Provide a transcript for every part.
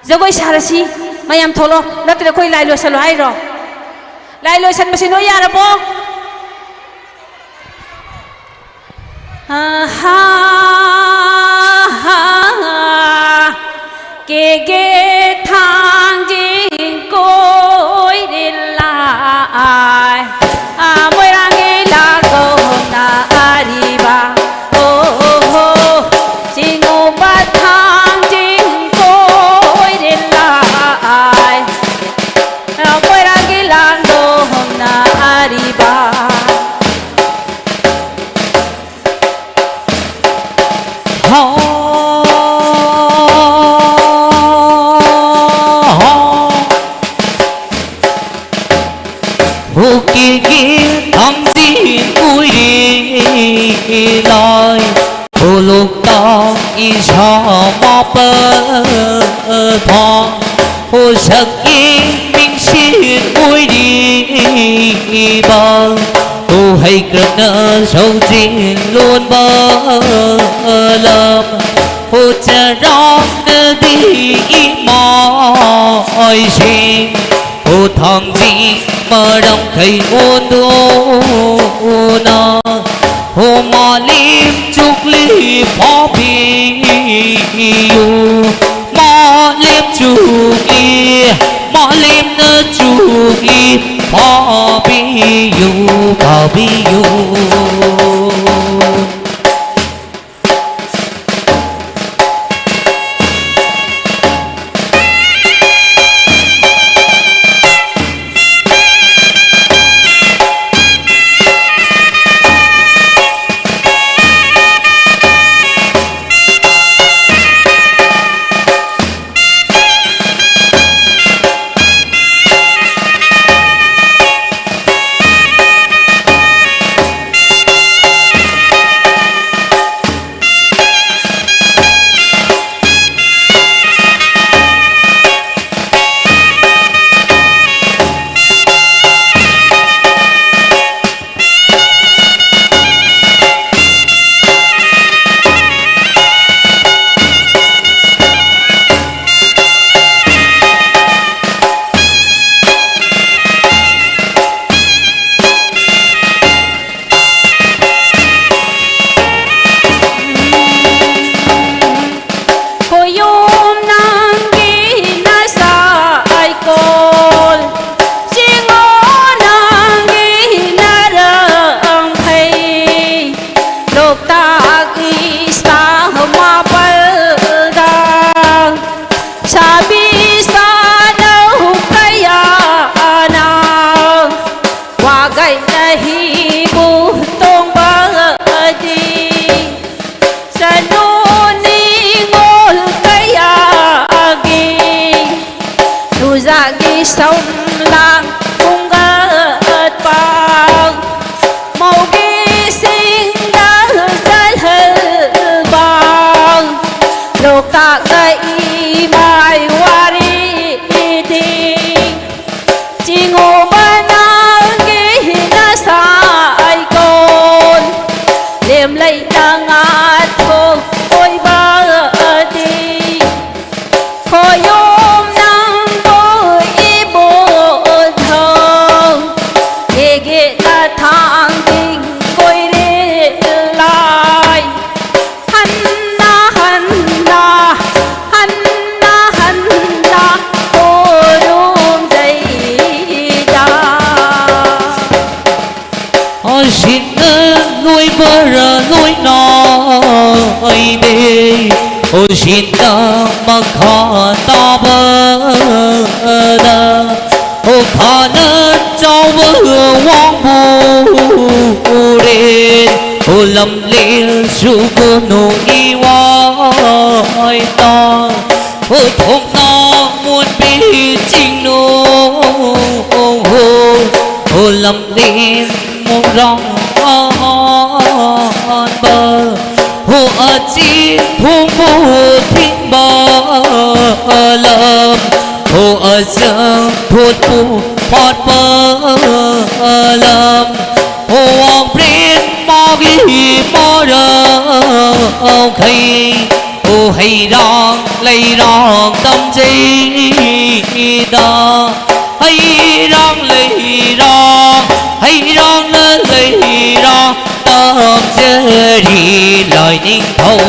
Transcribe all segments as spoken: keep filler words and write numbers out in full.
ꯖꯒꯣꯏ ꯁꯥꯔꯁꯤ꯫ ꯃꯌꯥꯝ ꯊꯣꯛꯂꯣ, ꯅꯠꯇ꯭ꯔ ꯑꯩꯈꯣꯏ ꯂꯥꯏ ꯂꯣꯏꯁꯜꯂꯣ ꯍꯥꯏꯔꯣ? ꯂꯥꯏ ꯂꯣꯏꯁꯟꯕꯁꯤ ꯅꯣꯏ ꯌꯥꯔꯕꯣ? ꯑꯍꯥ, ꯀꯦꯒꯦ ꯊꯥꯡꯖꯤꯡ ꯀꯣꯏꯔꯦ ꯂꯥꯏ, ꯑ, ꯃꯣꯏꯔꯥꯡꯒꯤ ꯂꯥꯡꯗꯣꯡꯅ ꯑꯔꯤꯕ, ꯑꯣ ꯍꯣ, ꯆꯤꯡꯉꯨꯕ ꯊꯥꯡꯖꯤꯡ ꯀꯣꯏꯔꯦ ꯂꯥꯏ, ꯃꯣꯏꯔꯥꯡꯒꯤ ꯂꯥꯡꯗꯣꯡꯅ ꯑꯔꯤꯕ꯫ ꯍꯥ, ꯍꯥ꯫ ꯍꯨꯛꯀꯤꯒꯤ ꯊꯥꯡꯖꯤꯡ ꯀꯨꯏꯔꯦ ꯂꯥꯏ꯫ ꯍꯨꯂꯨꯛꯇ ꯏꯁꯥ ꯃꯥꯄꯜ ꯊꯥ꯫ ꯍꯨꯁꯛꯀꯤ ꯃꯤꯡꯁꯦꯜ ꯑꯣꯏꯔꯤꯕ꯫ ꯍꯨ ꯍꯩꯀ꯭ꯔꯛꯅ ꯁꯧꯖꯤꯟ ꯂꯣꯟꯕ ꯂꯝ꯫ ꯍꯨ ꯆꯔꯥꯡꯅꯗꯤ ꯏꯃꯥꯏꯁꯤꯡ꯫ ꯍꯨ ꯊꯥꯡꯖꯤꯡ ꯃꯔꯝꯈꯩ ꯑꯣꯟꯗꯨꯅ꯫ ꯍꯣ ꯃꯥꯂꯦꯝ ꯆꯨꯛꯂꯤ ꯐꯥꯕꯤꯌꯨ, ꯃꯥꯂꯦꯝ ꯆꯨꯛꯂꯤ, ꯃꯥꯂꯦꯝꯅ ꯆꯨꯛꯂꯤ ꯐꯥꯕꯤꯌꯨ, ꯐꯥꯕꯤꯌꯨ꯫ ꯌꯨꯝ ꯅꯪꯒꯤ ꯅꯁꯥ ꯑꯩꯀꯣꯜ, ꯆꯤꯡꯉꯣ ꯅꯪꯒꯤ ꯅꯔꯪ ꯐꯩ, ꯂꯣꯛꯇꯥꯛ ꯏꯁꯇꯥ ꯃꯥꯄꯜꯗ ꯁꯥꯕꯤ ꯁꯥꯅꯧ ꯀꯌꯥꯅ ꯋꯥꯒꯩꯅ ꯍꯤꯕꯨ ꯇꯣꯡꯕꯗꯤ, ꯆꯅꯨ ꯅꯤꯉꯣꯜ ꯀꯌꯥꯒꯤ ꯆꯨꯖꯥꯛꯀꯤ ꯁꯝꯂꯥꯡ ꯈꯨꯝꯒꯠꯄ, ꯃꯧꯒꯤ ꯁꯤꯡꯗ ꯆꯜꯍꯜꯕ, ꯂꯣꯛꯇꯥꯛꯅ ꯏꯃꯥꯏ ꯋꯥꯔꯤꯗꯤ, ꯆꯤꯡꯉꯨꯕ ꯅꯪꯒꯤ ꯅꯁꯥ ꯑꯩꯀꯣꯟ, ꯂꯦꯝ ꯂꯩꯇ ꯉꯥꯊꯣꯛꯑꯣꯏꯕꯗꯤ, ꯈꯣꯌꯣꯝ ꯅꯪꯕꯨ ꯏꯕꯣꯟꯊꯧ, ꯌꯦꯒꯦꯠꯅ ꯊꯥꯡꯖꯤꯡ ꯀꯣꯏꯔꯦꯜ ꯂꯥꯏ꯫ ꯍꯟꯅ ꯍꯟꯅ, ꯍꯟꯅ ꯍꯟꯅ ꯈꯨꯔꯨꯝꯖꯩꯗ꯫ ꯑꯣ ꯁꯤꯟꯅ ꯂꯣꯏꯕꯔ ꯂꯣꯏꯅ ꯑꯩꯗꯤ, ꯑꯣ ꯁꯤꯟꯅ ꯃꯈꯥ ꯇꯥꯕꯗ, ꯑꯣ ꯈꯥꯅ ꯆꯥꯎꯕ ꯋꯥꯡꯕ ꯎꯔꯦ, ꯑꯣ ꯂꯝꯂꯦꯟꯁꯨ ꯀꯣꯅꯨꯡꯒꯤ ꯋꯥꯏꯇ, ꯑꯣ ꯊꯣꯡꯅꯥ ꯃꯣꯟꯕꯤ ꯆꯤꯡꯅꯨ, ꯑꯣ ꯂꯝꯂꯦꯟ ꯃꯣꯏꯔꯥꯡ ꯄꯥꯟꯕ, ꯍꯣ ꯑꯆꯤ ꯊꯣꯡꯕ ꯊꯤꯡꯕ ꯂꯝ, ꯍꯣ ꯑꯆꯪ ꯊꯣꯠꯄꯨ ꯄꯥꯠꯄ ꯂꯝ, ꯍꯣ ꯋꯥꯡꯕ꯭ꯔꯦꯟ ꯃꯥꯒꯤ ꯃꯔꯥꯎꯈꯩ, ꯑꯣ ꯍꯩꯔꯥꯡ ꯂꯩꯔꯥꯡ ꯇꯝꯖꯩꯗ, ꯍꯩꯔꯥꯡ ꯂꯩꯔꯥꯡ, ꯍꯩꯔꯥꯡꯅ ꯂꯩꯔꯥꯡ ꯇꯝꯖꯔꯤ ꯂꯥꯏꯅꯤꯡꯊꯧ꯫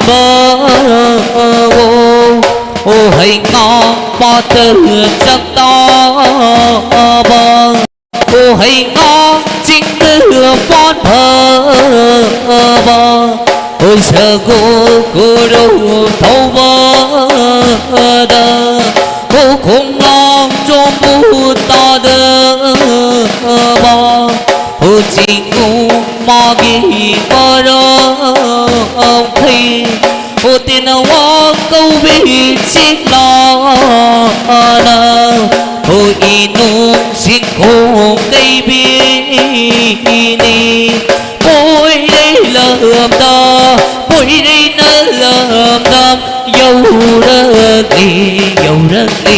ꯕ, ꯑꯣ, ꯑꯣ, ꯍꯩꯉꯥꯡ ꯄꯥꯇ ꯆꯥꯛꯇꯥꯕ, ꯑꯣ, ꯍꯩꯉꯥꯡ ꯆꯤꯡꯗ ꯄꯥꯟꯊꯕ, ꯑꯣ, ꯁꯒꯣꯜ ꯈꯨꯔꯨ ꯊꯧꯕꯗ, ꯑꯣ, ꯈꯣꯡꯅꯥꯡ ꯆꯣꯝꯕꯨ ꯇꯥꯗꯕ, ꯍꯧꯖꯤꯛ ꯃꯥꯒꯤ ꯃꯔꯝꯈꯩ ꯍꯣꯇꯦꯅ ꯋꯥ ꯀꯧꯕꯤ ꯆꯤꯛꯂꯥꯅ ꯍꯣꯏ ꯏꯅꯨꯡ ꯁꯤꯡꯈꯣꯡ ꯀꯩꯕꯤꯅꯤ꯫ ꯄꯣꯏꯔꯩ ꯂꯝꯗ ꯄꯣꯏꯔꯩꯅ ꯂꯝꯗꯝ ꯌꯧꯔꯛꯂꯤ, ꯌꯧꯔꯛꯂꯤ꯫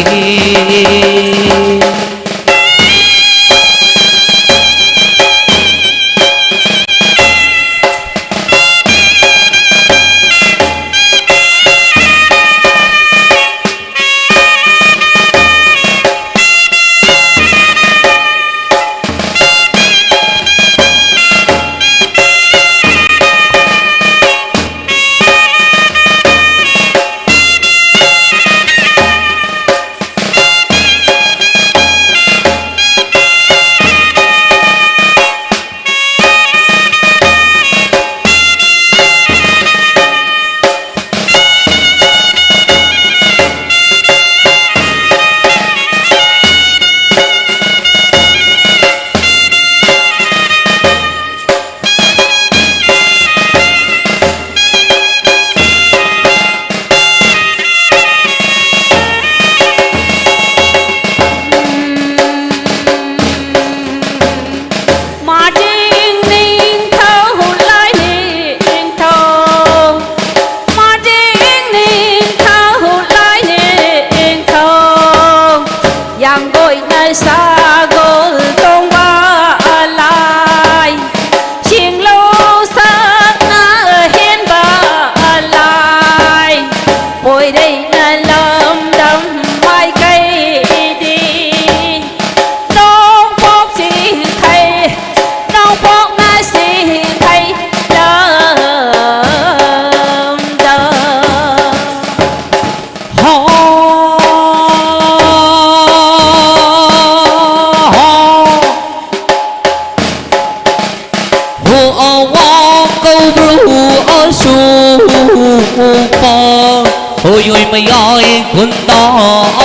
ꯌꯥꯏ ꯈꯨꯟꯗꯥ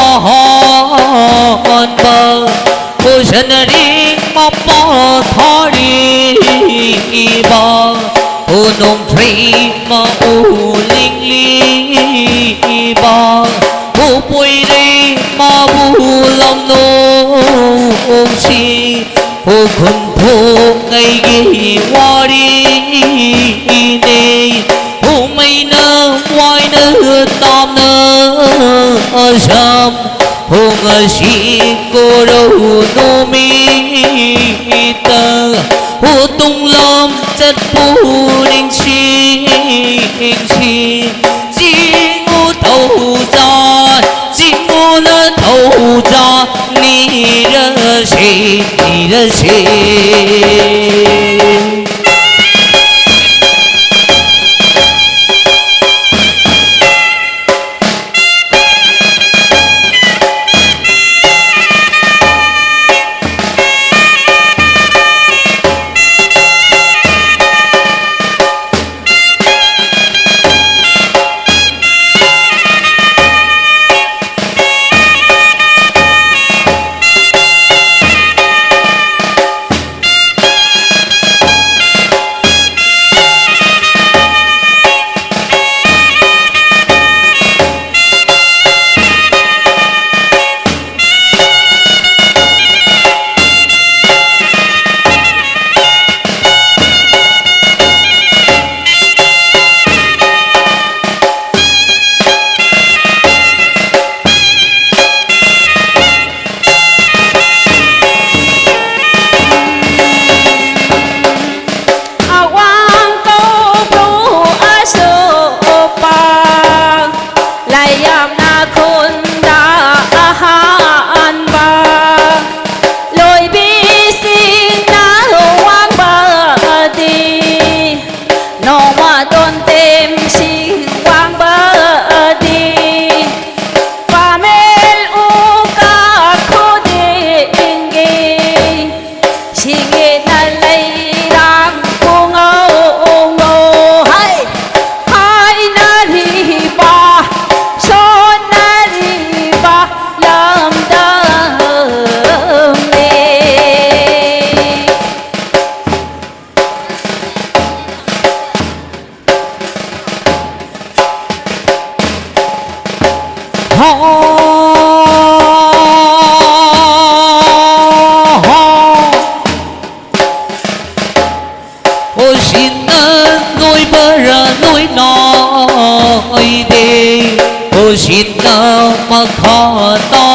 ꯑꯍꯥꯟꯕ ꯎꯁꯟꯅꯔꯤ ꯃꯄꯥ ꯊꯥꯔꯤꯕ ꯎꯅꯣꯡꯊ꯭ꯔꯩ ꯃꯥ ꯎꯂꯤꯡꯂꯤꯕ ꯎꯄꯣꯏꯔꯩ ꯃꯥꯕꯨ ꯂꯝꯂꯣꯡꯁꯤ ꯎꯈꯨꯟ ꯊꯣꯡꯉꯩꯒꯤ ꯋꯥꯔꯤꯅꯦ꯫ ꯎꯃꯩꯅ ꯋꯥꯏꯅ ꯇꯥꯝꯅ ꯑꯁꯝ ꯍꯣꯡ ꯑꯁꯤ ꯀꯣꯔꯧ ꯅꯨꯃꯤꯠꯇ ꯎꯇꯨꯡꯂꯝ ꯆꯠꯄꯨ ꯅꯤꯡꯁꯤꯡꯁꯤ꯫ ꯆꯤꯡꯉꯨ ꯊꯧꯖꯥꯟ ꯆꯤꯡꯉꯨꯅ ꯊꯧꯖꯥꯟ ꯅꯤꯔꯁꯦ ꯅꯤꯔꯁꯦ꯫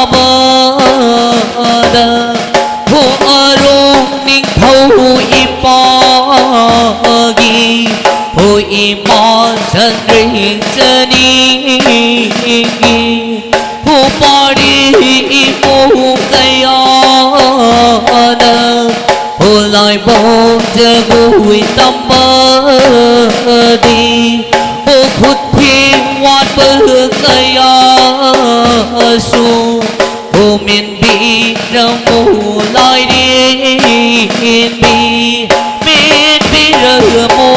ꯇꯥꯕꯗ ꯍꯣ ꯑꯔꯣꯡ ꯅꯤꯡꯊꯧ ꯏꯄꯥꯒꯤ ꯍꯣ ꯏꯃꯥ ꯁꯟꯗ꯭ꯔꯦꯡ ꯆꯅꯤꯒꯤ ꯍꯣ ꯄꯥꯔꯤ ꯏꯄꯣ ꯀꯌꯥꯅ ꯍꯣ ꯂꯥꯏꯕꯣꯡ ꯖꯒꯣꯏ ꯇꯝꯕꯗꯤ ꯍꯣ ꯈꯨꯠ ꯊꯦꯡ ꯋꯥꯠꯄ ꯀꯌꯥꯁꯨ ꯍꯣ ꯃꯦꯟꯕꯤꯔꯝꯃꯨ ꯂꯥꯏꯔꯦꯝꯕꯤ꯫ ꯃꯦꯟꯕꯤꯔꯝꯃꯨ,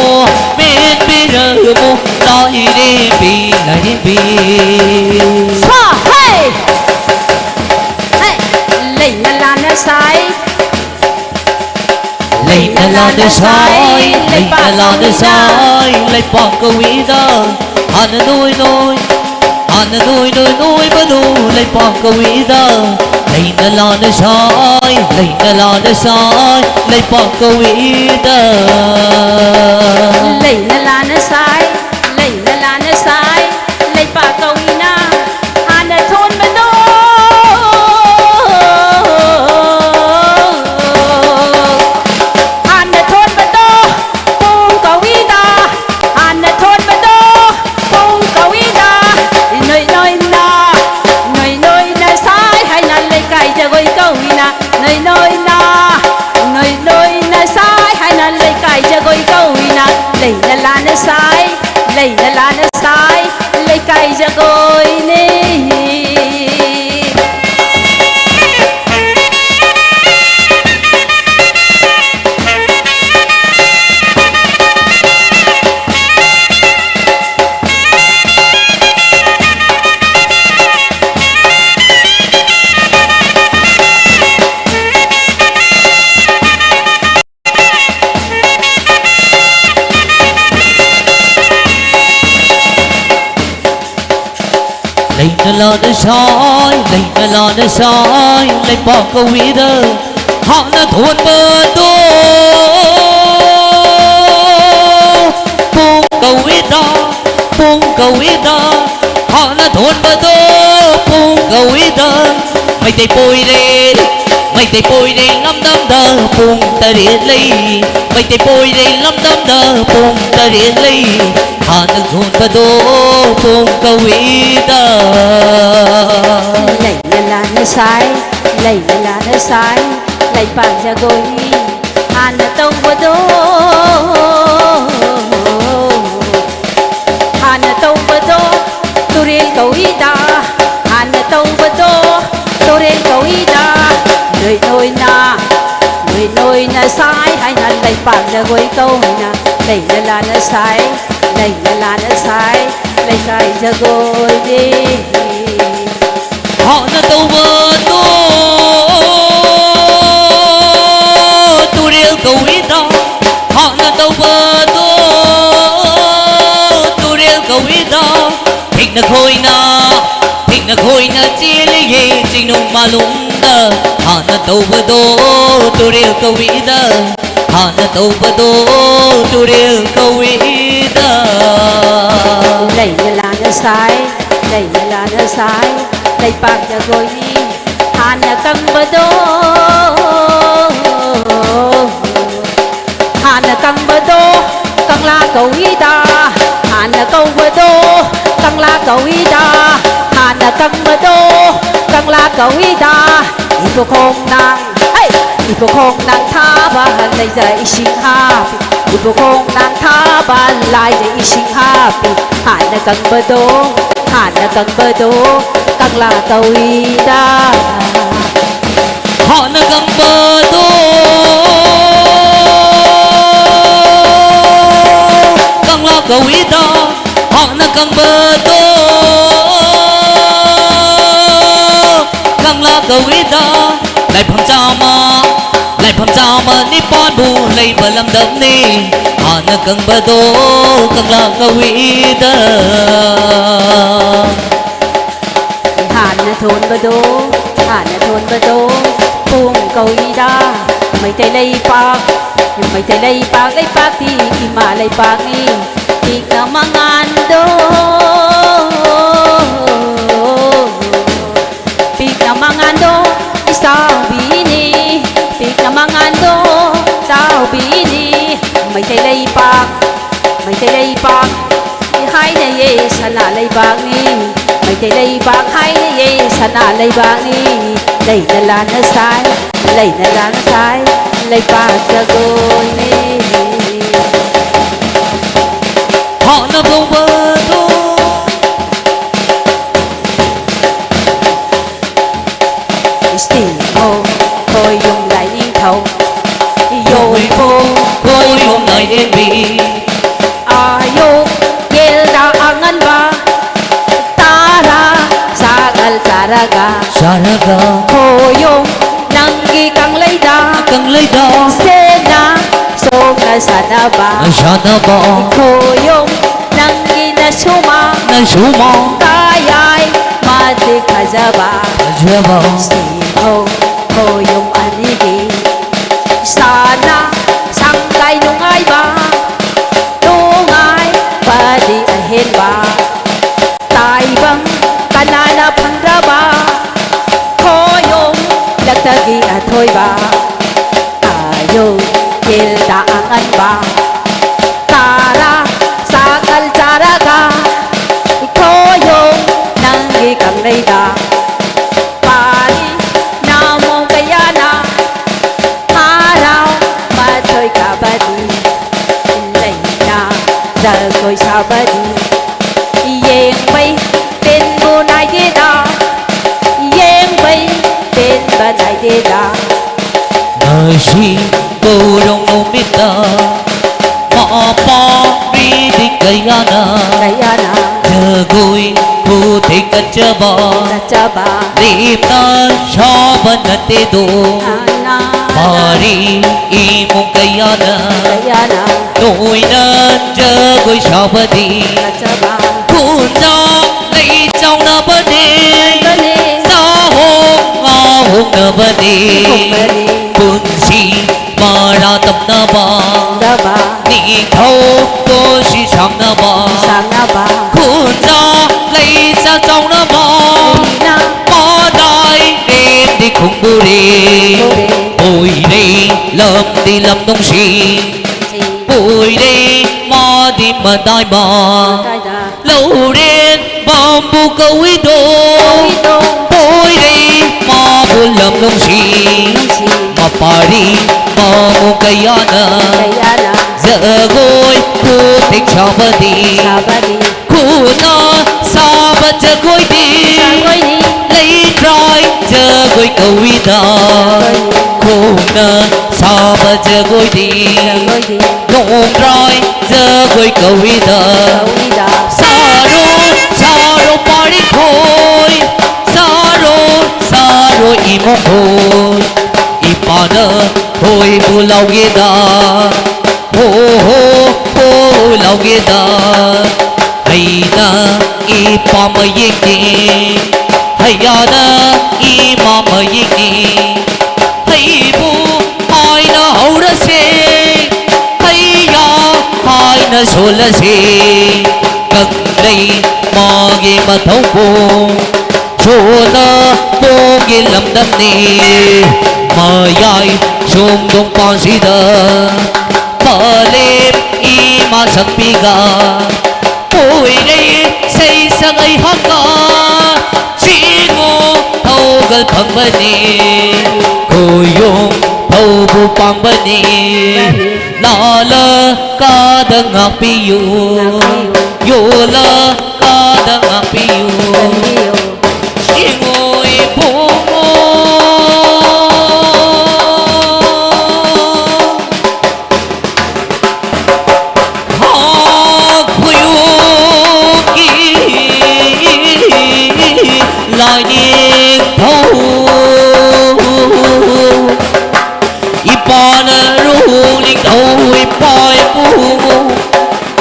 ꯃꯦꯟꯕꯤꯔꯝꯃꯨ ꯂꯥꯏꯔꯦꯝꯕꯤ, ꯂꯥꯏꯔꯦꯝꯕꯤ꯫ ꯁꯥ, ꯍꯦ! ꯍꯦ! ꯂꯩꯅ ꯂꯥꯅ ꯁꯥꯏ꯫ ꯂꯩꯅ ꯂꯥꯅ ꯁꯥꯏ, ꯂꯩꯅ ꯂꯥꯅ ꯁꯥꯏ, ꯂꯩꯄꯥꯛ ꯀꯧꯏꯗ꯫ ꯍꯥꯟꯅ ꯅꯣꯏ ꯅꯣꯏ, ꯍꯥꯟꯅ ꯅꯣꯏ ꯅꯣꯏ ꯅꯣꯏꯕꯗꯨ ꯂꯩꯄꯥꯛ ꯀꯧꯏꯗ꯫ ꯂꯩꯅ ꯂꯥꯅ ꯁꯥꯏ, ꯂꯩꯅ ꯂꯥꯅ ꯁꯥꯏ, ꯂꯩꯄꯥꯛ ꯀꯧꯏꯗ꯫ ꯂꯩꯅ ꯂꯥꯅ ꯁꯥꯏ, ꯂꯩꯅ ꯂꯥꯅ ꯁꯥꯏ, ꯂꯩꯄꯥꯛ ꯀꯧꯏꯅ ꯍꯥꯟꯅ ꯊꯣꯟꯕꯗꯣ꯫ ꯍꯥꯟꯅ ꯊꯣꯟꯕꯗꯣ ꯄꯨꯡ ꯀꯧꯏꯗ, ꯍꯥꯟꯅ ꯊꯣꯟꯕꯗꯣ ꯄꯨꯡ ꯀꯧꯏꯗ꯫ ꯏꯅꯣꯏ ꯅꯣꯏꯅ, ꯏꯅꯣꯏ ꯅꯣꯏꯅ ꯁꯥꯏ ꯍꯥꯏꯅ ꯂꯩꯀꯥꯏ ꯖꯒꯣꯏ ꯀꯧꯏꯅ꯫ ꯏꯅꯣꯏ ꯅꯣꯏꯅ, ꯏꯅꯣꯏ ꯅꯣꯏꯅ ꯁꯥꯏ ꯍꯥꯏꯅ ꯂꯩꯀꯥꯏ ꯖꯒꯣꯏ ꯀꯧꯏꯅ꯫ ꯂꯩꯅ ꯂꯥꯅ ꯁꯥꯏ, ꯂꯩꯅ ꯂꯥꯅ ꯁꯥꯏ, ꯂꯩꯀꯥꯏ ꯖꯒꯣꯏꯅꯦ꯫ ꯂꯩꯅ ꯂꯥꯅ ꯁꯥꯏ, ꯂꯩꯅ ꯂꯥꯅ ꯁꯥꯏ, ꯂꯩꯄꯥꯛ ꯀꯧꯏꯗ ꯍꯥꯟꯅ ꯊꯣꯟꯕꯗꯣ꯫ ꯄꯨꯡ ꯀꯧꯏꯗ, ꯄꯨꯡ ꯀꯧꯏꯗ, ꯍꯥꯟꯅ ꯊꯣꯟꯕꯗꯣ ꯄꯨꯡ ꯀꯧꯏꯗ꯫ ꯃꯩꯇꯩ ꯄꯣꯏꯔꯦ, ꯃꯩꯇꯩ ꯄꯣꯏꯔꯦ ꯂꯝꯗꯝꯗ ꯄꯨꯡ ꯇꯔꯦꯠ ꯂꯩ꯫ ꯃꯩꯇꯩ ꯄꯣꯏꯔꯦ ꯂꯝꯗꯝꯗ ꯄꯨꯡ ꯇꯔꯦꯠ ꯂꯩ꯫ ꯍꯥꯟꯅ ꯊꯣꯟꯕꯗꯣ ꯄꯨꯡ ꯀꯧꯏꯗ꯫ ꯂꯩꯅ ꯂꯥꯟꯅ ꯁꯥꯏ, ꯂꯩꯅ ꯂꯥꯟꯅ ꯁꯥꯏ, ꯂꯩꯄꯥꯛ ꯖꯒꯣꯏꯅꯤ ꯍꯥꯟꯅ ꯇꯧꯕꯗꯣ꯫ ꯍꯥꯟꯅ ꯇꯧꯕꯗꯣ ꯇꯨꯔꯦꯜ ꯀꯧꯏꯗ, ꯍꯥꯟꯅ ꯇꯧꯕꯗꯣ ꯇꯨꯔꯦꯜ ꯀꯧꯏꯗ꯫ ꯅꯣꯏ ꯅꯣꯏꯅ, ꯅꯣꯏ ꯅꯣꯏꯅ ꯁꯥꯏ ꯍꯥꯏꯅ ꯂꯩꯄꯥꯛ ꯖꯒꯣꯏ ꯀꯧꯏꯅ, ꯂꯩꯅ ꯂꯥꯟꯅ ꯁꯥꯏ, ꯂꯩꯅ ꯂꯥꯟꯅ ꯁꯥꯏ, ꯂꯩꯀꯥꯏ ꯖꯒꯣꯏꯗꯤ꯫ ꯍꯥꯟꯅ ꯇꯧꯕꯗꯣ ꯇꯨꯔꯦꯜ ꯀꯧꯏꯗ, ꯍꯥꯟꯅ ꯇꯧꯕꯗꯣ ꯇꯨꯔꯦꯜ ꯀꯧꯏꯗ꯫ ꯄꯤꯛꯅ ꯈꯣꯏꯅ, ꯄꯤꯛꯅ ꯈꯣꯏꯅ ꯆꯦꯜꯂꯤꯌꯦ ꯆꯤꯡꯅꯨꯡ ꯃꯥꯂꯨꯝꯗ꯫ ꯍꯥꯟꯅ ꯇꯧꯕꯗꯣ ꯇꯨꯔꯦꯜ ꯀꯧꯏꯗ, ꯍꯥꯟꯅ ꯇꯧꯕꯗꯣ ꯇꯨꯔꯦꯜ ꯀꯧꯏꯗ꯫ ꯂꯩꯅ ꯂꯥꯟꯅ ꯁꯥꯏ, ꯂꯩꯅ ꯂꯥꯟꯅ ꯁꯥꯏ, ꯂꯩꯄꯥꯛ ꯖꯒꯣꯏꯅꯤ ꯍꯥꯟꯅ ꯀꯪꯕꯗꯣ꯫ ꯍꯥꯟꯅ ꯀꯪꯕꯗꯣ ꯀꯪꯂꯥ ꯀꯧꯏꯗ, ꯍꯥꯟꯅ ꯀꯧꯕꯗꯣ ꯀꯪꯂꯥ ꯀꯧꯏꯗ, ꯍꯥꯟꯅ ꯀꯪꯕꯗꯣ ꯀꯪꯂꯥ ꯀꯧꯏꯗ꯫ ꯏꯄꯨꯈꯣꯡ ꯅꯪ, ꯍꯩ! ꯏꯄꯨꯈꯣꯡ ꯅꯪ ꯊꯥꯕ ꯂꯩꯖ ꯏꯁꯤꯡ ꯍꯥꯞꯄꯤ, ꯏꯄꯨꯈꯣꯡ ꯅꯪ ꯊꯥꯕ ꯂꯥꯏꯖ ꯏꯁꯤꯡ ꯍꯥꯞꯄꯤ꯫ ꯍꯥꯟꯅ ꯀꯪꯕꯗꯣ, ꯍꯥꯟꯅ ꯀꯪꯕꯗꯣ ꯀꯪꯂꯥ ꯀꯧꯏꯗ꯫ ꯍꯥꯟꯅ ꯀꯪꯕꯗꯣ ꯀꯪꯂꯥ ꯀꯧꯏꯗ, ꯍꯥꯟꯅ ꯀꯪꯕꯗꯣ ꯀꯪꯂꯥ ꯀꯧꯏꯗ꯫ ꯂꯥꯏꯐꯝ ꯆꯥꯝꯃ, ꯂꯥꯏꯐꯝ ꯆꯥꯝꯃ ꯅꯤꯄꯥꯟꯕꯨ ꯂꯩꯕ ꯂꯝꯗꯝꯅꯤ꯫ ꯍꯥꯟꯅ ꯀꯪꯕꯗꯣ ꯀꯪꯂꯥ ꯀꯧꯏꯗ꯫ ꯍꯥꯟꯅ ꯊꯣꯟꯕꯗꯣ, ꯍꯥꯟꯅ ꯊꯣꯟꯕꯗꯣ ꯄꯨꯡ ꯀꯧꯏꯗ꯫ ꯃꯩꯇꯩ ꯂꯩꯄꯥꯛ, ꯃꯩꯇꯩ ꯂꯩꯄꯥꯛ, ꯂꯩꯄꯥꯛꯇꯤ ꯏꯃꯥ ꯂꯩꯄꯥꯛꯅꯤ꯫ ꯄꯤꯛꯅ ꯃꯉꯥꯟꯗꯣ, ꯃꯉꯥꯟꯗꯣ ꯏꯆꯥꯎꯕꯤꯅꯤ, ꯄꯤꯛꯅ ꯃꯉꯥꯟꯗꯣ ꯆꯥꯎꯕꯤꯅꯤ꯫ ꯃꯩꯇꯩ ꯂꯩꯄꯥꯛ, ꯃꯩꯇꯩ ꯂꯩꯄꯥꯛ ꯍꯥꯏꯅꯩꯌꯦ ꯁꯅꯥ ꯂꯩꯕꯥꯛꯅꯤ, ꯃꯩꯇꯩ ꯂꯩꯕꯥꯛ ꯍꯥꯏꯅꯩꯌꯦ ꯁꯅꯥ ꯂꯩꯕꯥꯛꯅꯤ꯫ ꯂꯩꯅ ꯂꯥꯟꯅ ꯁꯥꯏ, ꯂꯩꯅ ꯂꯥꯟꯅ ꯁꯥꯏ ꯂꯩꯄꯥꯛ ꯖꯒꯣꯏꯅꯤ꯫ ꯍꯥꯟꯅ ꯐꯥꯎꯕꯗꯣ ꯏꯁꯇꯤꯃꯣ ꯈꯣꯏꯌꯨꯝ ꯂꯥꯏꯅꯤꯡꯊꯧ, ꯌꯣꯏꯕꯣ ꯈꯣꯏꯌꯨꯝ ꯂꯥꯏꯔꯦꯝꯕꯤ, ꯑꯌꯨꯛ ꯌꯦꯜꯗ ꯑꯉꯟꯕ, ꯇꯔꯥ ꯁꯥꯒꯜ ꯆꯥꯔꯒ, ꯆꯥꯔꯒ ꯈꯣꯏꯌꯨꯝ ꯅꯪꯒꯤ ꯀꯪꯂꯩꯗ, ꯀꯪꯂꯩꯗ ꯁꯦꯟꯅ ꯁꯣꯛꯅ ꯁꯥꯟꯅꯕ, ꯁꯥꯟꯅꯕ ꯈꯣꯏꯌꯨꯝ ꯅꯪꯒꯤ ꯅꯁꯨꯃ, ꯅꯁꯨꯃ ꯀꯌꯥꯏ ꯃꯇꯤꯛ ꯐꯖꯕ, ꯐꯖꯕ ꯁꯤꯈꯣ ꯈꯣꯏꯌꯨꯝ ꯑꯅꯤꯒꯤ ꯁꯥꯟꯅ ꯁꯪꯒꯥꯏ ꯅꯨꯡꯉꯥꯏꯕ, ꯅꯨꯡꯉꯥꯏꯕꯗꯤ ꯑꯍꯦꯟꯕ꯫ ꯇꯥꯏꯕꯪ ꯀꯅꯥꯅ ꯐꯪꯗ꯭ꯔꯕ ꯈꯣꯏꯌꯨꯝ ꯂꯛꯇꯒꯤ ꯑꯊꯣꯏꯕ꯫ ꯑꯌꯨꯛ ꯌꯦꯜꯗ ꯑꯉꯟꯕ ꯇꯔꯥ ꯁꯥꯒꯜ ꯆꯥꯔꯒ ꯈꯣꯏꯌꯨꯝ ꯅꯪꯒꯤ ꯀꯪꯂꯩꯗ ꯄꯥꯔꯤ ꯅꯥꯃꯣ ꯀꯌꯥꯅ ꯍꯔꯥꯎ ꯃꯊꯣꯏ ꯀꯥꯕꯗꯤ ꯂꯩꯅ ꯖꯒꯣꯏ ꯁꯥꯕꯗꯤ ꯌꯦꯡꯕꯩ ꯄꯦꯟꯕꯨ ꯅꯥꯏꯗꯦꯗ, ꯌꯦꯡꯕꯩ ꯄꯦꯟꯕ ꯅꯥꯏꯗꯦꯗ꯫ ꯉꯁꯤ ꯀꯧꯔꯣꯡ ꯅꯨꯃꯤꯠꯇ ꯃꯄꯥꯔꯤꯗꯤ ꯀꯌꯥꯅ, ꯀꯌꯥꯅ ꯖꯒꯣꯏ ꯄꯨꯊꯦꯛꯀꯠꯆꯕ, ꯀꯠꯆꯕ ꯂꯦꯞꯅ ꯁꯥꯕ ꯅꯠꯇꯦꯗꯣ꯫ ꯑꯅꯥ ꯃꯔꯤ ꯏꯃꯨꯡ ꯀꯌꯥꯅ, ꯀꯌꯥꯅ ꯇꯣꯏꯅ ꯖꯒꯣꯏ ꯁꯥꯕꯗꯤ ꯀꯠꯆꯕ ꯈꯨꯟꯖꯥ ꯂꯩ ꯆꯥꯎꯅꯕꯅꯦ꯫ ꯆꯥꯎꯅꯕꯅꯦ꯫ ꯆꯥꯍꯣꯡ ꯉꯥꯍꯣꯡꯅꯕꯅꯦ꯫ ꯍꯣꯡꯅꯕꯅꯦ꯫ ꯄꯨꯟꯁꯤ ꯃꯔꯥ ꯇꯞꯅꯕ꯫ ꯇꯞꯅꯕ꯫ ꯅꯤꯡꯊꯧ ꯄꯨꯟꯁꯤ ꯁꯥꯡꯅꯕ꯫ ꯁꯥꯡꯅꯕ꯫ ꯈꯨꯟꯖꯥ ꯂꯩꯁꯥ ꯆꯥꯎꯅꯕ꯫ ꯂꯩꯅ꯫ ꯃꯗꯥꯏ ꯄꯣꯏꯔꯦ ꯂꯝꯗꯤ ꯂꯝ ꯅꯨꯡꯁꯤ, ꯄꯣꯏꯔꯦ ꯃꯥꯗꯤ ꯃꯇꯥꯏꯃ꯫ ꯂꯧꯔꯦꯟ ꯄꯥꯝꯕꯨ ꯀꯧꯏꯗꯣ, ꯄꯣꯏꯔꯦ ꯃꯥꯕꯨ ꯂꯝ ꯅꯨꯡꯁꯤ꯫ ꯃꯄꯥꯔꯤ ꯃꯥꯃꯨ ꯀꯌꯥꯅ, ꯖꯒꯣꯏ ꯈꯨꯊꯦꯛ ꯁꯥꯕꯗꯤ꯫ ꯈꯨꯅ ꯁꯥꯕ ꯖꯒꯣꯏꯗꯤ꯫ ꯖꯒꯣꯏꯅꯤ꯫ ꯂꯩꯇ꯭ꯔꯥꯏ ꯖꯒꯣꯏ ꯀꯧꯏꯗ꯫ ꯖꯒꯣꯏꯅꯤ꯫ ꯈꯨꯅ ꯁꯥꯕ ꯖꯒꯣꯏꯗꯤ꯫ ꯖꯒꯣꯏꯗꯤ꯫ ꯅꯣꯡꯗ꯭ꯔꯥꯏ ꯖꯒꯣꯏ ꯀꯧꯏꯗ꯫ ꯀꯧꯏꯗ꯫ ꯁꯥꯔꯣ, ꯁꯥꯔꯣ ꯄꯥꯔꯤꯈꯣꯏ, ꯁꯥꯔꯣ, ꯁꯥꯔꯣ ꯏꯃꯣꯈꯣꯏ, ꯏꯄꯥꯅ ꯈꯣꯏꯕꯨ ꯂꯥꯎꯒꯦꯗ꯫ ꯍꯣ, ꯍꯣ, ꯍꯣ, ꯂꯥꯎꯒꯦꯗ꯫ ꯍꯩꯅ ꯏꯄꯥ ꯃꯌꯦꯛꯅꯤ, ꯍꯩꯌꯥꯅ ꯏꯃꯥ ꯃꯌꯦꯛꯅꯤ꯫ ꯍꯩꯕꯨ ꯍꯥꯏꯅ ꯍꯧꯔꯁꯦ, ꯍꯩꯌꯥ ꯍꯥꯏꯅ ꯁꯣꯜꯂꯁꯦ꯫ ꯀꯪꯂꯩ ꯃꯥꯒꯤ ꯃꯊꯧꯕꯨ ꯁꯣꯅ ꯄꯣꯡꯒꯤ ꯂꯝꯗꯝꯅꯤ꯫ ꯃꯌꯥꯏ ꯆꯨꯝꯗꯣꯡ ꯄꯥꯟꯁꯤꯗ ꯄꯥꯂꯦꯝ ꯏꯃꯥ ꯁꯛꯄꯤꯒ ꯄꯣꯏꯔꯩ ꯁꯩ ꯁꯛ ꯑꯩꯍꯥꯛꯀ ꯆꯤꯡꯉꯣ ꯊꯧꯒꯜ ꯐꯪꯕꯅꯤ꯫ ꯈꯣꯌꯣꯝ ꯊꯧꯕꯨ ꯄꯥꯡꯕꯅꯤ꯫ ꯂꯥꯂ ꯀꯥꯗ ꯉꯥꯛꯄꯤꯌꯨ꯫ ꯌꯣꯜꯂ ꯀꯥꯗ ꯉꯥꯛꯄꯤꯌꯨ꯫ ꯏꯉꯣ ꯏꯕꯨꯡꯉꯣ꯫ ꯍꯥ ꯈꯨꯌꯨꯒꯤ ꯂꯥꯏꯅꯤꯡꯊꯧ꯫ ꯏꯄꯥꯅ ꯔꯨꯅꯤꯡꯊꯧ ꯏꯄꯥ ꯏꯄꯨ꯫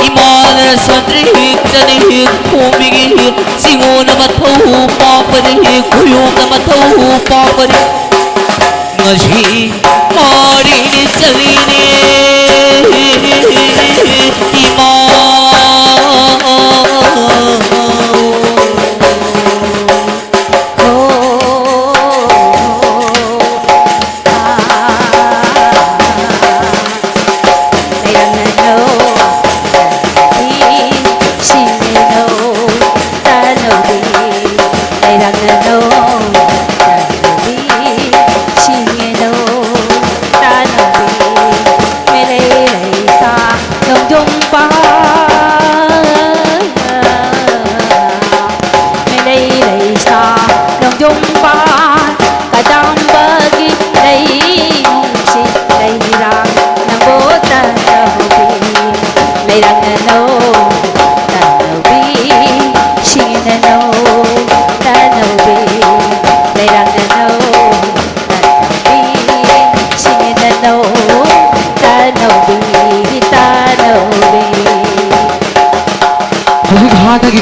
ꯏꯃꯥꯅ ꯁꯟꯇ꯭ꯔꯤ ꯍꯤꯛ ꯆꯅꯤ ꯍꯤꯛ ꯈꯣꯝꯕꯤꯒꯤ ꯍꯤꯛ ꯁꯤꯉꯣꯅ ꯃꯊꯧ ꯄꯥꯛꯄꯅꯤ ꯍꯤꯛ ꯈꯨꯌꯣꯝꯅ ꯃꯊꯧ ꯄꯥꯛꯄꯅꯤ꯫ ꯉꯁꯤ ꯃꯥꯔꯤꯅꯤ ꯆꯠꯂꯤꯅꯦ ꯏꯃꯥ꯫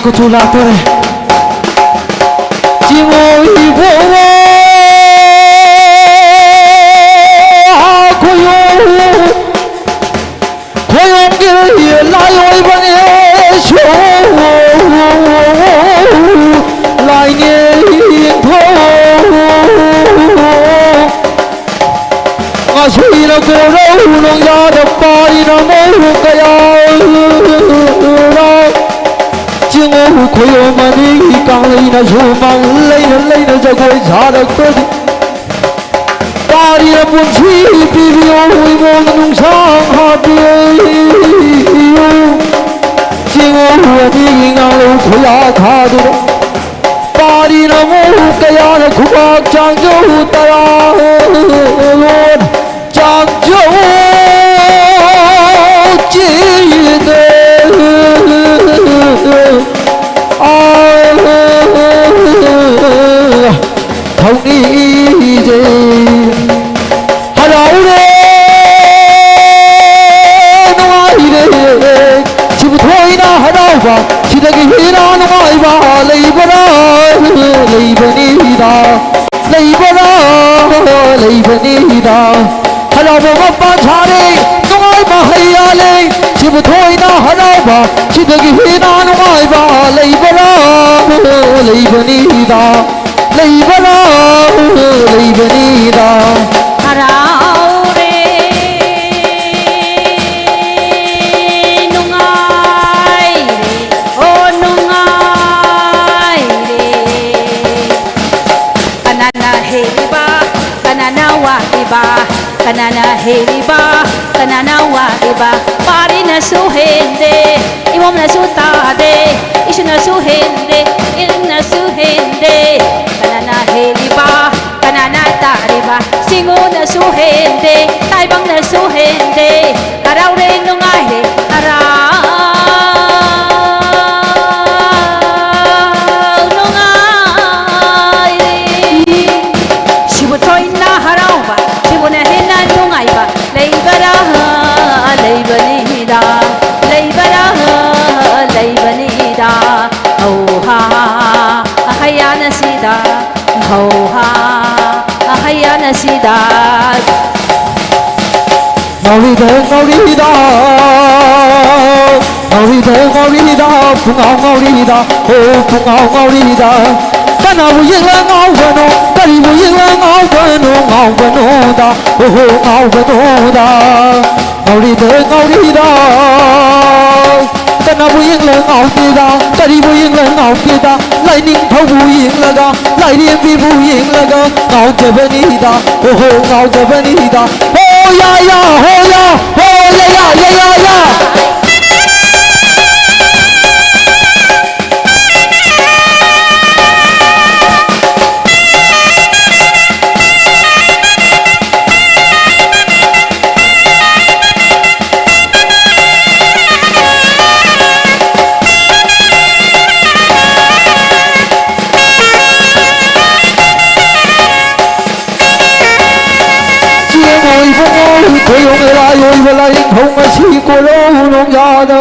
ꯃꯆꯨ ꯂꯥꯛꯇꯣꯔꯦ꯫ ꯆꯤꯡꯉꯣꯏ ꯏꯕꯣ, ꯈꯣꯏꯌꯣ, ꯈꯣꯏꯌꯣꯝꯒꯤ ꯂꯥꯏ ꯑꯣꯏꯕꯅꯦ ꯁꯣ, ꯂꯥꯏꯅꯤꯡꯊꯧ꯫ ꯉꯁꯤꯅ ꯀꯣꯔꯧ ꯅꯣꯡꯌꯥꯗ ꯄꯥꯔꯤꯅ ꯃꯧ ꯀꯌꯥ ꯆꯤꯡꯉꯨ ꯈꯣꯏꯌꯣꯝ ꯑꯅꯤꯒꯤ ꯀꯥꯡꯂꯩꯅꯁꯨ ꯃꯥꯡ ꯂꯩꯅ ꯂꯩꯅ ꯖꯒꯣꯏ ꯁꯥꯔꯛꯄꯗꯤ ꯄꯥꯔꯤꯅ ꯄꯨꯟꯁꯤ ꯄꯤꯕꯤꯌꯣ ꯏꯃꯣꯝ ꯅꯨꯡꯁꯥꯡ ꯍꯥꯞꯄꯤꯌꯨ꯫ ꯆꯤꯡꯉꯨ ꯑꯅꯤꯒꯤ ꯉꯥꯡꯂꯧ ꯈꯨꯌꯥ ꯊꯥꯗꯨꯅ ꯄꯥꯔꯤꯅ ꯃꯧ ꯀꯌꯥꯅ ꯈꯨꯕꯥꯛ ꯆꯥꯡꯖꯧ ꯇꯔꯥ ꯂꯣꯟ ꯆꯥꯡꯖꯧ ꯆꯤꯗꯦ꯫ ꯑꯥ, ꯊꯧꯅꯤꯖꯦ ꯍꯔꯥꯎꯔꯦ, ꯅꯨꯡꯉꯥꯏꯔꯦ꯫ ꯁꯤꯕꯨ ꯊꯣꯏꯅ ꯍꯔꯥꯎꯕ, ꯁꯤꯗꯒꯤ ꯍꯦꯟꯅ ꯅꯨꯡꯉꯥꯏꯕ ꯂꯩꯕ꯭ꯔꯥ? ꯂꯩꯕꯅꯤꯗ, ꯂꯩꯕ꯭ꯔꯥ? ꯂꯩꯕꯅꯤꯗ꯫ ꯍꯔꯥꯎꯕ ꯃꯄꯥꯟ ꯁꯥꯔꯦ, ꯅꯨꯡꯉꯥꯏꯕ ꯍꯩ ꯌꯥꯜꯂꯦ꯫ ꯁꯤꯕꯨ ꯊꯣꯏꯅ ꯍꯔꯥꯎꯕ, ꯁꯤꯗꯒꯤ ꯍꯦꯟꯅ ꯅꯨꯡꯉꯥꯏꯕ ꯂꯩꯕ꯭ꯔꯥ? ꯂꯩꯕꯅꯤꯗ, ꯂꯩꯕ꯭ꯔꯥ? ꯂꯩꯕꯅꯤꯗ꯫ ꯍꯔꯥꯎꯔꯦ, ꯅꯨꯡꯉꯥꯏꯔꯦ, ꯑꯣ ꯅꯨꯡꯉꯥꯏꯔꯦ꯫ ꯀꯅꯥꯅ ꯍꯦꯜꯂꯤꯕ? ꯀꯅꯥꯅ ꯋꯥꯠꯂꯤꯕ? ꯀꯅꯥꯅ ꯍꯦꯜꯂꯤꯕ? ꯀꯅꯥꯅ ꯋꯥꯠꯂꯤꯕ? ꯄꯥꯔꯤꯅꯁꯨ ꯍꯦꯟꯗꯦ, ꯏꯃꯣꯝꯅꯁꯨ ꯇꯥꯗꯦ, ꯏꯁꯨꯅꯁꯨ ꯍꯦꯟꯗꯦ, ꯏꯔꯤꯡꯅꯁꯨ ꯍꯦꯟꯗꯦ꯫ ꯀꯅꯥꯅ ꯍꯦꯜꯂꯤꯕ? ꯀꯅꯥꯅ ꯇꯥꯔꯤꯕ? ꯆꯤꯡꯉꯨꯅꯁꯨ ꯍꯦꯟꯗꯦ, ꯇꯥꯏꯕꯪꯅꯁꯨ ꯍꯦꯟꯗꯦ꯫ ꯍꯔꯥꯎꯔꯦ, ꯅꯨꯡꯉꯥꯏꯔꯦ, ꯍꯔꯥꯎ ꯅꯨꯡꯉꯥꯏꯔꯦ꯫ ꯁꯤꯕꯨ ꯊꯣꯏꯅ ꯍꯔꯥꯎꯕ, ꯁꯤꯕꯨꯅ ꯍꯦꯟꯅ ꯅꯨꯡꯉꯥꯏꯕ ꯂꯩꯕꯔꯥ? ꯂꯩꯕꯅꯤꯗ, ꯂꯩꯕꯔꯥ? ꯂꯩꯕꯅꯤꯗ꯫ ꯅꯁꯤꯗ꯫ ꯉꯥꯎꯔꯤꯗ, ꯉꯥꯎꯔꯤꯗ, ꯉꯥꯎꯔꯤꯗ, ꯉꯥꯎꯔꯤꯗ, ꯄꯨꯡꯉꯥꯎ ꯉꯥꯎꯔꯤꯗ, ꯍꯣ, ꯄꯨꯡꯉꯥꯎ ꯉꯥꯎꯔꯤꯗ꯫ ꯀꯅꯥꯕꯨ ꯌꯦꯡꯂ ꯉꯥꯎꯕꯅꯣ, ꯀꯔꯤꯕꯨ ꯌꯦꯡꯂ ꯉꯥꯎꯕꯅꯣ, ꯉꯥꯎꯕꯅꯣꯗ, ꯍꯣ, ꯍꯣ, ꯉꯥꯎꯕꯅꯣꯗ꯫ ꯉꯥꯎꯔꯤꯗ, ꯉꯥꯎꯔꯤꯗ꯫ ꯀꯅꯥꯕꯨ ꯌꯦꯡꯂ ꯉꯥꯎꯗꯦꯗ, ꯀꯔꯤꯕꯨ ꯌꯦꯡꯂ ꯉꯥꯎꯗꯦꯗ, ꯂꯥꯏꯅꯤꯡꯊꯧꯕꯨ ꯌꯦꯡꯂꯒ, ꯂꯥꯏꯔꯦꯝꯕꯤꯕꯨ ꯌꯦꯡꯂꯒ ꯉꯥꯎꯖꯕꯅꯤꯗ, ꯑꯣꯍꯣ ꯉꯥꯎꯖꯕꯅꯤꯗ, ꯍꯣ ꯌꯥ ꯌꯥ, ꯍꯣ ꯌꯥ, ꯍꯣ ꯌꯥ ꯌꯥ, ꯌꯥ ꯌꯥ ꯌꯥ꯫ ꯆꯦꯡ ꯑꯣꯏꯕ ꯉꯧ, ꯊꯣꯏꯌꯣꯡ ꯂꯥꯏ ꯑꯣꯏꯕ ꯂꯥꯏꯅꯤꯡꯊꯧ ꯉꯁꯤ ꯀꯣꯂꯧ ꯅꯣꯡꯖꯥꯗ꯫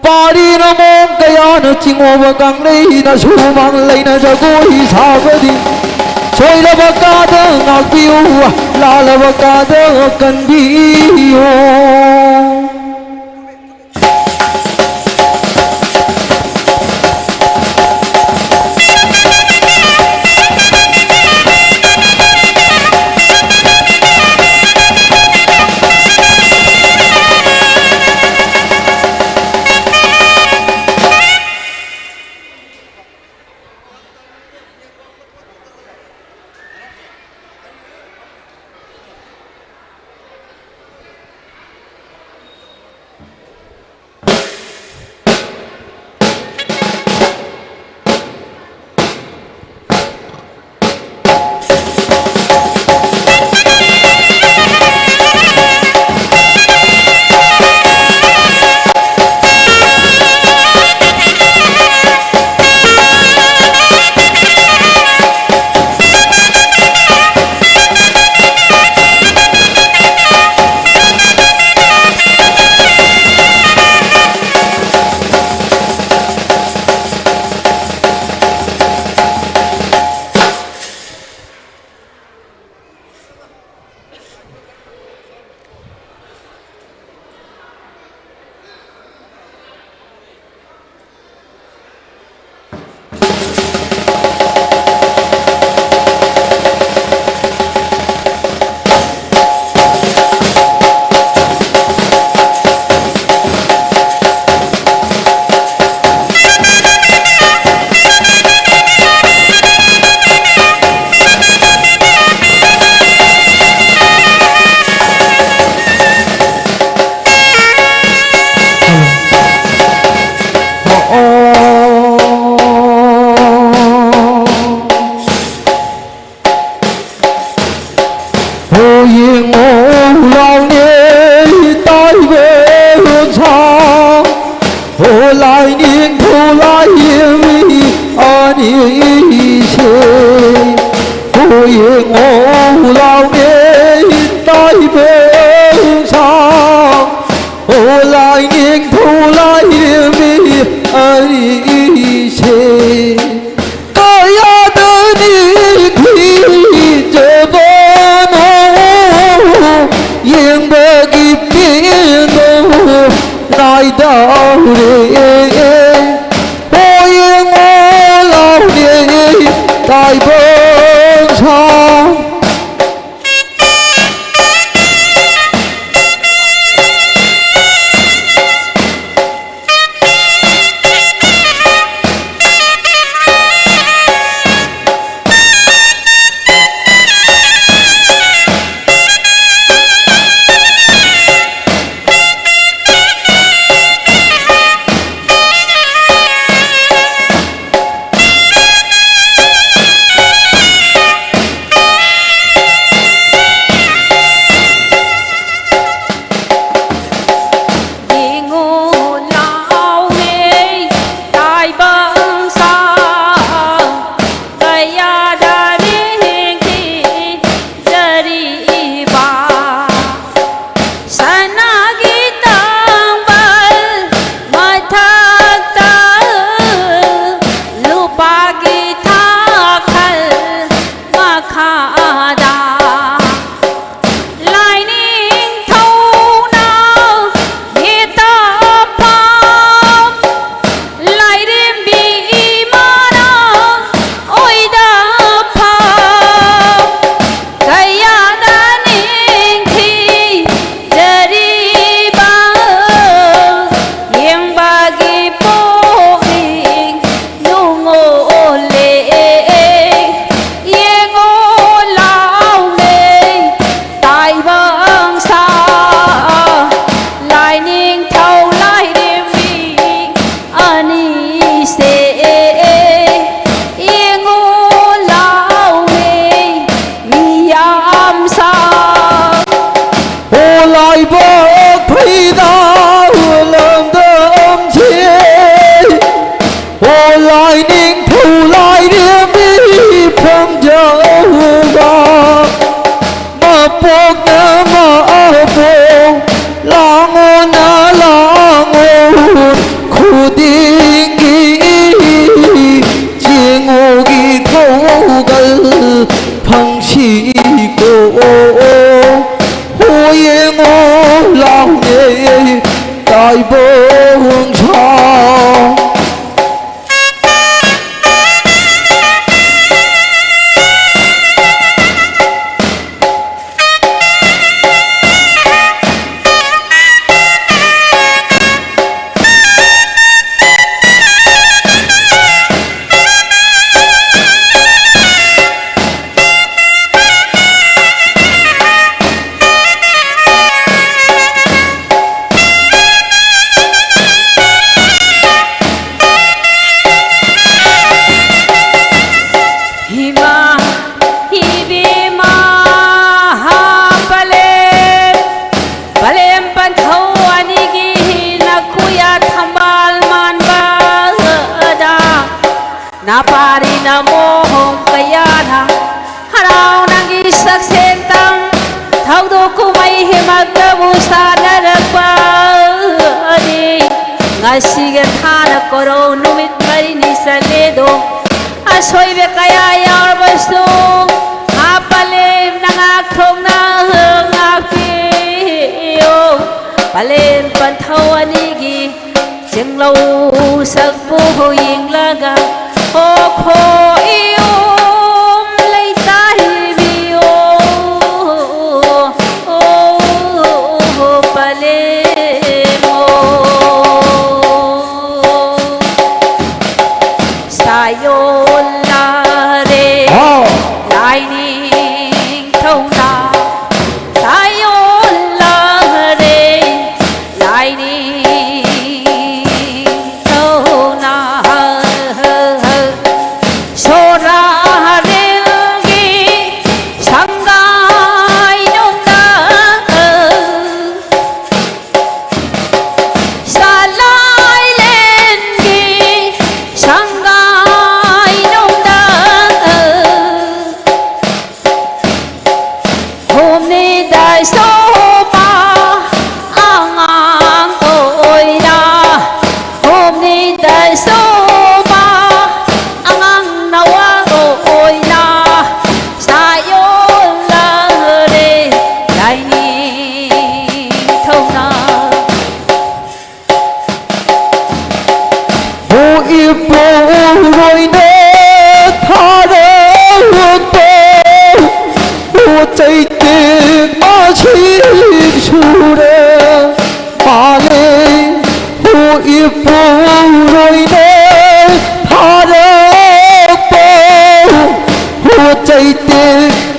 ꯄꯥꯔꯤꯅ ꯃꯑꯣꯡ ꯀꯌꯥꯅ ꯆꯤꯡꯉꯣꯕ ꯀꯪꯂꯩꯅ ꯁꯨꯃꯥꯡ ꯂꯩꯅ ꯖꯒꯣꯏ ꯁꯥꯕꯗꯤ꯫ ꯁꯣꯏꯔꯕ ꯀꯥꯗ ꯉꯥꯛꯄꯤꯌꯨ, ꯂꯥꯜꯂꯕ ꯀꯥꯗ ꯀꯟꯕꯤꯌꯨ꯫ ꯌꯦꯡꯉꯣ ꯂꯥꯎꯅꯦ ꯇꯥꯏꯕꯪ ꯁꯥ, ꯍꯣ ꯂꯥꯏꯅꯤꯡꯊꯧ ꯂꯥꯏꯔꯦꯝꯕꯤ ꯑꯅꯤꯁꯦ꯫ ꯍꯣ ꯌꯦꯡꯉꯣ ꯂꯥꯎꯅꯦ ꯇꯥꯏꯕꯪ ꯁꯥ, ꯍꯣ ꯂꯥꯏꯅꯤꯡꯊꯧ ꯂꯥꯏꯔꯦꯝꯕꯤ ꯑꯅꯤꯁꯦ꯫ ꯀꯌꯥꯗꯅꯤ ꯊꯤꯖꯕꯅꯣ ꯌꯦꯡꯕꯒꯤ ꯄꯦꯟꯗꯣ ꯅꯥꯏꯗꯧꯔꯦ꯫ ꯍꯣ ꯌꯦꯡꯉꯣ ꯂꯥꯎꯅꯦ ꯇꯥꯏꯕꯪ ꯁꯥ꯫ ꯑꯣ, ꯑꯣ, ꯍꯣ, ꯌꯦꯡꯉꯣ ꯂꯥꯎꯅꯦ, ꯇꯥꯏꯕꯪ ꯁꯥ꯫ ꯍꯤꯃꯥ, ꯏꯕꯦꯝꯃ, ꯍꯥ, ꯄꯂꯦꯝ, ꯄꯂꯦꯝ ꯄꯟꯊꯧ ꯑꯅꯤꯒꯤ ꯅꯈꯨꯌꯥ ꯊꯝꯕꯥꯜ ꯃꯥꯟꯕꯗ ꯅꯥꯄꯥꯔꯤꯅ ꯃꯣꯍꯣꯡ ꯀꯌꯥꯅ ꯍꯔꯥꯎ ꯅꯪꯒꯤ ꯁꯛꯁꯦꯟꯇꯝ ꯊꯧꯗꯣꯛ ꯀꯨꯝꯍꯩ ꯍꯤꯃꯛꯇꯕꯨ ꯁꯥꯟꯅꯔꯛꯄꯅꯤ꯫ ꯉꯁꯤꯒ ꯊꯥꯅ ꯀꯣꯔꯧ ꯅꯨꯃꯤꯠ ꯃꯔꯤꯅꯤ ꯆꯠꯂꯦꯗꯣ, ꯑꯁꯣꯏꯕ ꯀꯌꯥ ꯌꯥꯎꯔꯕꯁꯨ ꯍꯥ ꯄꯂꯦꯝꯅ ꯉꯥꯛꯊꯣꯛꯅ ꯉꯥꯛꯄꯤꯌꯨ꯫ ꯄꯂꯦꯝ ꯄꯟꯊꯧ ꯑꯅꯤꯒꯤ ꯆꯤꯡꯂꯧ ꯁꯛꯄꯨ ꯌꯦꯡꯂꯒ ꯑꯣꯈꯣ ꯏꯌꯣꯝ ꯂꯩꯇꯥꯏꯕꯤꯌꯣ꯫ ꯑꯣ ꯄꯂꯦꯝ ꯑꯣ꯫ ꯁꯥꯌꯣꯜꯂꯔꯦ ꯍꯥꯎ꯫ ꯂꯥꯏꯅꯤꯡꯊꯧꯅ ꯁꯥꯌꯣꯜꯂꯔꯦ ꯂꯥꯏꯅꯤꯡꯊꯧꯅ ꯁꯣꯔꯥꯔꯦꯜꯒꯤ ꯁꯪꯒꯥꯏꯅꯨꯡꯗ ꯁꯂꯥꯏꯂꯦꯟꯒꯤ ꯁꯪꯒꯥꯏꯅꯨꯡꯗ ꯍꯣꯝꯅꯤꯗ ꯁꯣꯃ ꯑꯉꯥꯡ ꯑꯣꯏꯅ ꯍꯣꯝꯅꯤꯗ ꯁꯣꯃ ꯑꯉꯥꯡ ꯅꯋꯥ ꯑꯣꯏꯅ ꯁꯥꯌꯣꯜꯂ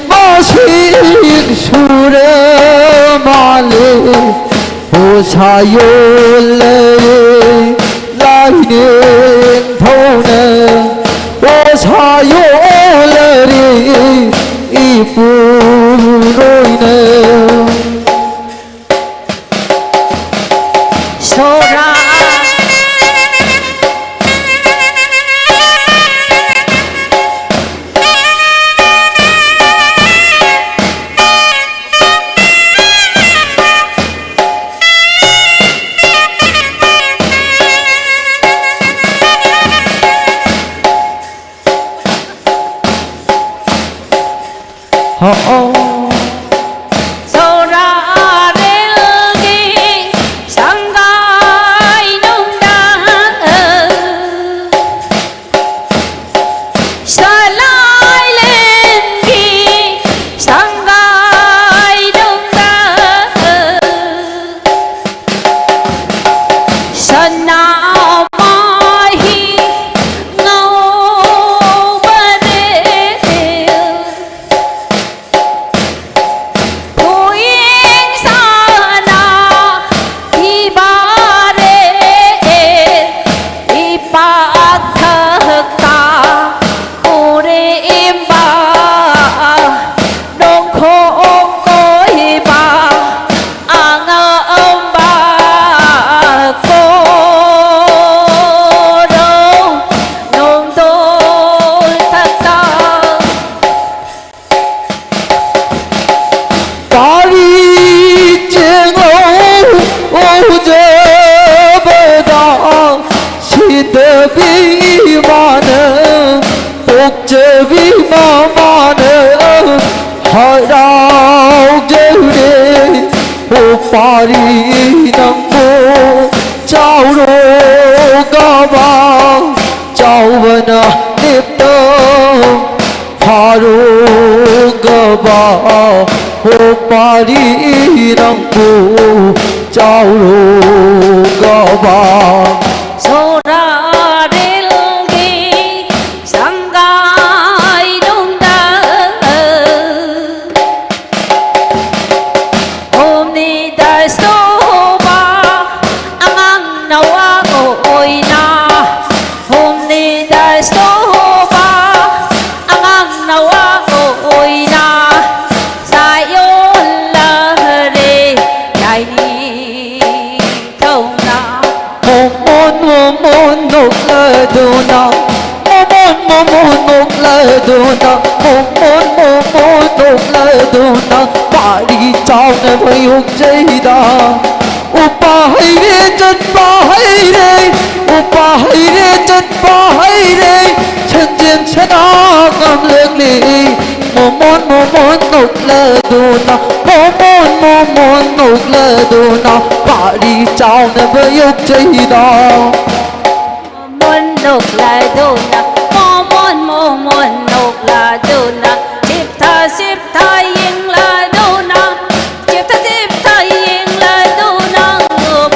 ꯃꯁꯤꯡ ꯁꯨꯔ ꯃꯥꯜꯂꯦ꯫ ꯄꯣꯁꯥ ꯌꯣꯜꯂꯔꯦ ꯂꯥꯏꯅꯤꯡꯊꯧꯅ, ꯄꯣꯁꯥ ꯌꯣꯜꯂꯔꯦ ꯏꯄꯨꯔꯣꯏꯅ꯫ ꯁꯣꯔꯥ꯫ ꯍꯣ꯫ ꯁꯣꯔꯥꯔꯦꯜꯒꯤ ꯁꯪꯒꯥꯏ ꯅꯨꯡꯗ, ꯁꯂꯥꯏꯂꯦꯟꯒꯤ ꯁꯪꯒꯥꯏ ꯅꯨꯡꯗ, ꯁꯅꯥꯃꯍꯤ ꯉꯧꯕꯔꯦ, ꯄꯨꯛꯅꯤꯡ ꯁꯥꯟꯅꯈꯤꯕꯔꯦ, ꯏꯄꯥꯛꯊꯛꯇ ꯎꯔꯤꯕ ꯅꯣꯡꯈꯣꯡ ꯀꯣꯏꯕ ꯑꯉꯝꯕ ꯀꯣꯔꯣ ꯅꯣꯡꯗꯣꯜ ꯊꯛꯇ ꯄꯥꯔꯤ ꯆꯦꯡꯉꯧ ꯎꯖꯕꯗ ꯁꯤꯗꯕꯤ ꯏꯃꯥꯅ ꯄꯣꯛꯆꯕꯤ ꯃꯃꯥꯅ ꯍꯔꯥꯎꯖꯔꯦ꯫ ꯑꯣ ꯄꯥꯔꯤ ꯅꯪꯕꯨ ꯆꯥꯎꯔꯣ ꯒꯕ ꯆꯥꯎꯕꯅ ꯂꯦꯞꯇ ꯐꯥꯔꯣ ꯒꯕ꯫ ꯑꯣ ꯄꯥꯔꯤ ꯅꯪꯕꯨ ꯆꯥꯎꯔꯣ ꯒꯕ꯫ ꯁꯣꯔꯥꯔꯦꯜꯒꯤ ꯁꯪꯒꯥꯏ ꯅꯨꯡꯗ ꯗꯨꯅ ꯃꯣꯃꯣꯟ ꯃꯣꯃꯣꯟ ꯅꯣꯛꯂꯗꯨꯅ ꯄꯥꯔꯤ ꯆꯥꯎꯅꯕ ꯌꯣꯛꯆꯩꯗ꯫ ꯎꯄꯥ ꯍꯩꯔꯦ ꯆꯠꯄ ꯍꯩꯔꯦ, ꯎꯄꯥ ꯍꯩꯔꯦ ꯆꯠꯄ ꯍꯩꯔꯦ, ꯁꯟꯖꯦꯟ ꯁꯅꯥ ꯉꯝꯂꯛꯂꯤ꯫ ꯃꯣꯃꯣꯟ ꯃꯣꯃꯣꯟ ꯅꯣꯛꯂꯗꯨꯅ, ꯃꯣꯃꯣꯟ ꯃꯣꯃꯣꯟ ꯅꯣꯛꯂꯗꯨꯅ ꯄꯥꯔꯤ ꯆꯥꯎꯅꯕ ꯌꯣꯛꯆꯩꯗ꯫ ꯃꯣꯃꯣꯟ ꯅꯣꯛꯂꯗꯨꯅ, ꯃꯣꯃꯣꯟ ꯃꯣꯃꯣꯟ ꯅꯣꯛꯂꯗꯨꯅ, ꯆꯤꯞꯊ ꯆꯤꯞꯊ ꯌꯦꯡꯂꯗꯨꯅ, ꯆꯤꯞꯊ ꯆꯤꯞꯊ ꯌꯦꯡꯂꯗꯨꯅ,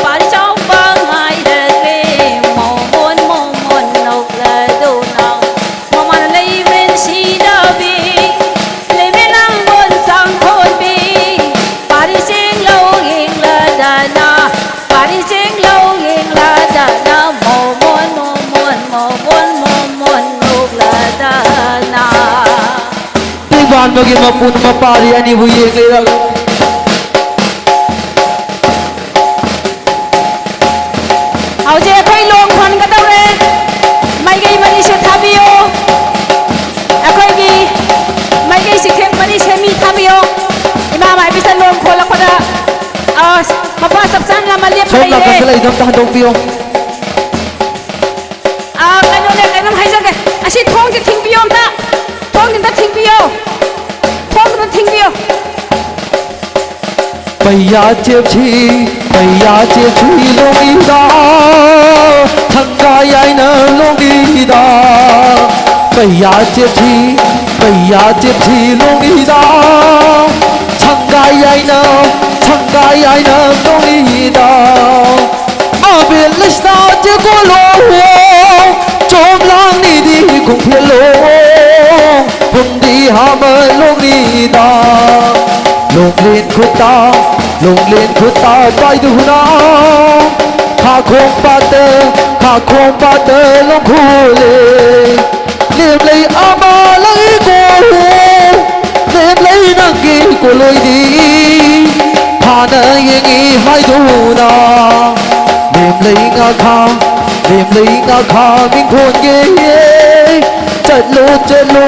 ꯄꯥꯔꯤ ꯆꯥꯎꯕ ꯉꯥꯏꯔꯒꯦ꯫ ꯃꯣꯃꯣꯟ ꯃꯣꯃꯣꯟ ꯅꯣꯛꯂꯗꯨꯅ, ꯃꯃꯥꯅ ꯂꯩꯕꯦꯟ ꯁꯤꯗꯕꯤ, ꯂꯩꯕꯦꯟ ꯂꯥꯡꯒꯣꯜ ꯆꯥꯡꯊꯣꯟꯕꯤ, ꯄꯥꯔꯤ ꯆꯦꯡ ꯂꯧ ꯌꯦꯡꯂꯗꯅ, ꯄꯥꯔꯤ ꯆꯦꯡ ꯂꯧ ꯌꯦꯡꯂꯗꯅ, ꯃꯣꯃꯣꯟ ꯃꯣꯃꯣꯟ ꯃꯣꯃꯣꯟ ꯃꯣꯃꯣꯟ ꯅꯣꯛꯂꯗꯅ꯫ ꯇꯦꯡꯕꯥꯟꯕꯒꯤ ꯃꯄꯨꯅ ꯃꯄꯥꯔꯤ ꯑꯅꯤꯕꯨ ꯌꯦꯡꯂꯤꯔꯒ꯫ ꯍꯧꯖꯤꯛ ꯑꯩꯈꯣꯏ ꯂꯣꯡ ꯈꯣꯟꯒꯗꯧꯔꯦ꯫ ꯃꯥꯏꯀꯩ ꯃꯔꯤꯁꯦ ꯊꯥꯕꯤꯌꯨ꯫ ꯑꯩꯈꯣꯏꯒꯤ ꯃꯥꯏꯀꯩ ꯆꯤꯡꯊꯦꯛ ꯃꯔꯤꯁꯦ ꯃꯤ ꯊꯥꯕꯤꯌꯨ꯫ ꯏꯃꯥ ꯃꯥꯏꯕꯤꯁꯤꯅ ꯂꯣꯡ ꯈꯣꯜꯂꯛꯄꯗ, ꯑ, ꯃꯄꯥ ꯆꯞ ꯆꯥꯅ ꯑꯃ ꯂꯦꯞꯄ ꯁꯣꯝ ꯂꯩꯔꯦ꯫ ꯅꯥꯀꯟꯗ ꯂꯩꯗꯣ ꯑꯝꯇ ꯍꯟꯗꯣꯛꯄꯤꯌꯨ꯫ ꯑ, ꯀꯩꯅꯣꯅꯦ, ꯀꯩꯅꯣꯝ ꯍꯥꯏꯖꯒꯦ꯫ ꯑꯁꯤ ꯊꯣꯡꯁꯦ ꯊꯤꯡꯕꯤꯌꯣ ꯑꯝꯇ꯫ ꯊꯣꯡꯁꯦ ꯑꯝꯇ ꯊꯤꯡꯕꯤꯌꯣ꯫ ꯊꯣꯡꯁꯦ ꯑꯝꯇ ꯊꯤꯡꯕꯤꯌꯣ꯫ ꯄꯩꯌꯥ ꯆꯦꯞꯁꯤ, ꯄꯩꯌꯥ ꯆꯦꯞꯁꯤ ꯂꯣꯡꯏꯗꯥ, ꯁꯪꯒꯥꯏ ꯍꯥꯏꯅ ꯂꯣꯡꯏꯗꯥ꯫ ꯄꯩꯌꯥ ꯆꯦꯞꯁꯤ, ꯄꯩꯌꯥ ꯆꯦꯞꯁꯤ ꯂꯣꯡꯏꯗꯥ, ꯁꯪꯒꯥꯏ ꯍꯥꯏꯅ, ꯁꯪꯒꯥꯏ ꯍꯥꯏꯅ ꯂꯣꯡꯏꯗꯥ꯫ ꯑꯕꯦꯜ ꯂꯩꯁꯅꯥ ꯆꯦꯀꯣꯂꯣ, ꯆꯣꯝꯂꯥꯡꯅꯤꯗꯤ ꯈꯣꯡꯐꯦꯜꯂꯣ, ꯐꯨꯝꯗꯤ ꯍꯥꯃ ꯂꯣꯡꯂꯤꯗ꯫ ꯂꯣꯡꯂꯦꯟ ꯈꯨꯠꯇ, ꯂꯣꯡꯂꯦꯟ ꯈꯨꯠꯇ ꯄꯥꯏꯗꯨꯅ, ꯈꯥꯈꯣꯡ ꯄꯥꯠꯇ, ꯈꯥꯈꯣꯡ ꯄꯥꯠꯇ ꯂꯣꯡꯈꯨꯂꯦ꯫ ꯂꯦꯝꯂꯩ ꯑꯃ ꯂꯩꯀꯣ, ꯂꯦꯝꯂꯩ ꯅꯪꯒꯤ ꯀꯣꯂꯣꯏꯗꯤ ꯐꯥꯅ ꯌꯦꯡꯉꯤ ꯍꯥꯏꯗꯨꯅ꯫ ꯂꯦꯝꯂꯩ ꯉꯥꯈꯥ, ꯂꯦꯝꯂꯩ ꯉꯥꯈꯥ ꯃꯤꯡꯊꯣꯟꯒꯦ꯫ ꯆꯠꯂꯣ, ꯆꯠꯂꯣ,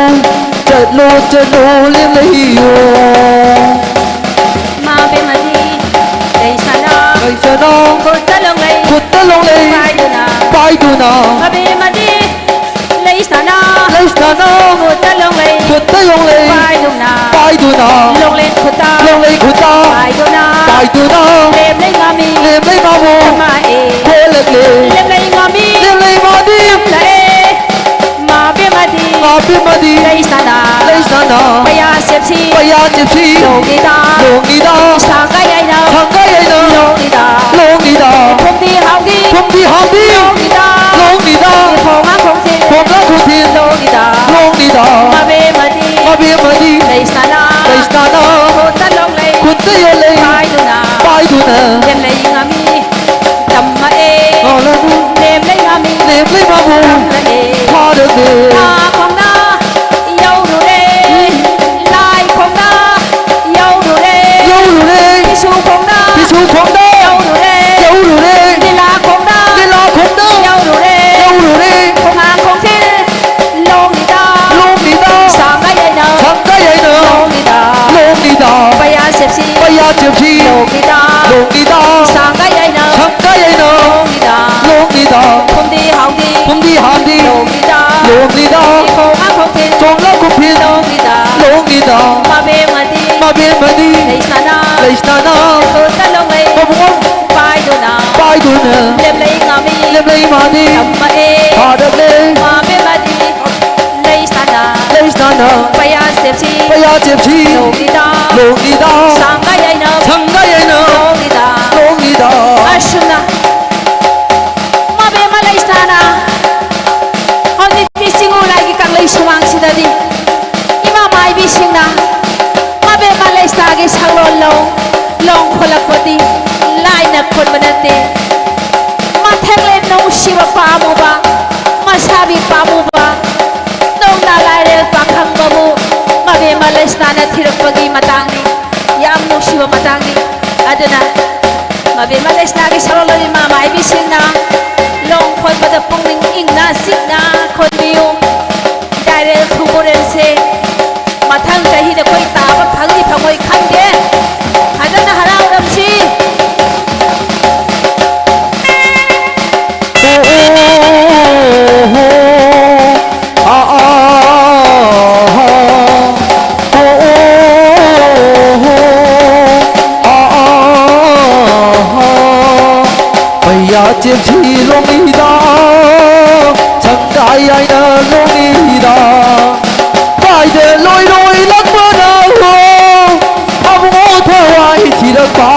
ꯆꯠꯂꯣ, ꯆꯠꯂꯣ, ꯂꯦꯝꯂꯩꯌꯣ꯫ ꯃꯥꯕꯦꯝꯃꯗꯤ ꯂꯩꯁꯥꯅ ꯂꯩꯁꯥꯅ ꯈꯨꯠꯇ ꯂꯣꯡꯂꯩ ꯈꯨꯠꯇ ꯂꯣꯡꯂꯩ ꯄꯥꯏꯗꯨꯅ ꯄꯥꯏꯗꯨꯅ ꯃꯥꯕꯦꯝꯃꯗꯤ ꯂꯩꯁꯥꯅ ꯂꯩꯁꯥꯅ ꯈꯨꯠꯇ ꯂꯣꯡꯂꯩ ꯈꯨꯠꯇ ꯂꯣꯡꯂꯩ ꯄꯥꯏꯗꯨꯅ ꯄꯥꯏꯗꯨꯅ ꯂꯣꯡꯂꯩ ꯈꯨꯠꯇ ꯂꯣꯡꯂꯩ ꯈꯨꯠꯇ ꯄꯥꯏꯗꯨꯅ ꯄꯥꯏꯗꯨꯅ ꯂꯦꯝꯂꯩ ꯃꯥꯃꯤ ꯂꯦꯝꯂꯩ ꯃꯥꯃꯤ ꯊꯝꯃꯛꯑꯦ꯫ ꯊꯣꯛꯂꯛꯂꯦ꯫ ꯂꯦꯝꯂꯩ ꯃꯥꯃꯤ ꯂꯦꯝꯂꯩ ꯃꯥꯃꯤ ꯊꯝꯂꯛꯑꯦ꯫ ꯃꯥꯕꯦꯝꯃꯗꯤ ꯃꯥꯕꯦꯝꯃꯗꯤ ꯂꯩꯁꯥꯅ ꯂꯩꯁꯥꯅ ꯄꯩꯌꯥ ꯆꯦꯞꯁꯤ ꯄꯩꯌꯥ ꯆꯦꯞꯁꯤ ꯂꯣꯡꯂꯤꯗ ꯂꯣꯡꯂꯤꯗ ꯁꯪꯒꯥꯏ ꯌꯥꯏꯅ ꯁꯪꯒꯥꯏ ꯌꯥꯏꯅ ꯂꯣꯡꯂꯤꯗ ꯂꯣꯡꯂꯤꯗ ꯐꯨꯝꯗꯤ ꯍꯥꯎꯗꯤ ꯐꯨꯝꯗꯤ ꯍꯥꯎꯗꯤ ꯂꯣꯡꯂꯤꯗ ꯂꯣꯡꯂꯤꯗ ꯈꯣꯡꯉꯥ ꯈꯣꯡꯊꯤꯜ ꯈꯣꯡꯉꯥ ꯈꯣꯡꯊꯤꯜ ꯂꯣꯡꯂꯤꯗ ꯂꯣꯡꯂꯤꯗ ꯃꯥꯕꯦꯝꯃꯗꯤ ꯃꯥꯕꯦꯝꯃꯗꯤ ꯂꯩꯁꯥꯅ ꯂꯩꯁꯥꯅ ꯈꯨꯠꯇ ꯂꯣꯡꯂꯩ ꯈꯨꯠꯇ ꯌꯣꯜꯂꯩ ꯄꯥꯏꯗꯨꯅ ꯄꯥꯏꯗꯨꯅ ꯂꯦꯝꯂꯩ ꯃꯥꯃꯤ ꯇꯝꯃꯛꯑꯦ꯫ ꯂꯦꯝꯂꯩ ꯃꯥꯃꯤ ꯂꯦꯝꯂꯩ ꯃꯥꯃꯤ ꯇꯝꯂꯛꯑꯦ꯫ ꯐꯥꯔꯛꯂꯦ꯫ ꯂꯥ ꯈꯣꯡꯗ ꯌꯧꯔꯨꯔꯦ꯫ ꯂꯥꯏ ꯈꯣꯡꯗ ꯌꯧꯔꯨꯔꯦ꯫ ꯌꯧꯔꯨꯔꯦ꯫ ꯄꯤꯁꯨ ꯈꯣꯡꯗ ꯄꯤꯁꯨ ꯈꯣꯡꯗ ꯌꯧꯔꯨꯔꯦ꯫ ꯌꯧꯔꯨꯔꯦ꯫ ꯂꯤꯂꯥ ꯈꯣꯡꯗ ꯂꯤꯂꯥ ꯈꯣꯡꯗ ꯌꯧꯔꯨꯔꯦ꯫ ꯌꯧꯔꯨꯔꯦ꯫ ꯈꯣꯡꯉꯥꯡ ꯈꯣꯡꯊꯤꯜ ꯂꯣꯡꯂꯤꯗ ꯂꯣꯡꯂꯤꯗ ꯁꯪꯒꯥꯏ ꯌꯥꯏꯅ ꯁꯪꯒꯥꯏ ꯌꯥꯏꯅ ꯂꯣꯡꯂꯤꯗ ꯂꯣꯡꯂꯤꯗ ꯄꯩꯌꯥ ꯆꯦꯞꯁꯤ ꯄꯩꯌꯥ ꯆꯦꯞꯁꯤ ꯂꯣꯡꯂꯤꯗ ꯂꯣꯡꯂꯤꯗ ꯁꯪꯒꯥꯏ ꯌꯥꯏꯅ ꯁꯪꯒꯥꯏ ꯌꯥꯏꯅ ꯂꯣꯡꯂꯤꯗ ꯂꯣꯡꯂꯤꯗ ꯐꯨꯝꯗꯤ ꯍꯥꯎꯗꯤ ꯐꯨꯝꯗꯤ ꯍꯥꯎꯗꯤ ꯂꯣꯡꯂꯤꯗ ꯂꯣꯡꯂꯤꯗ ꯈꯣꯡꯉꯥ ꯈꯣꯡꯊꯤꯜ ꯈꯣꯡꯉꯥ ꯈꯣꯡꯊꯤꯜ ꯂꯣꯡꯂꯤꯗ ꯂꯣꯡꯂꯤꯗ ꯃꯥꯕꯦꯝꯃꯗꯤ ꯃꯥꯕꯦꯝꯃꯗꯤ ꯂꯩꯁꯥꯅ ꯂꯩꯁꯥꯅ ꯈꯨꯠꯇ ꯂꯣꯡꯂꯩ ꯃꯕꯨꯡ ꯄꯥꯏꯗꯨꯅ ꯄꯥꯏꯗꯨꯅ ꯂꯦꯝꯂꯩ ꯃꯥꯃꯤ ꯂꯦꯝꯂꯩ ꯃꯥꯃꯤ ꯇꯝꯃꯛꯑꯦ꯫ ꯐꯥꯔꯛꯂꯦ꯫ ꯃꯥꯕꯦꯝꯃꯗꯤ ꯂꯩꯁꯥꯅ ꯂꯩꯁꯥꯅ ꯄꯩꯌꯥ ꯆꯦꯞꯁꯤ ꯄꯩꯌꯥ ꯆꯦꯞꯁꯤ ꯂꯣꯡꯂꯤꯗ ꯂꯣꯡꯂꯤꯗ ꯁꯪꯒꯥꯏ ꯌꯥꯏꯅ ꯁꯪꯒꯥꯏ ꯌꯥꯏꯅ ꯂꯣꯡꯂꯤꯗ ꯂꯣꯡꯂꯤꯗ ꯑꯁꯨꯝꯅ ꯃꯥꯕꯦꯝꯃ ꯂꯩꯁꯥꯅ ꯍꯧꯖꯤꯛꯇꯤ ꯆꯤꯡꯉꯨ ꯂꯥꯏꯒꯤ ꯀꯪꯂꯩ ꯁꯨꯃꯥꯡꯁꯤꯗꯗꯤ ꯏꯃꯥ ꯃꯥꯏꯕꯤꯁꯤꯡꯅ ꯃꯥꯕꯦꯝꯃ ꯂꯩꯁꯥꯒꯤ ꯁꯛꯂꯣꯟ ꯂꯧ ꯂꯣꯡ ꯈꯣꯠꯂꯛꯄꯗꯤ ꯂꯥꯏꯅ ꯈꯣꯠꯄ ꯅꯠꯇꯦ꯫ ꯃꯊꯦꯛꯂꯦꯟ ꯅꯨꯡꯁꯤꯕ ꯄꯥꯝꯃꯨꯕ, ꯃꯁꯥꯕꯤ ꯄꯥꯝꯃꯨꯕ, ꯅꯣꯡꯅ ꯂꯥꯏꯔꯦꯜ ꯄꯥꯈꯪꯕꯕꯨ ꯃꯕꯦꯝꯃ ꯂꯩꯁꯅꯥꯅ ꯊꯤꯔꯛꯄꯒꯤ ꯃꯇꯥꯡꯅꯤ꯫ ꯌꯥꯝ ꯅꯨꯡꯁꯤꯕ ꯃꯇꯥꯡꯅꯤ꯫ ꯑꯗꯨꯅ ꯃꯕꯦꯝꯃ ꯂꯩꯁꯅꯥꯒꯤ ꯁꯛꯂꯣꯟ ꯂꯧꯔꯤꯕ ꯃꯥꯏꯕꯤꯁꯤꯡꯅ ꯂꯣꯡ ꯈꯣꯟꯕꯗ ꯄꯨꯛꯅꯤꯡ ꯏꯪꯅ ꯆꯤꯛꯅ ꯈꯣꯟꯕꯤꯌꯨ꯫ ꯃꯣꯔꯦꯜ ꯊꯧꯒꯣꯔꯦꯜꯁꯦ ꯃꯊꯪ ꯆꯍꯤꯗ ꯑꯩꯈꯣꯏ ꯇꯥꯕ ꯐꯪꯅꯤ ꯐꯪꯉꯣꯏ ꯈꯪꯗꯦ꯫ ꯐꯖꯅ ꯍꯔꯥꯎꯔꯝꯁꯤ꯫ ꯃꯩꯌꯥ ꯆꯦꯞꯁꯤ ꯂꯣꯡꯂꯤꯗ, ꯁꯪꯒꯥꯏ ꯌꯥꯏꯅ ꯂꯣꯡꯂꯤꯗ꯫ ꯀꯥꯏꯗ ꯂꯣꯏꯔꯣꯏ ꯂꯥꯛꯄꯅ ꯍꯣ, ꯑꯕꯨꯡꯉꯣ ꯊꯋꯥꯏ ꯊꯤꯔꯛꯄ꯫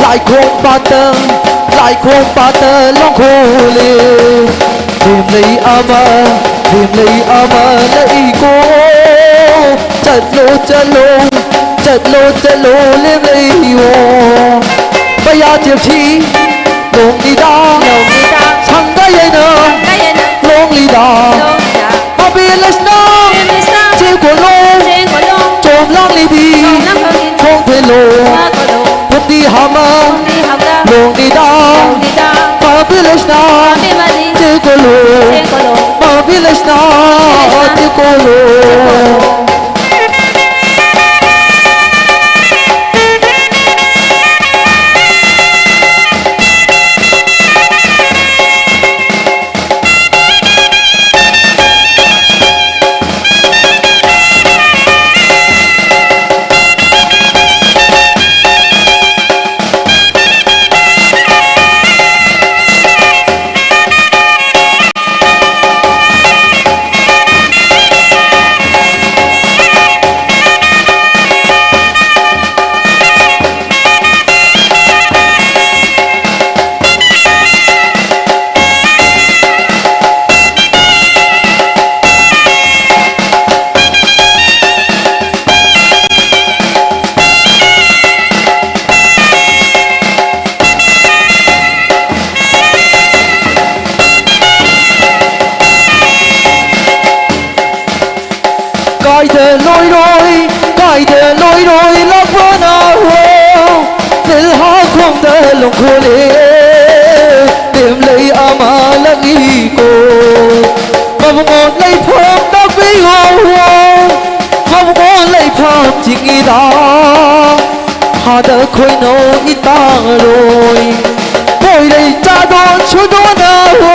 ꯂꯥꯏꯈꯣꯡ ꯄꯥꯠꯇ, ꯂꯥꯏꯈꯣꯡ ꯄꯥꯠꯇ ꯂꯣꯡꯈꯣꯂꯦ꯫ ꯂꯦꯝꯂꯩ ꯑꯃ, ꯂꯦꯝꯂꯩ ꯑꯃ ꯂꯩꯀꯣ꯫ ꯆꯠꯂꯣ, ꯆꯠꯂꯣ, ꯆꯠꯂꯣ, ꯆꯠꯂꯣ, ꯂꯦꯝꯂꯩꯌꯣ꯫ ꯄꯩꯌꯥ ꯆꯦꯞꯁꯤ ꯂꯣꯡꯂꯤꯗ꯫ ꯂꯣꯡꯂꯤꯗ꯫ ꯁꯪꯒꯥꯏ ꯌꯩꯅ ꯁꯪꯒꯥꯏ ꯌꯩꯅ ꯂꯣꯡꯂꯤꯗ꯫ ꯂꯣꯡꯂꯤꯗ꯫ ꯃꯕꯤ ꯂꯩꯁꯅꯥ ꯃꯕꯤ ꯂꯩꯁꯅꯥ ꯆꯦꯡ ꯀꯣꯠꯂꯣ꯫ ꯆꯦꯡ ꯀꯣꯠꯂꯣ꯫ ꯆꯣꯝ ꯂꯥꯡꯂꯤꯗꯤ ꯆꯣꯝ ꯂꯥꯡꯂꯤꯗꯤ ꯊꯣꯡ ꯊꯤꯜꯂꯣ꯫ ꯊꯣꯡ ꯊꯤꯜꯂꯣ꯫ ꯐꯨꯝꯗꯤ ꯍꯥꯞꯃ ꯐꯨꯝꯗꯤ ꯍꯥꯞꯃ ꯂꯣꯡꯂꯤꯗ꯫ ꯂꯣꯡꯂꯤꯗ꯫ ꯃꯕꯤ ꯂꯩꯁꯅꯥ ꯃꯕꯤ ꯃꯕꯤ ꯆꯦꯡ ꯀꯣꯠꯂꯣ꯫ ꯆꯦꯡ ꯀꯣꯠꯂꯣ꯫ ꯃꯕꯤ ꯂꯩꯁꯅꯥ ꯃꯕꯤ ꯂꯩꯁꯅꯥ ꯆꯦꯡ ꯀꯣꯠꯂꯣ꯫ ꯆꯦꯡ ꯀꯣꯠꯂꯣ꯫ ꯀꯥꯏꯗ ꯂꯣꯏꯔꯣꯏ, ꯀꯥꯏꯗ ꯂꯣꯏꯔꯣꯏ ꯂꯥꯛꯄꯅ ꯍꯣ, ꯆꯤꯜꯍꯥꯈꯣꯡꯗ ꯂꯣꯡꯈꯣꯂꯦ, ꯂꯦꯝꯂꯩ ꯑꯃ ꯂꯥꯛꯏꯀꯣ꯫ ꯃꯕꯨꯡꯉꯣ ꯂꯩꯐꯝ ꯑꯗ ꯈꯣꯏꯅꯧ ꯏꯇꯥꯔꯣꯏ꯫ ꯃꯣꯏꯔꯩ ꯆꯥꯗꯣꯟ ꯁꯨꯗꯣꯟꯅ ꯍꯣ꯫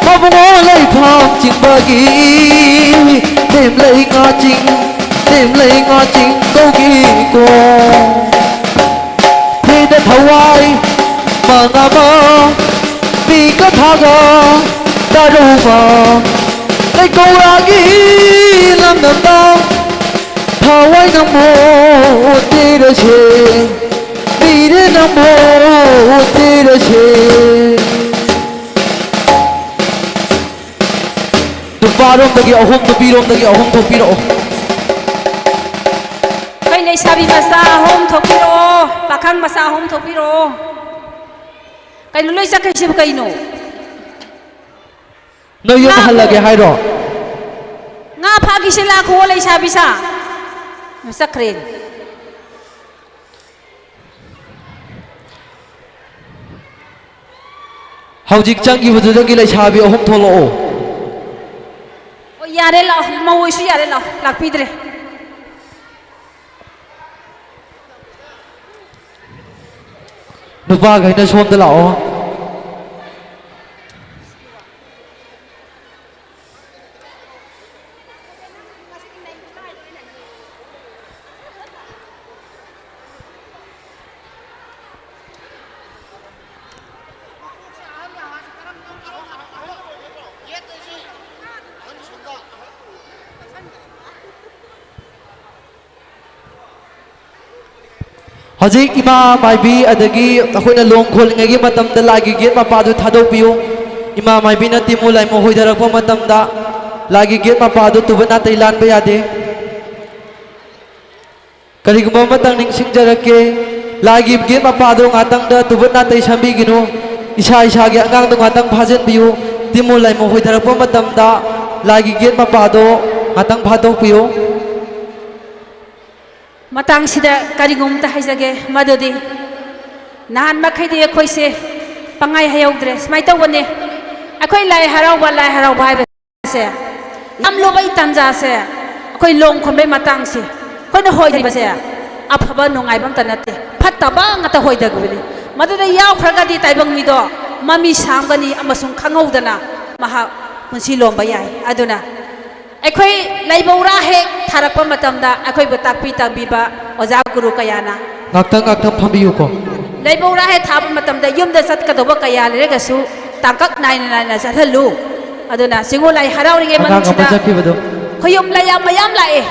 ꯃꯕꯨꯡꯉꯣ ꯂꯩꯐꯝ ꯆꯤꯡꯕꯒꯤ꯫ ꯅꯦꯝ ꯂꯩ ꯉꯥ ꯆꯤꯡ꯫ ꯅꯦꯝ ꯂꯩ ꯉꯥ ꯆꯤꯡ ꯀꯧꯒꯤ ꯀꯣ꯫ ꯍꯤꯗ ꯊꯋꯥꯏ ꯃꯉꯥꯃ꯫ ꯃꯤ ꯀꯊꯥꯒ ꯇꯔꯨꯃ꯫ ꯂꯩꯀꯧꯔꯥꯒꯤ ꯂꯝꯗꯝꯗ꯫ ꯊꯋꯥꯏ ꯅꯪꯕꯨ ꯊꯤꯔꯁꯦ, ꯃꯤꯔꯦ ꯅꯪꯕꯨ ꯊꯤꯔꯁꯦ꯫ ꯅꯨꯄꯥꯔꯣꯝꯗꯒꯤ ꯑꯍꯨꯝ, ꯅꯨꯄꯤꯔꯣꯝꯗꯒꯤ ꯑꯍꯨꯝ ꯊꯣꯛꯄꯤꯔꯛꯑꯣ꯫ ꯑꯩꯈꯣꯏ ꯂꯩꯁꯥꯕꯤ ꯃꯆꯥ ꯑꯍꯨꯝ ꯊꯣꯛꯄꯤꯔꯛꯑꯣ, ꯄꯥꯈꯪ ꯃꯆꯥ ꯑꯍꯨꯝ ꯊꯣꯛꯄꯤꯔꯛꯑꯣ꯫ ꯀꯩꯅꯣ ꯂꯣꯏ ꯆꯠꯈ꯭ꯔꯤꯁꯤꯕꯨ ꯀꯩꯅꯣ? ꯅꯣꯏ ꯌꯨꯝ ꯉꯥ ꯍꯜꯂꯒꯦ ꯍꯥꯏꯔꯣ? ꯉꯥ ꯐꯥꯈꯤꯁꯤ ꯂꯥꯛꯈꯣ, ꯂꯩꯁꯥꯕꯤ ꯁꯥ꯫ ꯆꯠꯈ꯭ꯔꯦ꯫ ꯍꯧꯖꯤꯛ ꯆꯪꯈꯤꯕꯗꯨꯗꯒꯤ ꯂꯩꯁꯥꯕꯤ ꯑꯍꯨꯝ ꯊꯣꯛꯂꯛꯑꯣ꯫ ꯑꯣ, ꯌꯥꯔꯦ, ꯂꯥꯛꯑꯣ꯫ ꯃꯧ ꯑꯣꯏꯁꯨ ꯌꯥꯔꯦ, ꯂꯥꯛꯑꯣ꯫ ꯂꯥꯛꯄꯤꯗ꯭ꯔꯦ꯫ ꯅꯨꯄꯥꯈꯩꯅ ꯁꯣꯝꯗ ꯂꯥꯛꯑꯣ꯫ ꯍꯧꯖꯤꯛ ꯏꯃꯥ ꯃꯥꯏꯕꯤ ꯑꯗꯒꯤ ꯑꯩꯈꯣꯏꯅ ꯂꯣꯡ ꯈꯣꯜꯂꯤꯉꯩꯒꯤ ꯃꯇꯝꯗ ꯂꯥꯏꯒꯤ ꯒꯦꯠ ꯃꯄꯥꯗꯨ ꯊꯥꯗꯣꯛꯄꯤꯌꯨ꯫ ꯏꯃꯥ ꯃꯥꯏꯕꯤꯅ ꯇꯤꯃꯨ ꯂꯥꯏꯃꯨ ꯍꯣꯏꯊꯔꯛꯄ ꯃꯇꯝꯗ ꯂꯥꯏꯒꯤ ꯒꯦꯠ ꯃꯄꯥꯗꯨ ꯇꯨꯕꯠ ꯅꯥꯇꯩ ꯂꯥꯟꯕ ꯌꯥꯗꯦ꯫ ꯀꯔꯤꯒꯨꯝꯕ ꯑꯃꯇꯪ ꯅꯤꯡꯁꯤꯡꯖꯔꯛꯀꯦ, ꯂꯥꯏꯒꯤ ꯒꯦꯠ ꯃꯄꯥꯗꯣ ꯉꯥꯛꯇꯪꯗ ꯇꯨꯕꯠ ꯅꯥꯇꯩ ꯁꯟꯕꯤꯒꯅꯨ꯫ ꯏꯁꯥ ꯏꯁꯥꯒꯤ ꯑꯉꯥꯡꯗꯣ ꯉꯥꯛꯇꯪ ꯐꯥꯖꯤꯟꯕꯤꯌꯨ꯫ ꯇꯤꯃꯨ ꯂꯥꯏꯃꯨ ꯍꯣꯏꯊꯔꯛꯄ ꯃꯇꯝꯗ ꯂꯥꯏꯒꯤ ꯒꯦꯠ ꯃꯄꯥꯗꯣ ꯉꯥꯛꯇꯪ ꯐꯥꯗꯣꯛꯄꯤꯌꯨ꯫ ꯃꯇꯥꯡꯁꯤꯗ ꯀꯔꯤꯒꯨꯝꯇ ꯍꯥꯏꯖꯒꯦ, ꯃꯗꯨꯗꯤ ꯅꯍꯥꯟ ꯃꯈꯩꯗꯤ ꯑꯩꯈꯣꯏꯁꯦ ꯄꯪꯍꯥꯏ ꯍꯥꯏꯍꯧꯗ꯭ꯔꯦ꯫ ꯁꯨꯃꯥꯏꯅ ꯇꯧꯕꯅꯦ, ꯑꯩꯈꯣꯏ ꯂꯥꯏ ꯍꯔꯥꯎꯕ, ꯂꯥꯏ ꯍꯔꯥꯎꯕ ꯍꯥꯏꯕꯁꯦ ꯌꯥꯝꯂꯨꯕꯩ ꯇꯥꯟꯖꯥꯁꯦ, ꯑꯩꯈꯣꯏ ꯂꯣꯡ ꯈꯣꯟꯕꯩ ꯃꯇꯥꯡꯁꯦ, ꯑꯩꯈꯣꯏꯅ ꯍꯣꯏꯗ꯭ꯔꯤꯕꯁꯦ, ꯑꯐꯕ ꯅꯨꯡꯉꯥꯏꯕ ꯑꯝꯇ ꯅꯠꯇꯦ, ꯐꯠꯇꯕ ꯉꯥꯛꯇ ꯍꯣꯏꯗꯒꯕꯅꯤ꯫ ꯃꯗꯨꯗ ꯌꯥꯎꯈ꯭ꯔꯒꯗꯤ ꯇꯥꯏꯕꯪ ꯃꯤꯗꯣ ꯃꯃꯤ ꯁꯥꯝꯒꯅꯤ ꯑꯃꯁꯨꯡ ꯈꯪꯍꯧꯗꯅ ꯃꯍꯥꯛ ꯄꯨꯟꯁꯤ ꯂꯣꯝꯕ ꯌꯥꯏ꯫ ꯑꯗꯨꯅ ꯑꯩꯈꯣꯏ ꯂꯩꯕꯧꯔꯥ ꯍꯦꯛ ꯊꯥꯔꯛꯄ ꯃꯇꯝꯗ ꯑꯩꯈꯣꯏꯕꯨ ꯇꯥꯛꯄꯤ ꯇꯝꯕꯤꯕ ꯑꯣꯖꯥ ꯒꯨꯔꯨ ꯀꯌꯥꯅ ꯉꯥꯛꯇꯪ ꯉꯥꯛꯇꯪ ꯐꯝꯕꯤꯌꯨꯀꯣ꯫ ꯂꯩꯕꯧꯔꯥ ꯍꯦꯛ ꯊꯥꯕ ꯃꯇꯝꯗ ꯌꯨꯝꯗ ꯆꯠꯀꯗꯧꯕ ꯀꯌꯥ ꯂꯩꯔꯒꯁꯨ ꯇꯥꯡꯀꯛ ꯅꯥꯏꯅ ꯅꯥꯏꯅ ꯆꯠꯍꯜꯂꯨ꯫ ꯑꯗꯨꯅ ꯆꯤꯡꯉꯨ ꯂꯥꯏ ꯍꯔꯥꯎꯔꯤꯉꯩ ꯑꯉꯥꯡ ꯑꯃ ꯃꯅꯨꯡꯁꯤꯗ ꯆꯠꯈꯤꯕꯗꯣ꯫ ꯈꯨꯌꯨꯝ ꯂꯩꯌꯥꯝ ꯃꯌꯥꯝ ꯂꯥꯛꯑꯦ꯫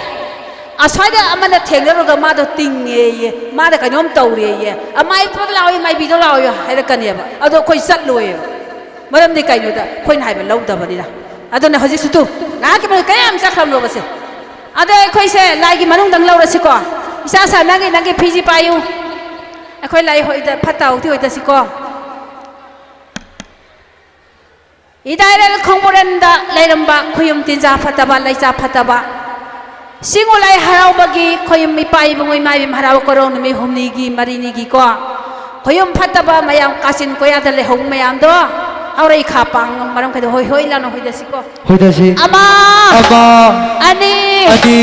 ꯑꯁ꯭ꯋꯥꯏꯗ ꯑꯃꯅ ꯊꯦꯡꯅꯔꯨꯔꯒ ꯃꯥꯗꯣ ꯇꯤꯡꯉꯦꯌꯦ, ꯃꯥꯗ ꯀꯩꯅꯣꯝ ꯇꯧꯔꯦꯌꯦ, "ꯑꯃꯥꯏ ꯄꯣꯠ ꯂꯥꯛꯑꯣ, ꯃꯥꯏꯕꯤꯗꯣ ꯂꯥꯛꯑꯣ" ꯍꯥꯏꯔꯛꯀꯅꯦꯕ꯫ ꯑꯗꯣ ꯑꯩꯈꯣꯏ ꯆꯠꯂꯣꯏꯕ꯫ ꯃꯔꯝꯗꯤ ꯀꯩꯅꯣꯗ ꯑꯩꯈꯣꯏꯅ ꯍꯥꯏꯕ ꯂꯧꯗꯕꯅꯤꯅ꯫ ꯑꯗꯨꯅ ꯍꯧꯖꯤꯛꯁꯨ ꯇꯨ ꯉꯥꯏꯍꯥꯛꯀꯤ ꯃꯅꯨꯡꯗ ꯀꯌꯥꯝ ꯆꯠꯈ꯭ꯔꯕꯅꯣꯕꯁꯦ꯫ ꯑꯗꯣ ꯑꯩꯈꯣꯏꯁꯦ ꯂꯥꯏꯒꯤ ꯃꯅꯨꯡꯗꯪ ꯂꯧꯔꯁꯤꯀꯣ꯫ ꯏꯆꯥ ꯁꯥ, ꯅꯪꯒꯤ, ꯅꯪꯒꯤ ꯐꯤꯁꯤ ꯄꯥꯏꯌꯨ꯫ ꯑꯩꯈꯣꯏ ꯂꯥꯏ ꯍꯣꯏꯗ ꯐꯠꯇ ꯍꯥꯎꯊꯤ ꯍꯣꯏꯗꯁꯤꯀꯣ꯫ ꯏꯗꯥꯏꯔꯦꯜ ꯈꯣꯡꯕꯣꯔꯦꯟꯗ ꯂꯩꯔꯝꯕ ꯈꯨꯌꯨꯝ ꯇꯤꯟꯖꯥ ꯐꯠꯇꯕ, ꯂꯩꯆꯥ ꯐꯠꯇꯕ, ꯁꯤꯡꯉꯨ ꯂꯥꯏ ꯍꯔꯥꯎꯕꯒꯤ ꯈꯨꯌꯨꯝ ꯏꯄꯥ ꯏꯕꯨꯡꯉꯣ ꯏꯃꯥ ꯏꯕꯦꯝ ꯍꯔꯥꯎ ꯀꯔꯣꯡ ꯅꯨꯃꯤꯠ ꯍꯨꯝꯅꯤꯒꯤ ꯃꯔꯤꯅꯤꯒꯤꯀꯣ ꯈꯨꯌꯨꯝ ꯐꯠꯇꯕ ꯃꯌꯥꯝ ꯀꯥꯆꯤꯟ ꯀꯣꯌꯥꯗ ꯂꯩꯍꯧꯕ ꯃꯌꯥꯝꯗꯣ ꯍꯧꯔꯩ ꯈꯥ ꯄꯥꯡ ꯃꯔꯝ ꯀꯩꯗꯧ ꯍꯣꯏ ꯍꯣꯏ ꯂꯥꯎꯅ ꯍꯣꯏꯗꯁꯤꯀꯣ꯫ ꯍꯣꯏꯗꯁꯤ꯫ ꯑꯃ, ꯑꯃ, ꯑꯅꯤ, ꯑꯅꯤ,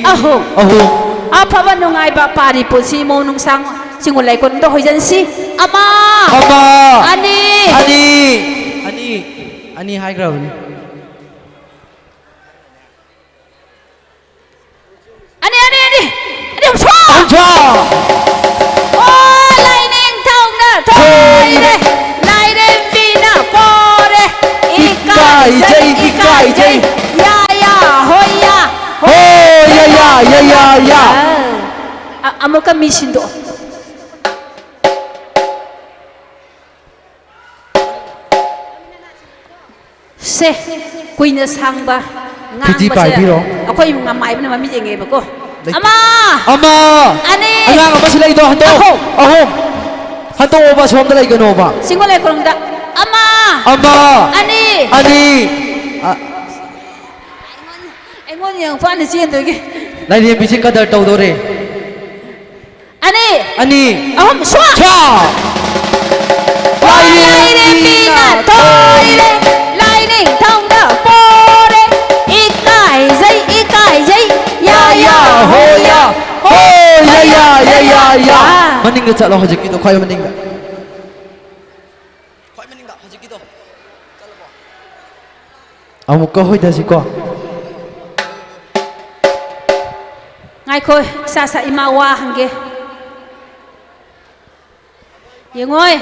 ꯑꯍꯨꯝ꯫ ꯑꯍꯨꯝ꯫ ꯑꯐꯕ ꯅꯨꯡꯉꯥꯏꯕ ꯄꯥꯔꯤ ꯄꯨꯟꯁꯤ ꯃꯧ ꯅꯨꯡꯁꯥꯡ ꯁꯤꯡꯉꯨ ꯂꯩꯀꯣꯟꯗ ꯍꯣꯏꯖꯟꯁꯤ꯫ ꯑꯃ, ꯑꯃ, ꯑꯅꯤ, ꯑꯅꯤ, ꯑꯅꯤ, ꯑꯅꯤ ꯍꯥꯏꯈ꯭ꯔꯕꯅꯤ꯫ ꯑꯅꯤ, ꯑꯅꯤ, ꯑꯅꯤ, ꯑꯅꯤ, ꯑꯍꯨꯝ ꯁꯣ! ꯑꯍꯨꯝ ꯁꯣ! ꯑꯣ, ꯂꯥꯏꯅꯤꯡꯊꯧꯅ ꯊꯣꯏꯔꯦ, ꯂꯥꯏꯔꯦꯝꯕꯤꯅ ꯄꯣꯔꯦ, ꯏꯀꯥꯏꯖꯩ, ꯏꯀꯥꯏꯖꯩ, ꯌꯥ, ꯌꯥ, ꯍꯣꯏ, ꯌꯥ, ꯍꯣ, ꯌꯥ, ꯌꯥ, ꯌꯥ, ꯌꯥ, ꯌꯥ꯫ ꯑ, ꯑꯃꯨꯛꯀ ꯃꯤ ꯁꯤꯟꯗꯣꯛꯑꯣ꯫ ꯁꯦ, ꯀꯨꯏꯅ ꯁꯥꯡꯕ ꯐꯤꯖꯤ ꯉꯥꯡꯕꯁꯦ ꯄꯥꯏꯕꯤꯔꯣ꯫ ꯑꯩꯈꯣꯏ ꯉꯝꯃꯥꯏꯕꯅ ꯃꯃꯤꯠ ꯌꯦꯡꯉꯦꯕꯀꯣ꯫ ꯂꯩꯇꯦ꯫ ꯑꯃ! ꯑꯃ! ꯑꯅꯤ! ꯑꯉꯥꯡ ꯑꯃꯁꯨ ꯂꯩꯗꯣ, ꯍꯟꯗꯣꯛ! ꯑꯍꯨꯝ! ꯑꯍꯨꯝ! ꯍꯟꯗꯣꯛꯑꯣꯕ, ꯁꯣꯝꯗ ꯂꯩꯒꯅꯣꯕ꯫ ꯁꯤꯡꯒꯣ ꯂꯩꯈꯣꯡꯗ꯫ ꯑꯃ! ꯑꯃ! ꯑꯅꯤ! ꯑꯅꯤ! ꯑ- ꯑꯩꯉꯣꯟꯗ ꯌꯦꯡꯉꯛꯄ ꯍꯥꯟꯅ ꯆꯦꯟꯗꯣꯏꯒꯤ꯫ ꯂꯥꯏꯔꯦꯝꯕꯤꯁꯤ ꯀꯗꯔ ꯇꯧꯗꯣꯔꯦ꯫ ꯑꯅꯤ꯫ ꯑꯅꯤ꯫ ꯑꯍꯨꯝ, ꯁ꯭ꯋꯥ! ꯁ꯭ꯋꯥ! ꯂꯥꯏꯔꯦꯝꯕꯤꯅ ꯊꯣꯏꯔꯦ, ꯂꯥꯏꯅꯤꯡꯊꯧꯅ ꯄꯣꯔꯦ, ꯏꯀꯥꯏꯖꯩ, ꯏꯀꯥꯏꯖꯩ, ꯌꯥ, ꯌꯥ, ꯍꯣ, ꯌꯥ, ꯍꯣ, ꯌꯥ, ꯌꯥ, ꯌꯥ! ꯃꯅꯤꯡꯗ ꯆꯠꯂꯣ, ꯍꯧꯖꯤꯛꯀꯤꯗꯣ ꯈ꯭ꯋꯥꯏ ꯃꯅꯤꯡꯗ꯫ ꯈ꯭ꯋꯥꯏ ꯃꯅꯤꯡꯗ, ꯍꯧꯖꯤꯛꯀꯤꯗꯣ꯫ ꯆꯠꯂꯕꯣ? ꯑꯃꯨꯛꯀ ꯍꯣꯏꯊꯁꯤꯀꯣ꯫ ꯉꯥꯏꯈꯣ, ꯏꯁꯥ ꯁꯥ ꯏꯃꯥ ꯋꯥ ꯍꯪꯒꯦ꯫ ꯌꯦꯡꯉꯣꯏ,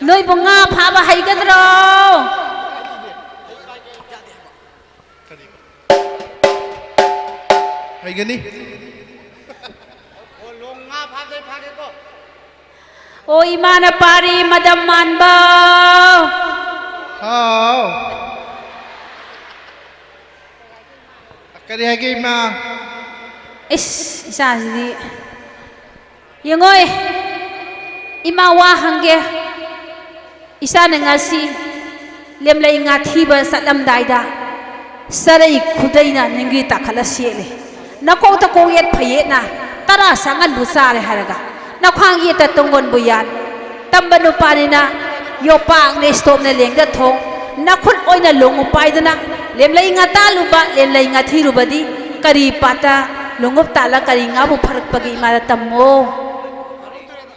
ꯅꯣꯏꯕꯨ ꯉꯥ ꯐꯥꯕ ꯍꯩꯒꯗ꯭ꯔꯣ? ꯍꯩꯒꯅꯤ꯫ ꯑꯣ, ꯏꯃꯥꯅ ꯄꯥꯔꯤ, ꯃꯗꯝ ꯃꯥꯟꯕ꯫ ꯍꯥꯎ꯫ ꯀꯔꯤ ꯍꯥꯏꯒꯦ, ꯏꯃꯥ? ꯏꯁ, ꯏꯆꯥꯁꯤꯗꯤ꯫ ꯌꯦꯡꯉꯣꯏ, ꯏꯃꯥ ꯋꯥ ꯍꯪꯒꯦ꯫ ꯏꯆꯥꯅ ꯉꯁꯤ ꯂꯦꯝꯂꯩ ꯉꯥꯊꯤꯕ ꯆꯠꯂꯝꯗꯥꯏꯗ ꯆꯔꯩ ꯈꯨꯗꯩꯅ ꯅꯤꯡꯒ꯭ꯔꯤ ꯇꯥꯈꯠꯂ ꯁꯦꯠꯂꯦ꯫ ꯅꯀꯣꯛꯇ ꯀꯣꯛꯌꯦꯠ ꯐꯌꯦꯠꯅ ꯇꯔꯥ ꯆꯥꯡꯉꯟꯕꯨ ꯆꯥꯔꯦ ꯍꯥꯏꯔꯒ ꯅꯈ꯭ꯋꯥꯡ ꯌꯦꯠꯇ ꯇꯣꯡꯒꯣꯟꯕꯨ ꯌꯥꯟ꯫ ꯇꯝꯕ ꯅꯨꯄꯥꯅꯤꯅ ꯌꯣꯄꯥꯛꯅ ꯏꯁꯇꯣꯞꯅ ꯂꯦꯡꯗ ꯊꯣꯡ꯫ ꯅꯈꯨꯠ ꯑꯣꯏꯅ ꯂꯣꯡꯉꯨ ꯄꯥꯏꯗꯨꯅ ꯂꯦꯝꯂꯩ ꯉꯥꯇꯥꯂꯨꯕ, ꯂꯦꯝꯂꯩ ꯉꯥꯊꯤꯔꯨꯕꯗꯤ ꯀꯔꯤ ꯄꯥꯠꯇ ꯂꯣꯡꯉꯨꯞ ꯇꯥꯜꯂ ꯀꯔꯤ ꯉꯥꯕꯨ ꯐꯥꯔꯛꯄꯒꯦ ꯏꯃꯥꯗ ꯇꯝꯃꯣ꯫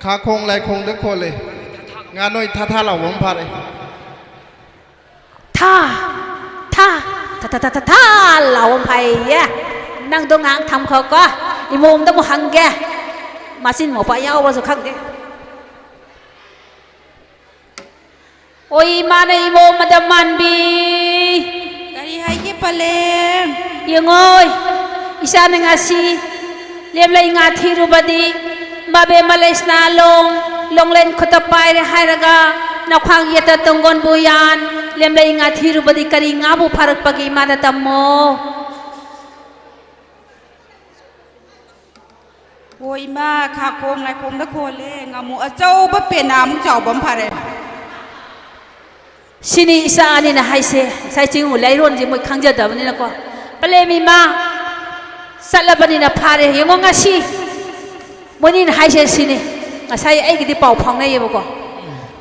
ꯈꯥꯈꯣꯡ ꯂꯥꯏꯈꯣꯡꯗ ꯈꯣꯜꯂꯦ꯫ ꯉꯥ ꯅꯣꯏ ꯊꯥ ꯊꯥ ꯂꯥꯎꯕ ꯑꯃ ꯐꯥꯔꯦ꯫ ꯊꯥ, ꯊꯥ, ꯊꯥ, ꯊꯥ, ꯊꯥ, ꯊꯥ, ꯊꯥ ꯂꯥꯎꯕ ꯑꯃ ꯐꯥꯏꯌꯦ꯫ ꯅꯪꯗꯣ ꯉꯥꯏꯍꯥꯛ ꯊꯝꯈꯣꯀꯣ꯫ ꯏꯃꯣꯝꯗ ꯑꯃꯨꯛ ꯍꯪꯒꯦ꯫ ꯃꯆꯤꯟ ꯃꯧꯄꯥ ꯌꯥꯎꯕ꯭ꯔꯁꯨ ꯈꯪꯗꯦ꯫ ꯑꯣꯏ ꯏꯃꯥꯅ ꯏꯃꯣꯝ ꯃꯗꯝ ꯃꯥꯟꯕꯤ꯫ ꯀꯔꯤ ꯍꯥꯏꯒꯦ ꯄꯂꯦꯝ? ꯌꯦꯡꯉꯣꯏ, ꯏꯆꯥꯅ ꯉꯁꯤ ꯂꯦꯝꯂꯩ ꯉꯥ ꯊꯤꯔꯨꯕꯗꯤ ꯃꯕꯦꯝꯃ ꯂꯩꯁꯅꯥ ꯂꯣꯡ, ꯂꯣꯡꯂꯦꯟ ꯈꯨꯠꯇ ꯄꯥꯏꯔꯦ ꯍꯥꯏꯔꯒ ꯅꯈ꯭ꯋꯥꯡ ꯌꯦꯠꯇ ꯇꯣꯡꯒꯣꯟꯕꯨ ꯌꯥꯟ, ꯂꯦꯝꯂꯩ ꯉꯥ ꯊꯤꯔꯨꯕꯗꯤ ꯀꯔꯤ ꯉꯥꯕꯨ ꯐꯥꯔꯛꯄꯒꯦ ꯏꯃꯥꯗ ꯇꯝꯃꯣ꯫ ꯑꯣ ꯏꯃꯥ, ꯈꯥꯈꯣꯡ ꯂꯥꯏꯈꯣꯡꯗ ꯈꯣꯜꯂꯦ, ꯉꯥꯃꯨ ꯑꯆꯧꯕ ꯄꯦꯅꯥꯃꯨꯛ ꯆꯥꯎꯕ ꯑꯃ ꯐꯥꯔꯦ꯫ ꯁꯤꯅꯤ ꯏꯆꯥ ꯑꯅꯤꯅ ꯍꯥꯏꯁꯦ, ꯉꯁꯥꯏ ꯆꯤꯡꯉꯨ ꯂꯩꯔꯣꯟꯁꯦ ꯃꯣꯏ ꯈꯪꯖꯗꯕꯅꯤꯅꯀꯣ꯫ ꯄꯂꯦꯝ ꯏꯃꯥ ꯆꯠꯂꯕꯅꯤꯅ ꯐꯥꯔꯦ꯫ ꯌꯦꯡꯉꯣ ꯉꯁꯤ ꯃꯣꯏꯅꯤꯅ ꯍꯥꯏꯁꯦ ꯁꯤꯅꯤ꯫ ꯉꯁꯥꯏ ꯑꯩꯒꯤꯗꯤ ꯄꯥꯎ ꯐꯥꯎꯅꯩꯌꯦꯕꯀꯣ꯫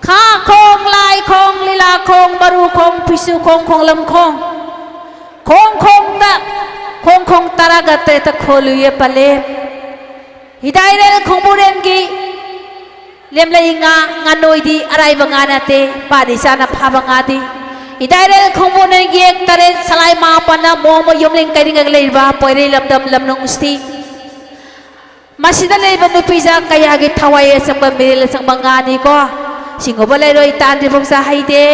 ꯈꯥ ꯈꯣꯡ, ꯂꯥꯏ ꯈꯣꯡ, ꯂꯤꯂꯥ ꯈꯣꯡ, ꯃꯔꯨ ꯈꯣꯡ, ꯐꯤꯁꯨ ꯈꯣꯡ, ꯈꯣꯡꯂꯝ ꯈꯣꯡ꯫ ꯈꯣꯡ ꯈꯣꯡꯗ, ꯈꯣꯡ ꯈꯣꯡ ꯇꯔꯥꯒ ꯇꯔꯦꯠꯇ ꯈꯣꯜꯂꯨꯏꯌꯦ ꯄꯂꯦꯝ꯫ ꯍꯤꯗꯥꯏꯔꯦꯜ ꯈꯣꯡꯕꯨꯔꯦꯟꯒꯤ ꯂꯦꯝꯂꯩ ꯉꯥ, ꯉꯥꯅꯣꯏꯗꯤ ꯑꯔꯥꯏꯕ ꯉꯥ ꯅꯠꯇꯦ, ꯄꯥꯗꯤ ꯆꯥꯅ ꯐꯥꯕ ꯉꯥꯗꯤ꯫ ꯍꯤꯗꯥꯏꯔꯦꯜ ꯈꯣꯡꯕꯨꯔꯦꯟ ꯌꯦꯛ ꯇꯔꯦꯠ, ꯁꯂꯥꯏ ꯃꯥꯄꯟꯅ ꯃꯣꯡꯕ ꯌꯨꯝꯂꯤꯡ ꯀꯩꯔꯤꯉꯒ ꯂꯩꯔꯤꯕ ꯄꯣꯏꯔꯩ ꯂꯝꯗꯝ ꯂꯝꯅꯨꯡꯁꯤ꯫ ꯃꯁꯤꯗ ꯂꯩꯕ ꯅꯨꯄꯤꯖꯥ ꯀꯌꯥꯒꯤ ꯊꯋꯥꯏ ꯑꯆꯪꯕ, ꯃꯤꯔꯦꯜ ꯑꯆꯪꯕ ꯉꯥꯅꯤꯀꯣ꯫ ꯁꯤꯡꯉꯨꯕ ꯂꯩꯔꯣꯏ ꯇꯥꯟꯗ꯭ꯔꯤꯐꯥꯎ ꯆꯥ ꯍꯩꯗꯦ꯫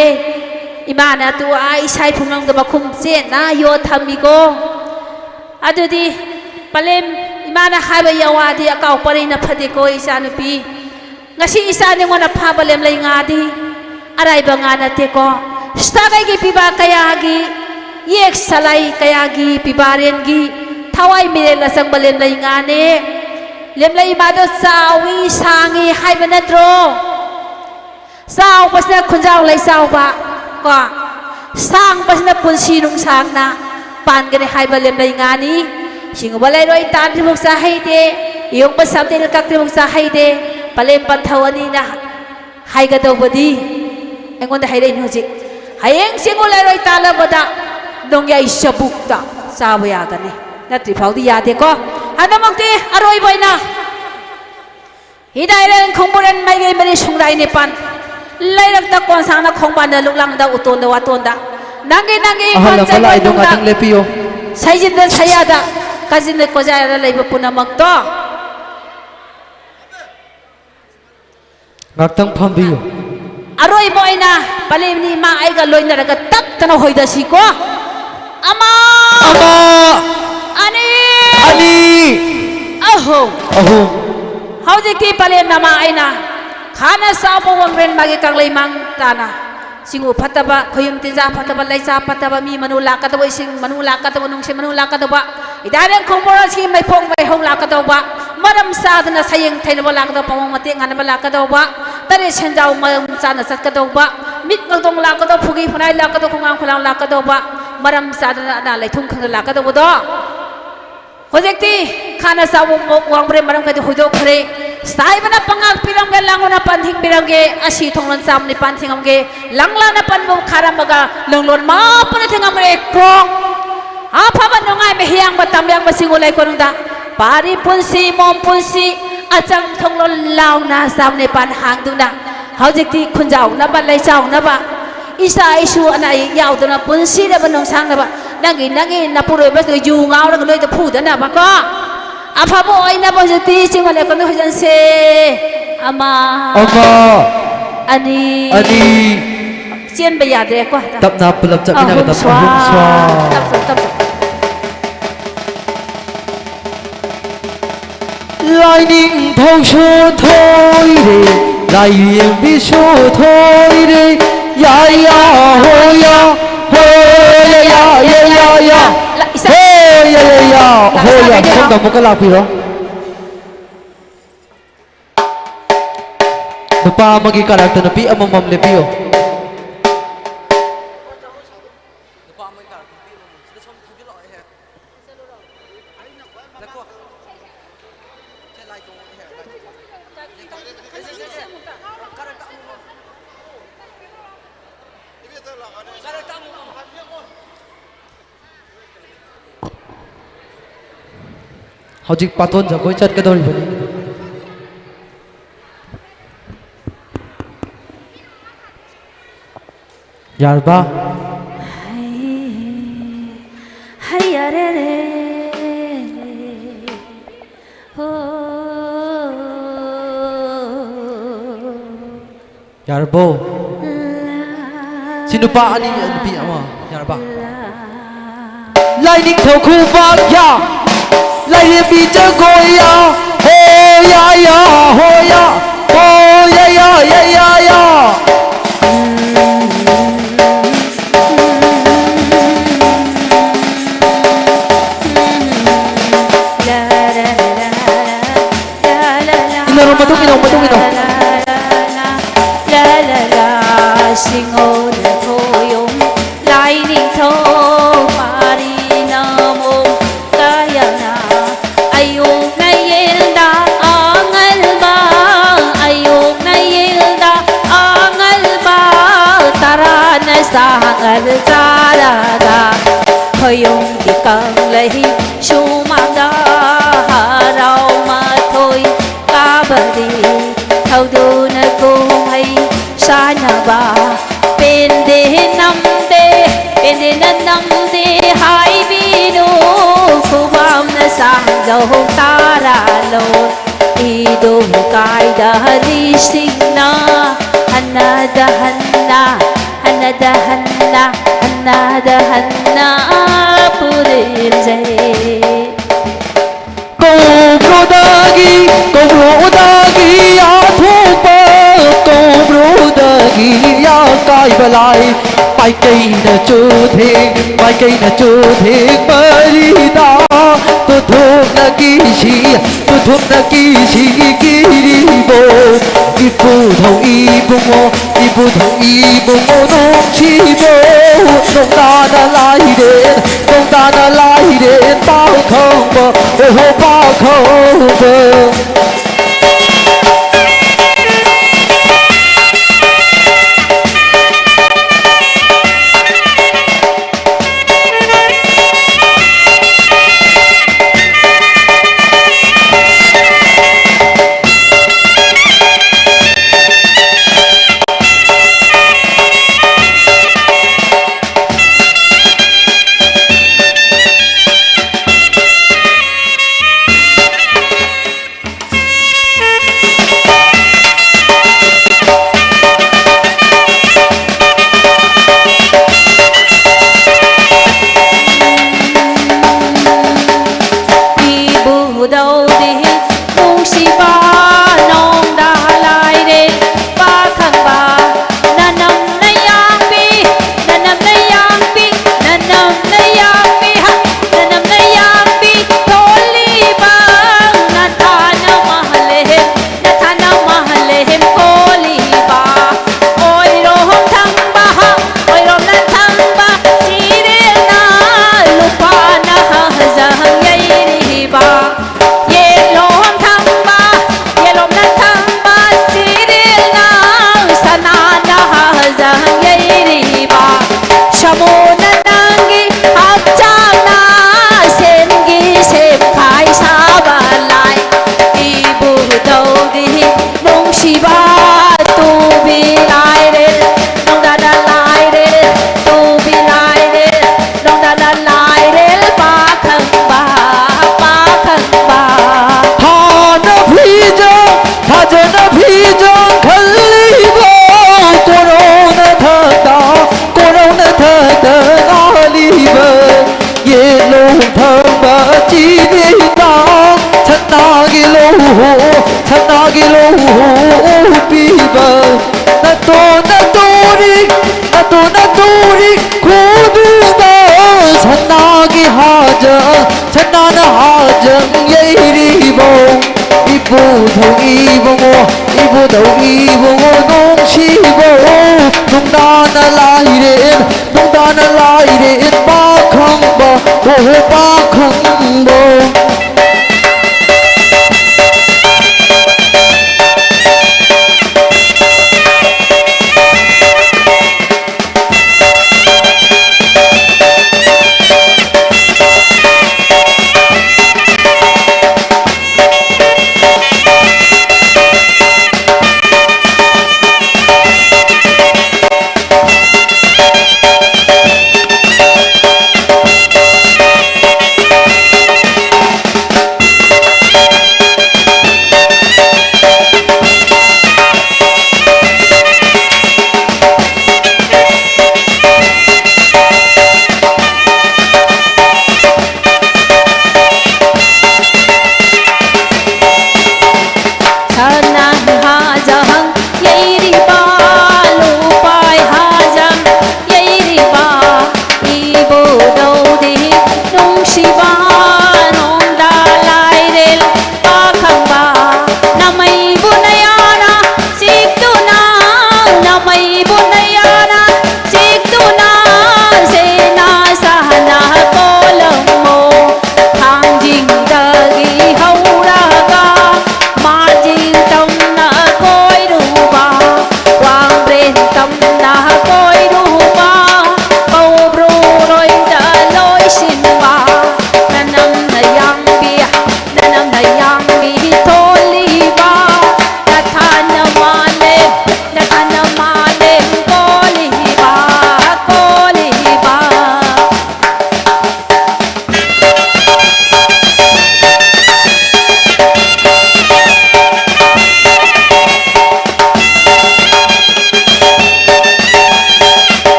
ꯏꯃꯥꯅ ꯑꯗꯨ ꯑꯥ ꯏꯁꯥ ꯏꯐꯨꯡꯂꯪꯗ ꯃꯈꯨꯝ ꯆꯦꯠꯅ ꯌꯣꯠ ꯊꯝꯃꯤꯀꯣ꯫ ꯑꯗꯨꯗꯤ ꯄꯂꯦꯝ ꯏꯃꯥꯅ ꯍꯥꯏꯕ ꯌꯥꯋꯥꯗꯤ ꯑꯀꯥꯎ ꯄꯔꯩꯅ ꯐꯗꯦꯀꯣ ꯏꯆꯥꯅꯨꯄꯤ꯫ ꯉꯁꯤ ꯏꯆꯥ ꯅꯤꯉꯣꯟꯅ ꯐꯥꯕ ꯂꯦꯝꯂꯩ ꯉꯥꯗꯤ ꯑꯔꯥꯏꯕ ꯉꯥ ꯅꯠꯇꯦꯀꯣ꯫ ꯁꯤꯇꯥꯒꯩꯒꯤ ꯄꯤꯕ ꯀꯌꯥꯒꯤ ꯌꯦꯛ ꯁꯂꯥꯏ ꯀꯌꯥꯒꯤ ꯄꯤꯕꯥꯔꯦꯟꯒꯤ ꯊꯋꯥꯏ ꯃꯤꯔꯦꯜ ꯑꯆꯪꯕ ꯂꯦꯝꯂꯩ ꯉꯥꯅꯦ꯫ ꯂꯦꯝꯂꯩ ꯃꯥꯗꯣ ꯆꯥꯎꯏ ꯁꯥꯡꯉꯤ ꯍꯥꯏꯕ ꯅꯠꯇ꯭ꯔꯣ? ꯆꯥꯎꯕꯁꯤꯅ ꯈꯨꯟꯖꯥꯎ ꯂꯩ ꯆꯥꯎꯕ ꯀꯣ, ꯁꯥꯡꯕꯁꯤꯅ ꯄꯨꯟꯁꯤ ꯅꯨꯡꯁꯥꯡꯅ ꯄꯥꯟꯒꯅꯤ ꯍꯥꯏꯕ ꯂꯦꯝꯂꯩ ꯉꯥꯅꯤ꯫ ꯁꯤꯡꯉꯨꯕ ꯂꯩꯔꯣꯏ ꯇꯥꯟꯗ꯭ꯔꯤꯐꯥꯎ ꯆꯥ ꯍꯩꯗꯦ, ꯌꯣꯡꯕ ꯁꯥꯝꯇꯦꯜ ꯀꯛꯇ꯭ꯔꯤꯐꯥꯎ ꯆꯥ ꯍꯩꯗꯦ꯫ ꯄꯂꯦꯝ ꯄꯟꯊꯧ ꯑꯅꯤꯅ ꯍꯥꯏꯒꯗꯧꯕꯗꯤ ꯑꯩꯉꯣꯟꯗ ꯍꯥꯏꯔꯛꯏꯅꯤ ꯍꯧꯖꯤꯛ꯫ ꯍꯌꯦꯡ ꯆꯦꯡꯉꯨ ꯂꯩꯔꯣꯏ ꯇꯥꯜꯂꯕꯗ ꯅꯣꯡꯌꯥꯏ ꯆꯕꯨꯛꯇ ꯆꯥꯕ ꯌꯥꯒꯅꯤ, ꯅꯠꯇ꯭ꯔꯤ ꯐꯥꯎꯗꯤ ꯌꯥꯗꯦꯀꯣ꯫ ꯍꯟꯗꯛꯃꯛꯇꯤ ꯑꯔꯣꯏꯕ ꯑꯣꯏꯅ ꯍꯤꯗꯥꯏꯔꯦꯟ ꯈꯣꯡꯕꯨꯔꯦꯟ ꯃꯥꯏꯀꯩ ꯃꯔꯤ ꯁꯨꯡꯂꯥꯏ ꯅꯤꯄꯥꯟ ꯂꯩꯔꯛꯇ ꯀꯣꯟꯁꯥꯡꯅ ꯈꯣꯡꯕꯥꯟꯗ ꯂꯨꯛꯂꯥꯡꯗ ꯎꯇꯣꯟꯗ ꯋꯥꯇꯣꯟꯗ ꯅꯪꯒꯤ ꯅꯪꯒꯤ ꯑꯍꯜ ꯏꯪꯈꯣꯜ ꯑꯃ ꯂꯥꯛꯏꯗꯣ ꯆꯪꯐꯝꯗ ꯉꯥꯛꯇꯪ ꯂꯦꯞꯄꯤꯌꯣ꯫ ꯁꯩꯖꯤꯟꯗ ꯁꯌꯥꯗ ꯀꯥꯆꯤꯟꯗ ꯀꯣꯖꯥꯗ ꯂꯩꯕ ꯄꯨꯝꯅꯃꯛꯇꯣ ꯉꯥꯛꯇꯪ ꯐꯝꯕꯤꯌꯨ꯫ ꯑꯔꯣꯏꯕ ꯑꯣꯏꯅ ꯄꯂꯦꯝꯅꯤ ꯏꯃꯥ ꯑꯩꯒ ꯂꯣꯏꯅꯔꯒ ꯇꯞꯇꯅ ꯍꯣꯏꯗꯁꯤꯀꯣ꯫ ꯑꯃ, ꯑꯃ, ꯑꯅꯤ, ꯑꯅꯤ, ꯑꯍꯨꯝ꯫ ꯑꯍꯨꯝ꯫ ꯍꯧꯖꯤꯛꯇꯤ ꯄꯂꯦꯝ ꯅꯃꯥ ꯑꯩꯅ ꯈꯥꯅ ꯆꯥꯎꯕ ꯋꯥꯡꯕ꯭ꯔꯦꯟ ꯃꯥꯒꯤ ꯀꯪꯂꯩ ꯃꯥꯡ ꯇꯥꯅ ꯆꯤꯡꯉꯨ ꯐꯠꯇꯕ, ꯈꯨꯌꯨꯝ ꯇꯤꯟꯖꯥ ꯐꯠꯇꯕ, ꯂꯩꯆꯥ ꯐꯠꯇꯕ, ꯃꯤ ꯃꯅꯨ ꯂꯥꯛꯀꯗꯧꯕ, ꯏꯁꯤꯡ ꯃꯅꯨ ꯂꯥꯛꯀꯗꯧꯕ, ꯅꯨꯡꯁꯤꯠ ꯃꯅꯨ ꯂꯥꯛꯀꯗꯧꯕ, ꯏꯗꯥꯔꯦꯟ ꯈꯣꯡꯕꯣꯔꯁꯤ ꯃꯩꯐꯣꯡ ꯃꯩꯍꯧ ꯂꯥꯛꯀꯗꯧꯕ, ꯃꯔꯝ ꯆꯥꯗꯅ ꯁꯌꯦꯡ ꯊꯩꯅꯕ ꯂꯥꯛꯀꯗꯧꯕ, ꯄꯥꯃꯨꯡ ꯃꯇꯦꯛ ꯉꯥꯟꯅꯕ ꯂꯥꯛꯀꯗꯧꯕ, ꯇꯔꯦꯠ ꯁꯦꯟꯖꯥꯎ ꯃꯔꯝ ꯆꯥꯅ ꯆꯠꯀꯗꯧꯕ, ꯃꯤꯠ ꯉꯧꯗꯣꯡ ꯂꯥꯛꯀꯗꯧꯕ, ꯐꯨꯒꯤ ꯐꯨꯅꯥꯏ ꯂꯥꯛꯀꯗꯧꯕ, ꯈꯣꯡꯉꯥꯡ ꯈꯣꯂꯥꯡ ꯂꯥꯛꯀꯗꯧꯕ, ꯃꯔꯝ ꯆꯥꯗꯅ ꯑꯅꯥ ꯂꯥꯏꯊꯨꯡ ꯈꯪꯗ ꯂꯥꯛꯀꯗꯧꯕꯗꯣ꯫ ꯍꯧꯖꯤꯛꯇꯤ ꯈꯥꯅ ꯆꯥꯎꯕ ꯃꯣꯛ ꯋꯥꯡꯕ꯭ꯔꯦ ꯃꯔꯝ ꯀꯩꯗꯧ ꯍꯣꯏꯗꯣꯛꯈ꯭ꯔꯦ꯫ ꯁꯥꯏꯕꯅ ꯄꯉꯥꯛ ꯄꯤꯔꯝꯒꯦ, ꯂꯥꯡꯕꯅ ꯄꯟꯊꯤꯡ ꯄꯤꯔꯝꯒꯦ, ꯑꯁꯤ ꯊꯣꯡꯂꯣꯟ ꯆꯥꯝꯃꯅꯤ ꯄꯥꯟ ꯊꯤꯡꯉꯝꯒꯦ, ꯂꯪꯂꯥꯅ ꯄꯟꯕ ꯈꯥꯔꯝꯃꯒ ꯂꯪꯂꯣꯟ ꯃꯥꯄꯅ ꯊꯤꯡꯉꯝꯒꯦ꯫ ꯀ꯭ꯔꯣꯡ! ꯑꯐꯕ ꯅꯨꯡꯉꯥꯏꯕ ꯍꯤꯌꯥꯡꯕ ꯇꯝꯌꯥꯡꯕ ꯁꯤꯡꯉꯨ ꯂꯩꯀꯣꯅꯨꯡꯗ ꯄꯥꯔꯤ ꯄꯨꯟꯁꯤ, ꯃꯣꯝ ꯄꯨꯟꯁꯤ, ꯑꯆꯝ ꯊꯣꯡꯂꯣꯟ ꯂꯥꯎꯅ ꯆꯥꯎꯅ ꯄꯥꯟ ꯍꯥꯡꯗꯨꯅ, ꯍꯧꯖꯤꯛꯇꯤ ꯈꯨꯟꯖꯥꯎꯅꯕ, ꯂꯩꯆꯥꯎꯅꯕ, ꯏꯆꯥ ꯏꯁꯨ ꯑꯅꯥ ꯑꯌꯦꯛ ꯌꯥꯎꯗꯅ ꯄꯨꯟꯁꯤꯔꯕ ꯅꯨꯡꯁꯥꯡꯅꯕ, ꯅꯪꯒꯤ, ꯅꯪꯒꯤ ꯅꯄꯨꯔꯣꯏꯕꯁꯨ ꯌꯨ ꯉꯥꯎꯔꯒ ꯅꯣꯏꯗ ꯐꯨꯗꯅꯕꯀꯣ, ꯑꯐꯕ ꯑꯣꯏꯅꯕ ꯍꯧꯖꯤꯛꯇꯤ ꯆꯤꯡꯕ ꯂꯦꯞꯄꯗ ꯍꯣꯏꯖꯟꯁꯦ꯫ ꯑꯃ, ꯑꯃ, ꯑꯅꯤ, ꯑꯅꯤ꯫ ꯆꯦꯟꯕ ꯌꯥꯗ꯭ꯔꯦꯀꯣ꯫ ꯇꯞꯅ ꯄꯨꯂꯞ ꯆꯠꯃꯤꯟꯅꯒꯗꯕ꯫ ꯑꯍꯨꯝ ꯁ꯭ꯋꯥ꯫ ꯑꯍꯨꯝ ꯁ꯭ꯋꯥ꯫ ꯇꯞ ꯆꯠꯂꯨ, ꯇꯞ ꯆꯠꯂꯨ꯫ ꯂꯥꯏꯅꯤꯡꯊꯧꯁꯨ ꯊꯣꯏꯔꯦ, ꯂꯥꯏꯔꯦꯝꯕꯤꯁꯨ ꯊꯣꯏꯔꯦ, ꯌꯥ ꯌꯥ ꯍꯣ ꯌꯥ, ꯍꯣ ꯌꯥ ꯌꯥ ꯌꯥ ꯌꯥ ꯌꯥ, ꯍꯣ ꯌꯥ ꯌꯥ ꯌꯥ, ꯍꯣ ꯌꯥ꯫ ꯁꯣꯝꯗ ꯑꯃꯨꯛꯀ ꯂꯥꯛꯄꯤꯔꯣ꯫ ꯅꯨꯄꯥ ꯑꯃꯒꯤ ꯀꯥꯔꯛꯇ ꯅꯨꯄꯤ ꯑꯃꯃꯝ ꯂꯦꯞꯄꯤꯌꯨ꯫ ꯍꯧꯖꯤꯛ ꯄꯥꯇꯣꯟ ꯖꯒꯣꯏ ꯆꯠꯀꯗꯧꯔꯤꯕꯅꯤ꯫ ꯌꯥꯔꯕ? ꯍꯩ, ꯍꯩ, ꯑꯔꯦ, ꯔꯦ, ꯍꯣ꯫ ꯌꯥꯔꯕꯣ? ꯁꯤ ꯅꯨꯄꯥ ꯑꯅꯤ, ꯅꯨꯄꯤ ꯑꯃ꯫ ꯌꯥꯔꯕ? ꯂꯥꯏꯅꯤꯡꯊꯧ ꯈꯨꯕꯥꯛ ꯌꯥ, ꯂꯥꯏꯔꯦꯝꯕꯤ ꯖꯒꯣꯏ ꯌꯥ, ꯍꯣ ꯌꯥ ꯌꯥ, ꯍꯣ ꯌꯥ, ꯍꯣ ꯌꯥ ꯌꯥ ꯌꯥ ꯌꯥ ꯌꯥ꯫ ꯏꯟꯅꯔꯣ, ꯃꯇꯨꯡ ꯏꯟꯅꯧ, ꯃꯇꯨꯡ ꯏꯟꯅꯧ꯫ ꯁꯤꯡꯉꯧ ꯅꯊꯣꯌꯣꯝ ꯂꯥꯏꯅꯤꯡꯊꯧ ꯃꯥꯔꯤ ꯅꯃꯣ ꯀꯌꯥꯅ ꯑꯌꯨꯛ ꯅꯌꯦꯜꯗ ꯑꯉꯜꯕ, ꯑꯌꯨꯛ ꯅꯌꯦꯜꯗ ꯑꯉꯜꯕ, ꯇꯔꯥꯅ ꯁꯥꯉꯜ ꯆꯥꯔꯒ ꯈꯣꯌꯨꯝꯒꯤ ꯀꯪꯂꯩ ꯁꯨꯃꯥꯡꯗ ꯇꯧ ꯇꯥꯔꯥꯂꯣ꯫ ꯏꯗꯣ ꯀꯥꯏꯗ ꯂꯤꯁꯤꯡꯅ ꯍꯟꯅꯗ ꯍꯟꯅ, ꯍꯟꯅꯗ ꯍꯟꯅ, ꯍꯟꯅꯗ ꯍꯟꯅ ꯄꯨꯔꯤꯜꯖꯩ꯫ ꯀꯧꯕ꯭ꯔꯣꯗꯒꯤ, ꯀꯧꯕ꯭ꯔꯣꯗꯒꯤ ꯑꯊꯣꯛꯄ, ꯀꯧꯕ꯭ꯔꯣꯗꯒꯤ ꯑꯀꯥꯏꯕ ꯂꯥꯏ꯫ ꯃꯥꯏꯀꯩꯅ ꯆꯨꯊꯦꯡ, ꯃꯥꯏꯀꯩꯅ ꯆꯨꯊꯦꯡ ꯃꯔꯤꯗ, ꯇꯨꯊꯨꯞꯅ ꯀꯤꯁꯤ, ꯇꯨꯊꯨꯞꯅ ꯀꯤꯁꯤ ꯀꯤꯔꯤꯕꯣ꯫ ꯏꯄꯨꯊꯧ ꯏꯕꯨꯡꯉꯣ, ꯏꯄꯨꯊꯧ ꯏꯕꯨꯡꯉꯣ ꯅꯨꯡꯁꯤꯕꯣ꯫ ꯅꯣꯡꯇꯥꯅ ꯂꯥꯏꯔꯦ, ꯅꯣꯡꯇꯥꯅ ꯂꯥꯏꯔꯦ ꯄꯥꯈꯪꯕ, ꯑꯣꯍꯣ ꯄꯥꯈꯪꯕ꯫ ꯏꯕꯨꯙꯧ ꯏꯕꯨꯡꯉꯣ, ꯏꯕꯨꯙꯧ ꯏꯕꯨꯡꯉꯣ ꯅꯨꯡꯁꯤꯕꯧ, ꯅꯨꯡꯗꯥꯅ ꯂꯥꯏꯔꯦꯟ, ꯅꯨꯡꯗꯥꯅ ꯂꯥꯏꯔꯦꯟ ꯄꯥꯈꯪꯕ, ꯑꯣ ꯄꯥꯈꯪꯕ꯫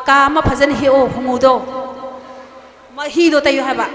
ꯀꯥ ꯑꯃ ꯐꯖꯅ ꯍꯦꯛꯑꯣ, ꯍꯣꯃꯨꯗꯣ꯫ ꯃꯍꯤꯗꯣ ꯇꯩꯌꯨ ꯍꯥꯏꯕ꯫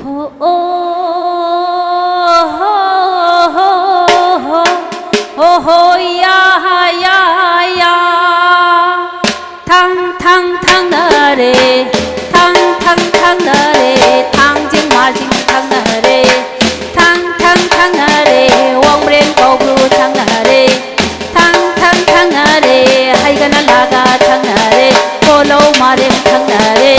ꯍꯣ, ꯑꯣ, ꯍꯣ, ꯍꯣ, ꯍꯣ, ꯍꯣ, ꯍꯣ, ꯌꯥ, ꯌꯥ, ꯌꯥ꯫ ꯊꯥꯡ, ꯊꯥꯡ, ꯊꯥꯡꯅꯔꯦ꯫ ꯊꯥꯡ, ꯊꯥꯡ, ꯊꯥꯡꯅꯔꯦ꯫ ꯊꯥꯡꯖꯤꯡ ꯃꯥꯔꯖꯤꯡ ꯊꯥꯡꯅꯔꯦ꯫ ꯊꯥꯡ, ꯊꯥꯡ, ꯊꯥꯡꯅꯔꯦ꯫ ꯋꯥꯡꯕ꯭ꯔꯦꯟ ꯀꯧꯕ꯭ꯔꯨ ꯊꯥꯡꯅꯔꯦ꯫ ꯊꯥꯡ ꯊꯥꯡ ꯊꯥꯡꯅꯔꯦ, ꯍꯩꯒ ꯅꯂꯥꯒ ꯊꯥꯡꯅꯔꯦ, ꯀꯣꯂꯧ ꯃꯥꯔꯦꯝ ꯊꯥꯡꯅꯔꯦ꯫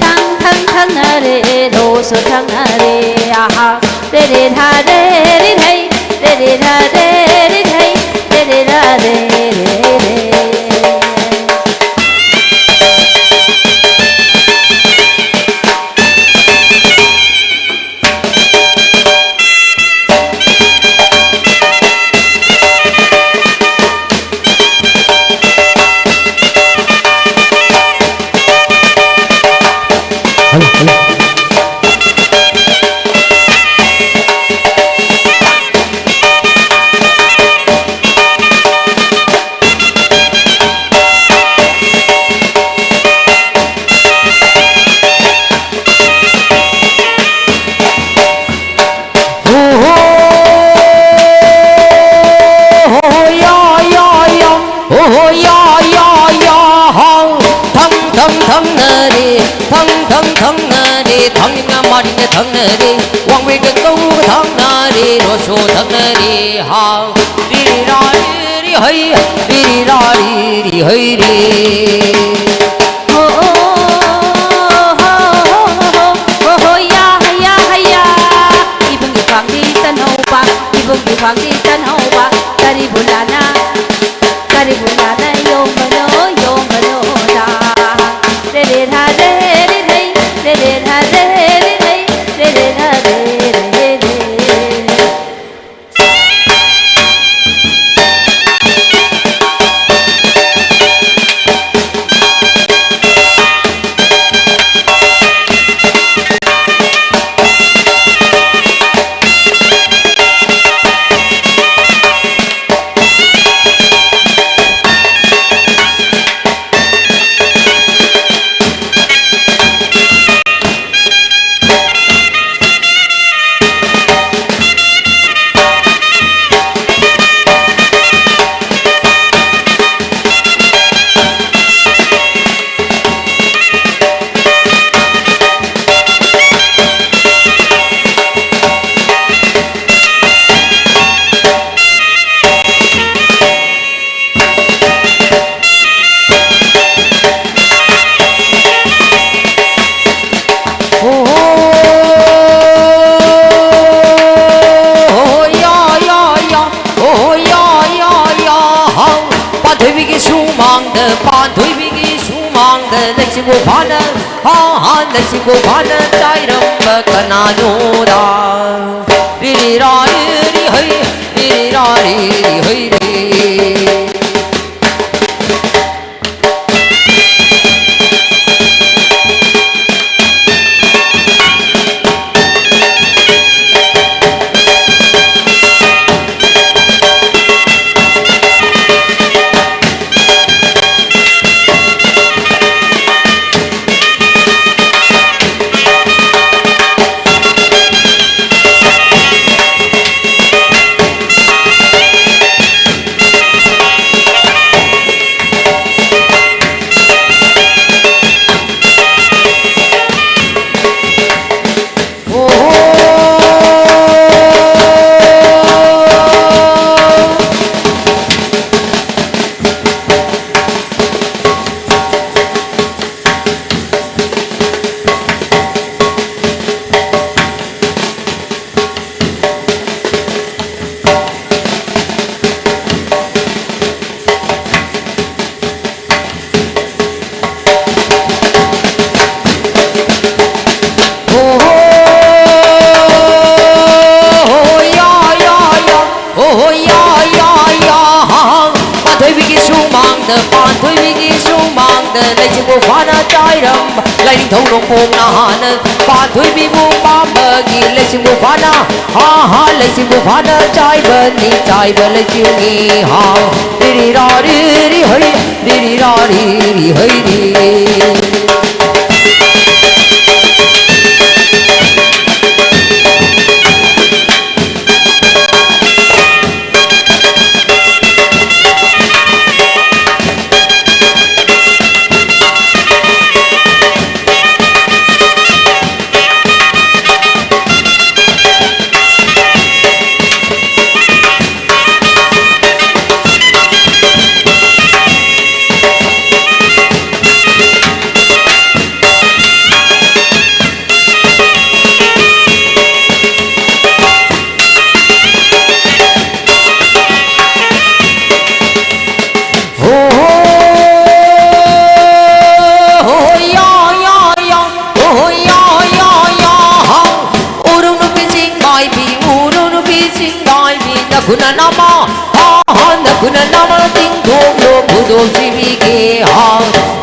ꯊꯥꯡ ꯊꯥꯡ ꯊꯥꯡꯅꯔꯦ, ꯂꯣꯁꯨ ꯊꯥꯡꯅꯔꯦ꯫ ꯑꯍꯥ, ꯔꯦ ꯔꯦ ꯔꯥ ꯔꯦ ꯔꯤ ꯔꯩ, ꯔꯦ ꯔꯦ ꯔꯥ ꯔꯦ ꯔꯤ ꯔꯩ, ꯔꯦ ꯔꯦ ꯔꯥ ꯔꯦ ꯔꯦ ꯔꯦ꯫ ꯊꯪ ꯊꯪꯅꯔꯦ, ꯊꯪ ꯊꯪ ꯊꯪꯅꯔꯦ, ꯊꯪꯅ ꯃꯥꯔꯤꯅ ꯊꯪꯅꯔꯦ, ꯋꯥꯡꯕ꯭ꯔꯦꯒ ꯀꯧꯔꯨꯒ ꯊꯪꯅꯔꯦ, ꯔꯣꯁꯣ ꯊꯪꯅꯔꯦ, ꯍꯥꯎ꯫ ꯔꯤꯔꯤ ꯔꯥ ꯔꯤꯔꯤ ꯍꯩ, ꯔꯤꯔꯤ ꯔꯥ ꯔꯤꯔꯤ ꯍꯩ ꯔꯤ꯫ ꯍꯣ, ꯍꯣ, ꯍꯣ, ꯍꯣ, ꯍꯣ, ꯍꯣ, ꯍꯣ, ꯌꯥ, ꯍꯩꯌꯥ, ꯍꯩꯌꯥ꯫ ꯏꯕꯨꯡꯒꯤ ꯈ꯭ꯋꯥꯡꯗꯤ ꯇꯟꯍꯧꯕ, ꯏꯕꯨꯡꯒꯤ ꯈ꯭ꯋꯥꯡꯗꯤ ꯇꯟꯍꯧꯕ, ꯀꯔꯤꯕꯨ ꯂꯥꯟꯅ ꯀꯔꯤꯕꯨ ꯂꯥꯟꯅ ꯌꯣꯝꯕꯅꯣ, ꯌꯣꯝꯕꯅꯣ ꯗꯥ? ꯔꯦ ꯔꯦ ꯔꯥ ꯔꯦ ꯔꯦ ꯔꯦ, ꯔꯦ ꯔꯦ ꯔꯥ ꯔꯦ ꯔꯦ ꯔꯦ, ꯔꯦ ꯔꯦ ꯔꯥ ꯔꯦ ꯔꯦ ꯔꯦ꯫ ꯍꯣ, ꯍꯣ, ꯍꯣ, ꯌꯥ, ꯌꯥ, ꯌꯥ, ꯍꯣ, ꯍꯣ, ꯌꯥ, ꯌꯥ, ꯌꯥ, ꯍꯥꯎ꯫ ꯄꯥꯟꯊꯣꯏꯕꯤꯒꯤ ꯁꯨꯃꯥꯡꯗ, ꯄꯥꯟꯊꯣꯏꯕꯤꯒꯤ ꯁꯨꯃꯥꯡꯗ, ꯂꯩꯁꯤꯡꯒꯣ ꯐꯥꯅ, ꯍꯥ, ꯍꯥ, ꯂꯩꯁꯤꯡꯒꯣ ꯐꯥꯅ ꯆꯥꯏꯔꯝꯕ ꯀꯅꯥꯅꯣꯗ? ꯔꯤ, ꯔꯤ, ꯔꯥ, ꯔꯤ, ꯔꯤ, ꯍꯩ, ꯔꯤ, ꯔꯤ, ꯔꯥ, ꯔꯤ, ꯔꯤ, ꯍꯩ, ꯔꯤ꯫ ꯂꯩꯆꯤꯡꯕꯨ ꯐꯥꯅ ꯆꯥꯏꯔꯝꯕ ꯂꯥꯏꯅꯤꯡꯊꯧ ꯅꯣꯡꯄꯣꯛꯅ ꯍꯥꯟꯅ ꯄꯥꯟꯊꯣꯏꯕꯤꯕꯨ ꯄꯥꯝꯕꯒꯤ ꯂꯩꯆꯤꯡꯕꯨ ꯐꯥꯅ, ꯍꯥ ꯍꯥ, ꯂꯩꯆꯤꯡꯕꯨ ꯐꯥꯅ ꯆꯥꯏꯕꯅꯤ, ꯆꯥꯏꯕ ꯂꯩꯆꯤꯡꯉꯤ ꯍꯥ꯫ ꯔꯤꯔꯤ ꯔꯥ ꯔꯤꯔꯤ ꯍꯩ, ꯔꯤꯔꯤ ꯔꯥ ꯔꯤꯔꯤ ꯍꯩ ꯔꯤ꯫ ꯍꯣ ꯍꯣ ꯍꯣ ꯌꯥ ꯌꯥ ꯌꯥ ꯍꯣ ꯍꯣ ꯌꯥ ꯌꯥ ꯌꯥ ꯍꯥ꯫ ꯎꯔꯨꯝ ꯅꯨꯄꯤ ꯆꯤꯡ ꯃꯥꯏꯕꯤ, ꯎꯔꯨꯝ ꯅꯨꯄꯤ ꯆꯤꯡ ꯃꯥꯏꯕꯤ, ꯅꯈꯨꯠꯅ ꯅꯃꯥ ꯍꯥ ꯍꯥ, ꯅꯈꯨꯠꯅ ꯅꯃꯥ ꯇꯤꯡꯊꯣꯛꯂꯣ ꯈꯨꯗꯣꯞ ꯁꯤꯕꯤꯒꯦ ꯍꯥ꯫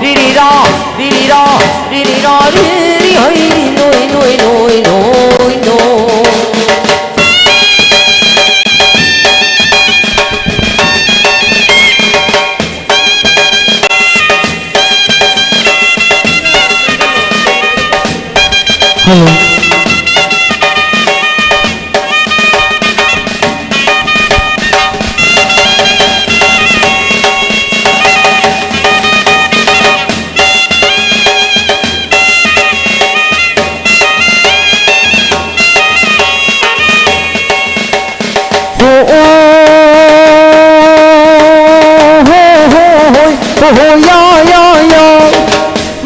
ꯔꯤꯔꯤꯔꯥ ꯔꯤꯔꯤꯔꯥ ꯔꯤꯔꯤꯔꯥ ꯔꯤꯔꯤ ꯍꯩ ꯔꯤ ꯅꯣꯏ ꯅꯣꯏ ꯅꯣꯏ ꯅꯣꯏ ꯅꯣꯏ꯫ ꯍꯜꯂꯣ꯫ ꯍꯣ ꯑꯣ ꯍꯣ ꯍꯣ ꯍꯣꯏ ꯍꯣ ꯍꯣ ꯌꯥ ꯌꯥ ꯌꯥ꯫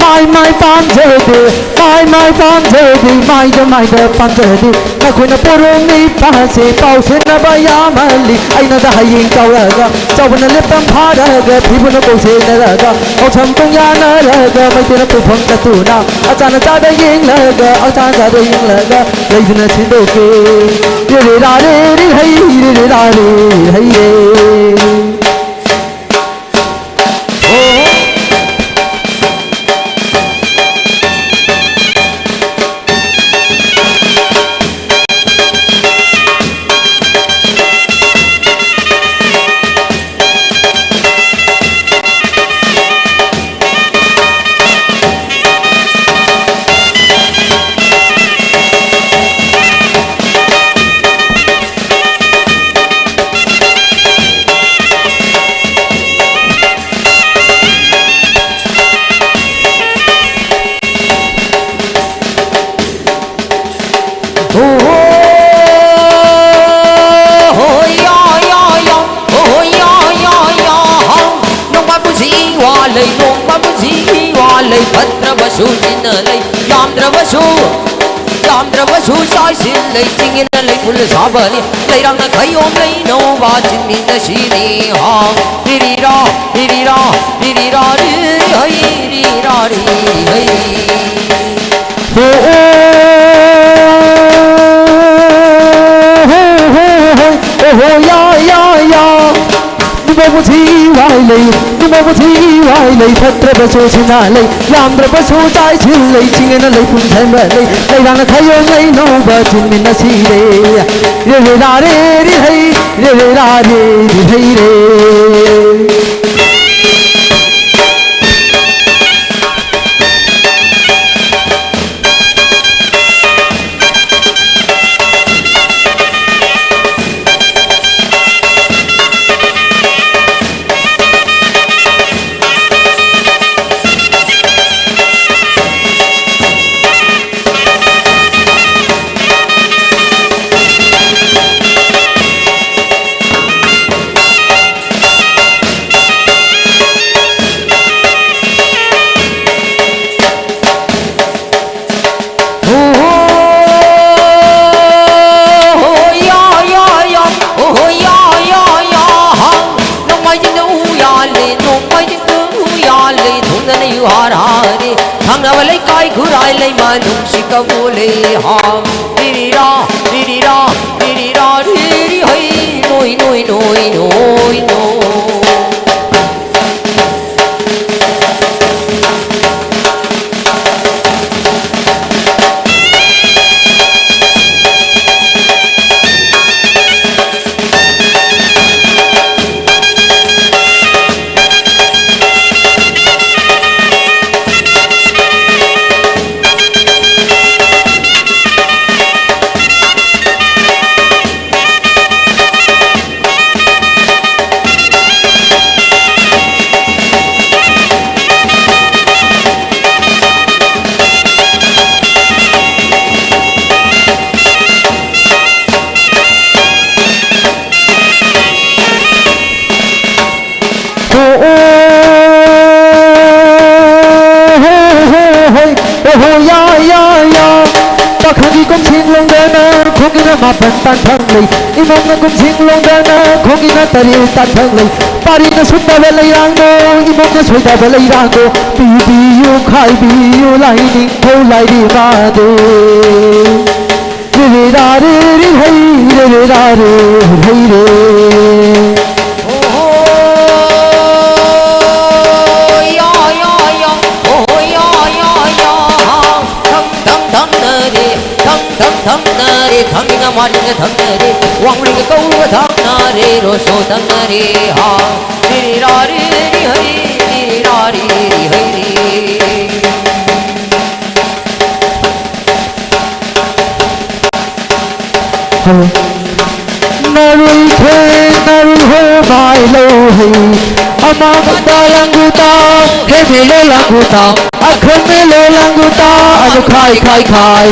ꯃꯥꯏ ꯃꯥꯏ ꯄꯥꯝꯖꯗꯦ, ꯃꯥꯏ ꯃꯥꯏ ꯄꯥꯝꯖꯗꯦ, ꯃꯥꯏꯗ ꯃꯥꯏꯗ ꯄꯥꯝꯖꯗꯦ꯫ ꯅꯈꯣꯏꯅ ꯄꯣꯔꯣꯝ ꯅꯤꯄꯥꯁꯦ ꯄꯥꯎ ꯁꯦꯟꯅꯕ ꯌꯥꯝꯃꯜꯂꯤ꯫ ꯑꯩꯅꯗ ꯍꯌꯦꯡ ꯆꯥꯎꯔꯛꯑꯒ ꯆꯥꯎꯕꯅ ꯂꯦꯞꯇꯝ ꯐꯥꯔꯒ ꯊꯤꯕꯅ ꯀꯣꯛ ꯁꯦꯟꯅꯔꯒ ꯃꯧꯁꯝ ꯀꯣꯡ ꯌꯥꯅꯔꯒ ꯃꯩꯇꯩꯅ ꯄꯨꯐꯝ ꯅꯠꯇꯨꯅ ꯑꯆꯥꯅ ꯆꯥꯗ ꯌꯦꯡꯂꯒ ꯑꯆꯥꯅ ꯆꯥꯗ ꯌꯦꯡꯂꯒ ꯂꯩꯗꯨꯅ ꯁꯦꯟꯗꯣꯛꯀꯦ꯫ ꯔꯦ ꯔꯦ ꯔꯥ ꯔꯦ ꯔꯦ ꯍꯩ ꯔꯦ ꯔꯦ ꯔꯥ ꯔꯦ ꯔꯦ ꯍꯩ ꯔꯦ꯫ ꯍꯣ꯫ ꯂꯩ, ꯐꯠꯇ꯭ꯔꯕꯁꯨ ꯆꯤꯟꯅ ꯂꯩ, ꯌꯥꯝꯗ꯭ꯔꯕꯁꯨ, ꯌꯥꯝꯗ꯭ꯔꯕꯁꯨ ꯆꯥꯏꯁꯤꯟ ꯂꯩ, ꯆꯤꯡꯉꯦꯅ ꯂꯩ ꯐꯨꯜ ꯁꯥꯕꯅꯤ, ꯂꯩꯔꯥꯡꯅ ꯈꯌꯣꯝ ꯂꯩꯅꯧꯕ ꯆꯤꯟꯃꯤꯟꯅꯁꯤꯅꯤ ꯍꯥ꯫ ꯔꯤꯔꯤꯔꯥ, ꯔꯤꯔꯤꯔꯥ, ꯔꯤꯔꯤꯔꯥ, ꯔꯤꯔꯤ ꯍꯩ, ꯔꯤꯔꯥ, ꯔꯤꯔꯤ ꯍꯩ꯫ ꯍꯣ, ꯑꯣ, ꯍꯣ, ꯍꯣ, ꯍꯣ, ꯍꯣ, ꯌꯥ, ꯌꯥ, ꯌꯥ꯫ ꯅꯨꯡꯉꯥꯏꯕꯁꯤ ꯋꯥꯏ ꯂꯩ, ꯅꯨꯡꯉꯥꯏꯕꯁꯤ ꯋꯥꯏ ꯂꯩ, ꯐꯠꯇ꯭ꯔꯕꯁꯨ ꯁꯤꯅꯥ ꯂꯩ, ꯌꯥꯝꯗ꯭ꯔꯕꯁꯨ ꯆꯥꯏꯁꯤꯜ ꯂꯩ, ꯆꯤꯡꯉꯦꯅ ꯂꯩ ꯄꯨꯡꯊꯟꯕ ꯂꯩ, ꯂꯩꯔꯥꯡꯅ ꯈꯌꯣꯝ ꯂꯩꯅꯧꯕ ꯆꯤꯟꯃꯤꯟꯅꯁꯤ ꯔꯦ꯫ ꯔꯦ ꯔꯦ ꯔꯥ ꯔꯦ ꯔꯤ ꯍꯩ, ꯔꯦ ꯔꯦ ꯔꯥ ꯔꯦ ꯔꯤ ꯍꯩ ꯔꯦ꯫ ꯅꯣꯡꯃꯥꯏꯖꯤꯡꯗ ꯎ ꯌꯥꯜꯂꯤ, ꯅꯣꯡꯃꯥꯏꯖꯤꯡꯗ ꯎ ꯌꯥꯜꯂꯤ, ꯊꯨꯡꯅꯅ ꯌꯨꯍꯥꯔ ꯍꯥꯔꯤ꯫ ꯊꯪꯅꯕ ꯂꯩꯀꯥꯏ ꯈꯨꯔꯥꯏ ꯂꯩꯃ ꯅꯨꯡꯁꯤ ꯀꯕꯨ ꯂꯩ ꯍꯥ꯫ ꯔꯤꯔꯤꯔꯥ, ꯔꯤꯔꯤꯔꯥ, ꯔꯤꯔꯤꯔꯥ, ꯔꯤꯔꯤ ꯍꯩ, ꯅꯣꯏ, ꯅꯣꯏ, ꯅꯣꯏ, ꯅꯣꯏ, ꯅꯣꯏ꯫ ꯍꯣꯏ, ꯑꯣꯍꯣ, ꯌꯥ, ꯌꯥ, ꯌꯥ꯫ ꯄꯥꯈꯪꯒꯤ ꯀꯨꯝꯁꯤꯡ ꯂꯣꯡꯗꯅ ꯈꯣꯡꯒꯤꯅ ꯃꯥꯄꯟ ꯇꯥꯟꯐꯝ ꯂꯩ꯫ ꯏꯃꯣꯝꯅ ꯀꯨꯝꯁꯤꯡ ꯂꯣꯡꯗꯅ ꯈꯣꯡꯒꯤꯅ ꯇꯔꯦꯠ ꯇꯥꯟꯐꯝ ꯂꯩ꯫ ꯄꯥꯔꯤꯅ ꯁꯨꯝꯗꯕ ꯂꯩꯔꯥꯡꯗꯣ, ꯏꯃꯣꯝꯅ ꯁꯣꯏꯗꯕ ꯂꯩꯔꯥꯡꯗꯣ꯫ ꯄꯤꯕꯤꯌꯨ, ꯈꯥꯏꯕꯤꯌꯨ, ꯂꯥꯏꯅꯤꯡꯊꯧ ꯂꯥꯏꯔꯦꯝꯃꯗꯣ꯫ ꯔꯤꯔꯤ ꯔꯥꯔꯤ ꯔꯤ ꯍꯩ, ꯔꯤꯔꯤ ꯔꯥꯔꯤ ꯔꯤ ꯍꯩ ꯔꯦ꯫ ꯍꯣ ꯍꯣ, ꯌꯥ ꯌꯥ ꯌꯥ, ꯍꯣ ꯍꯣ, ꯌꯥ ꯌꯥ ꯌꯥ, ꯍꯥ꯫ ꯊꯪ ꯊꯪ ꯊꯪꯅꯔꯦ, ꯊꯪ ꯊꯪ ꯊꯪꯅꯔꯦ, ꯊꯪꯅ ꯃꯥꯅꯤꯅ ꯊꯪꯅꯔꯦ, ꯋꯥꯡꯂꯤꯒ ꯀꯧꯕ ꯊꯪꯅꯔꯦ, ꯔꯣꯁꯣ ꯊꯪꯅꯔꯦ, ꯍꯥ꯫ ꯔꯤꯔꯤ ꯔꯥꯔꯤ ꯔꯤ ꯍꯩ, ꯔꯤꯔꯤ ꯔꯥꯔꯤ ꯔꯤ ꯍꯩ ꯔꯤ꯫ ꯍꯜꯂꯣ꯫ ꯅꯥꯔꯨꯏ ꯊꯣꯏ, ꯅꯥꯔꯨꯏ ꯍꯣꯏ, ꯃꯥꯏ ꯂꯧ ꯍꯩ꯫ ꯑꯃꯥꯡꯕ ꯂꯥꯡꯒꯨ ꯇꯥꯎ, ꯍꯦꯃꯦꯂꯣ ꯂꯥꯡꯒꯨ ꯇꯥꯎ, ꯑꯈꯟꯃꯦꯂꯣ ꯂꯥꯡꯒꯨ ꯇꯥꯎ, ꯑꯗꯨ ꯈꯥꯏ, ꯈꯥꯏ, ꯈꯥꯏ꯫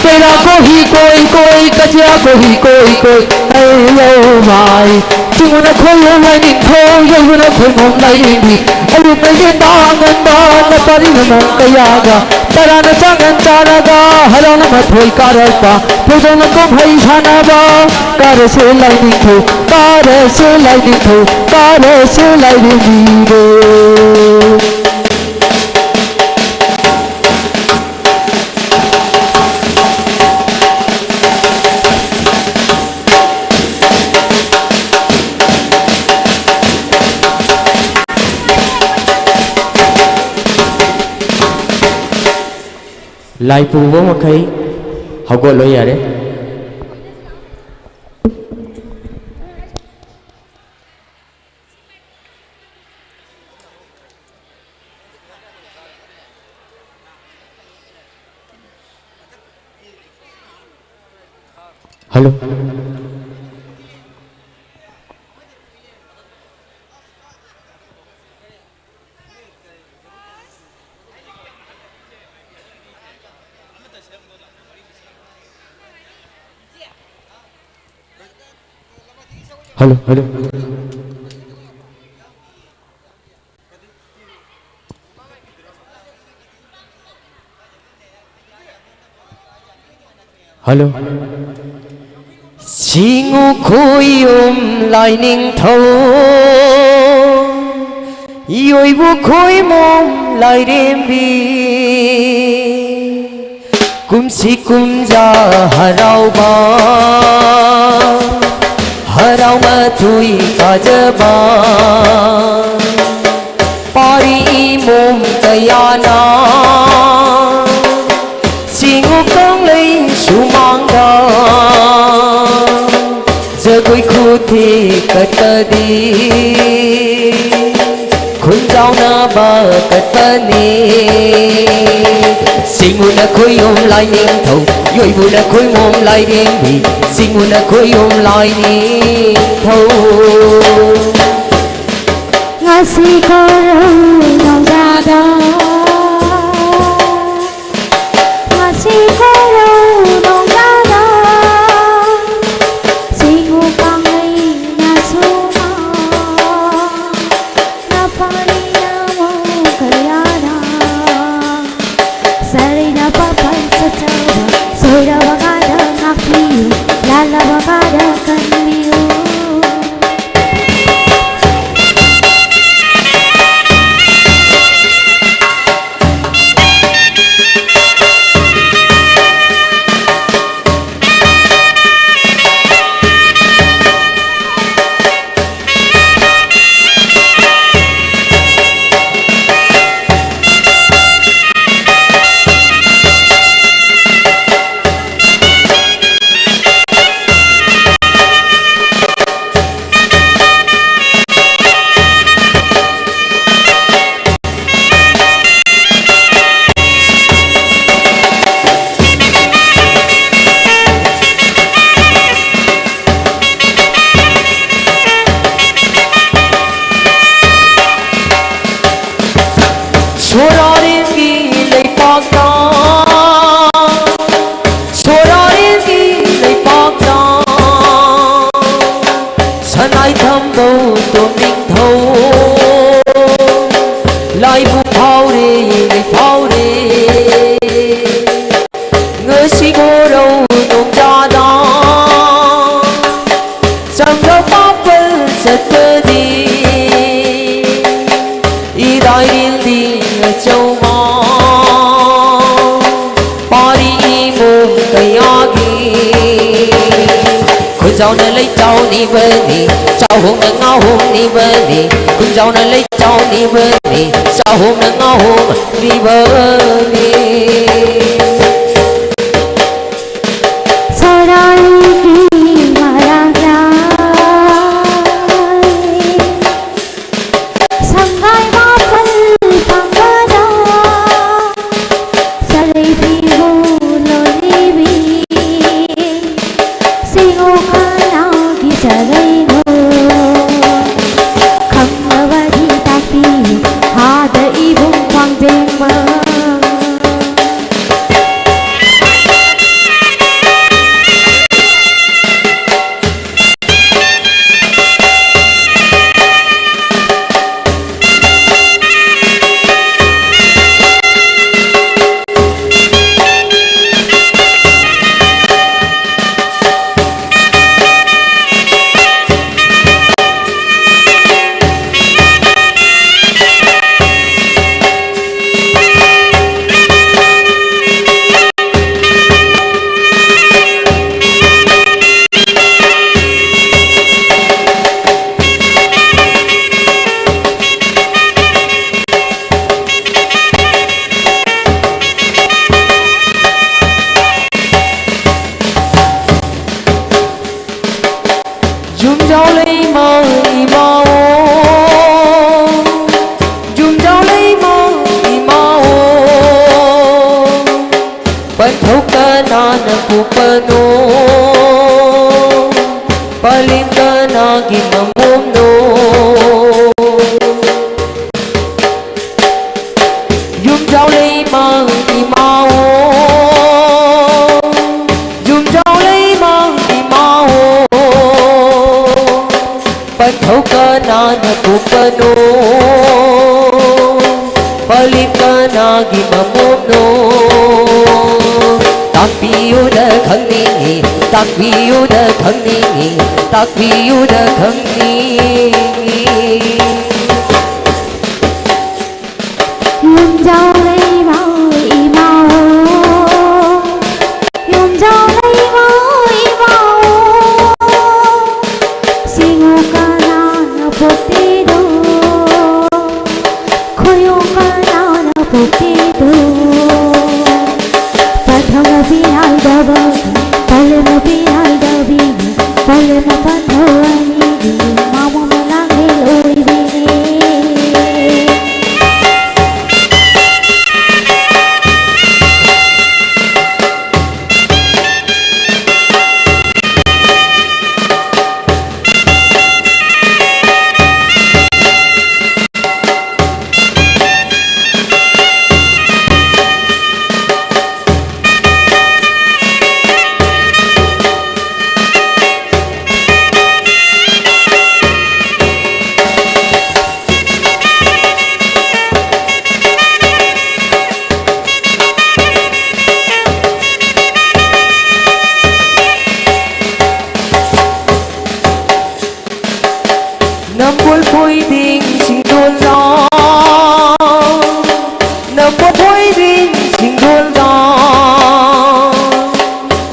ꯄꯦꯔꯥ ꯀꯣꯍꯤ ꯀꯣꯏ ꯀꯣꯏ, ꯀꯆꯤꯌꯥ ꯀꯣꯍꯤ ꯀꯣꯏ ꯀꯣꯏ, ꯑꯩ ꯂꯧ ꯃꯥꯏ꯫ ꯆꯤꯡꯉꯨꯅ ꯈꯣꯏꯌꯨ ꯂꯥꯏꯅꯤꯡꯊꯧ, ꯌꯩꯕꯅ ꯈꯣꯏꯃꯣꯝ ꯂꯥꯏꯔꯦꯝꯕꯤ꯫ ꯑꯌꯨꯛ ꯃꯩꯒꯦꯟꯗ ꯑꯉꯟꯕ, ꯅꯄꯥꯔꯤꯅ ꯃꯣꯡ ꯀꯌꯥꯒ꯫ ꯇꯔꯥꯅ ꯆꯥꯡꯉꯟ ꯆꯥꯔꯒ, ꯍꯔꯥꯎꯅ ꯃꯊꯣꯏ ꯀꯥꯔꯛꯄ꯫ ꯊꯣꯏꯗꯣꯛꯅ ꯀꯨꯝꯍꯩ ꯁꯥꯟꯅꯕ꯫ ꯀꯥꯔꯁꯦ ꯂꯥꯏꯅꯤꯡꯊꯧ, ꯀꯥꯔꯁꯦ ꯂꯥꯏꯅꯤꯡꯊꯧ, ꯀꯥꯔꯁꯦ ꯂꯥꯏꯔꯦꯝꯕꯤꯔꯦ꯫ ꯂꯥꯏ ꯄꯨꯕ ꯃꯈꯩ ꯍꯧꯒꯠꯂꯣ ꯌꯥꯔꯦ꯫ ꯍꯜꯂꯣ꯫ Hello, hello. ꯍꯜꯂꯣ꯫ ꯁꯤꯡꯉꯨ ꯈꯣꯏꯌꯨꯝ ꯂꯥꯏꯅꯤꯡꯊꯧ, ꯌꯣꯏꯕꯨ ꯈꯣꯏꯃꯣꯝ ꯂꯥꯏꯔꯦꯝꯕꯤ, ꯀꯨꯝꯁꯤ ꯀꯨꯝꯖꯥ ꯍꯔꯥꯎꯕ, ꯍꯔꯥꯎ ꯃꯊꯣꯏ ꯀꯥꯖꯕ, ꯄꯥꯔꯤ ꯏꯃꯣꯝ ꯀꯌꯥꯅ ꯁꯤꯡꯉꯨ ꯀꯪꯂꯩ ꯁꯨꯃꯥꯡꯗ ꯖꯒꯣꯏ ꯈꯨꯊꯦꯛ ꯀꯠꯄꯗꯤ ꯈꯨꯟꯖꯥꯎꯅꯕ ꯀꯠꯄꯅꯤ꯫ ꯁꯤꯡꯉꯨꯅ ꯈꯣꯏꯌꯨꯝ ꯂꯥꯏꯅꯤꯡꯊꯧ, ꯌꯣꯏꯕꯨꯅ ꯈꯣꯏꯃꯣꯝ ꯂꯥꯏꯔꯦꯝꯕꯤ, ꯁꯤꯡꯉꯨꯅ ꯈꯣꯏꯌꯨꯝ ꯂꯥꯏꯅꯤꯡꯊꯧ꯫ ꯉꯁꯤ ꯀꯣꯔꯧ ꯅꯣꯡꯖꯥꯗ, ꯉꯁꯤ ꯀꯣꯔꯧ ꯅꯣꯡꯖꯥꯗ, ꯁꯤꯡꯉꯨ ꯀꯪꯂꯩꯅ ꯁꯨꯃꯥꯡ, ꯅꯄꯥꯔꯤꯅ ꯃꯣ ꯀꯌꯥꯅ, ꯁꯔꯩꯅ ꯄꯥꯄꯜ ꯁꯆꯧꯕ, ꯁꯣꯏꯔꯕ ꯀꯥꯗ ꯉꯥꯛꯄꯤꯌꯨ, ꯂꯥꯜꯂꯕ ꯀꯥꯗ ꯀꯟꯕꯤꯌꯨ꯫ ꯈꯨꯟꯖꯥꯎꯅ ꯂꯩꯆꯥꯎ ꯅꯤꯕꯅꯤ, ꯆꯥꯎꯍꯣꯡꯅ ꯉꯥꯍꯣꯡ ꯅꯤꯕꯅꯤ, ꯈꯨꯟꯖꯥꯎꯅ ꯂꯩꯆꯥꯎ ꯅꯤꯕꯅꯤ, ꯆꯥꯎꯍꯣꯡꯅ ꯉꯥꯍꯣꯡ ꯅꯤꯕꯅꯤ꯫ ꯁꯣꯔꯥꯏꯒꯤ ꯃꯔꯥꯡ ꯂꯥꯏ, ꯁꯪꯒꯥꯏ ꯃꯥꯄꯜ ꯄꯥꯡꯕꯗ, ꯆꯥꯂꯩꯕꯤꯕꯨ ꯂꯣꯜꯂꯤꯕꯤ, ꯁꯤꯡꯉꯨ ꯈꯅꯥꯎꯒꯤ ꯆꯥꯂꯩꯉꯣ꯫ ꯈꯪꯂꯕꯗꯤ ꯇꯥꯛꯄꯤꯌꯨ, ꯍꯥꯗ ꯏꯕꯨꯡ ꯈ꯭ꯋꯥꯡꯖꯦꯡꯃ꯫ ꯌꯨꯝꯖꯥꯎ ꯂꯩꯃ ꯏꯃꯥꯑꯣ, ꯌꯨꯝꯖꯥꯎ ꯂꯩꯃ ꯏꯃꯥꯑꯣ, ꯄꯟꯊꯧ ꯀꯅꯥꯅ ꯄꯣꯛꯄꯅꯣ? ꯄꯂꯦꯝ ꯀꯅꯥꯒꯤ ꯃꯃꯣꯝꯅꯣ? ꯌꯨꯝꯖꯥꯎ ꯂꯩꯃ ꯏꯃꯥꯑꯣ, ꯌꯨꯝꯖꯥꯎ ꯂꯩꯃ ꯏꯃꯥꯑꯣ, ꯄꯟꯊꯧ ꯀꯅꯥꯅ ꯀꯨꯝꯕꯅꯣ? ꯄꯂꯦꯝ ꯀꯅꯥꯒꯤ ꯃꯃꯣꯝꯅꯣ? ꯇꯥꯛꯄꯤꯌꯨꯗ ꯈꯪꯅꯤꯡꯉꯤ, ꯇꯥꯛꯄꯤꯌꯨꯗ ꯈꯪꯅꯤꯡꯉꯤ, ꯇꯥꯛꯄꯤꯌꯨꯗ ꯈꯪꯅꯤꯡꯉꯤ꯫ ꯌꯨꯝꯖꯥꯎ ꯂꯩꯃ ꯏꯃꯥꯑꯣ, ꯌꯨꯝꯖꯥꯎ ꯄꯥꯜꯂꯦꯝꯅ ꯄꯤꯌꯥꯏꯗꯕꯤꯅꯤ, ꯄꯥꯜꯂꯦꯝꯅ ꯄꯥꯟꯊꯧ ꯑꯅꯤꯒꯤ ꯃꯃꯣꯟ ꯃꯅꯥꯛꯂꯦꯜ ꯑꯣꯏꯕꯤꯅꯤ꯫ ꯅꯝꯕꯣꯜ ꯐꯣꯏꯗꯤꯡ ꯆꯤꯡꯗꯣꯜꯗ, ꯅꯝꯕꯣꯜ ꯐꯣꯏꯗꯤꯡ ꯆꯤꯡꯗꯣꯜꯗ,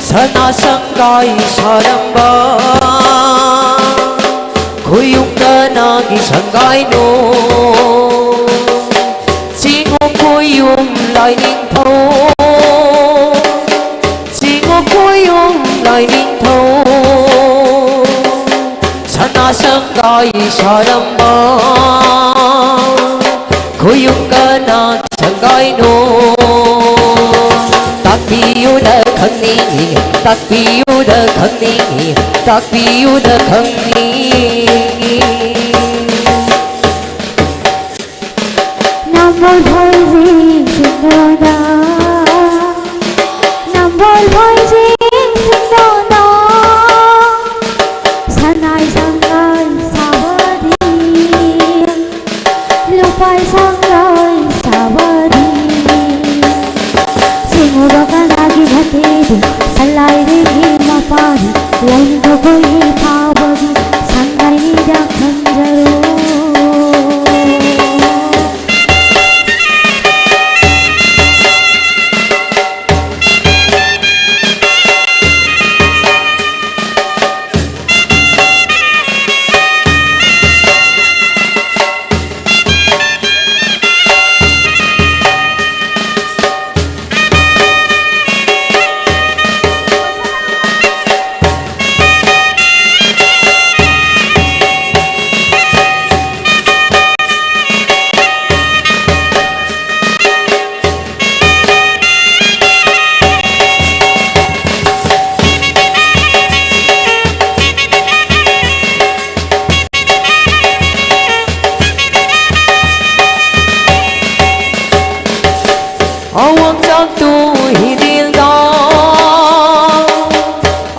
ꯁꯅꯥ ꯁꯪꯒꯥꯏ ꯁꯥꯔꯝꯕ ꯈꯣꯌꯨꯝ ꯀꯅꯥꯒꯤ ꯁꯪꯒꯥꯏꯅꯣ? ꯆꯤꯡꯉꯨ ꯈꯣꯌꯨꯝ ꯂꯥꯏꯅꯤꯡꯊꯧ, ꯆꯤꯡꯉꯨ ꯈꯣꯌꯨꯝ ꯂꯥꯏꯅꯤꯡꯊꯧ, ꯁꯅꯥ ꯁꯪꯒꯥꯏ ꯁꯥꯔꯝꯕ ꯈꯣꯌꯨꯝ ꯀꯅꯥ ꯁꯪꯒꯥꯏꯅꯣ? ꯇꯥꯛꯄꯤꯌꯨꯅ ꯈꯪꯅꯤꯡꯏ, ꯇꯥꯛꯄꯤꯌꯨꯅ ꯈꯪꯅꯤꯡꯏ, ꯇꯥꯛꯄꯤꯌꯨꯅ ꯈꯪꯅꯤꯡꯏ꯫ ꯅꯝꯕꯣꯜ ꯐꯣꯏꯖꯤꯡ ꯆꯤꯡꯗꯣꯟꯗ, ꯅꯝꯕꯣꯜ ꯐꯣꯏꯖꯤꯡ ꯆꯤꯡꯗꯣꯟꯗ, ꯁꯅꯥꯏ ꯁꯪꯒꯥꯏ ꯁꯥꯕꯗꯤ, ꯂꯨꯄꯥꯏ ꯁꯪꯒꯥꯏ ꯁꯥꯕꯗꯤ, ꯁꯤꯡꯉꯨꯕ ꯀꯅꯥꯒꯤ ꯅꯠꯇꯦꯗꯤ, ꯁꯂꯥꯏꯔꯤꯒꯤ ꯃꯄꯥꯗꯤ, ꯂꯩꯗꯨꯒꯤ ꯐꯥꯕꯒꯤ ꯁꯪꯒꯥꯏꯅꯤꯗ ꯈꯟꯖꯔꯣ꯫ ꯑꯋꯥꯡꯆꯥꯛꯇꯨ ꯍꯤꯗꯤꯜꯗ,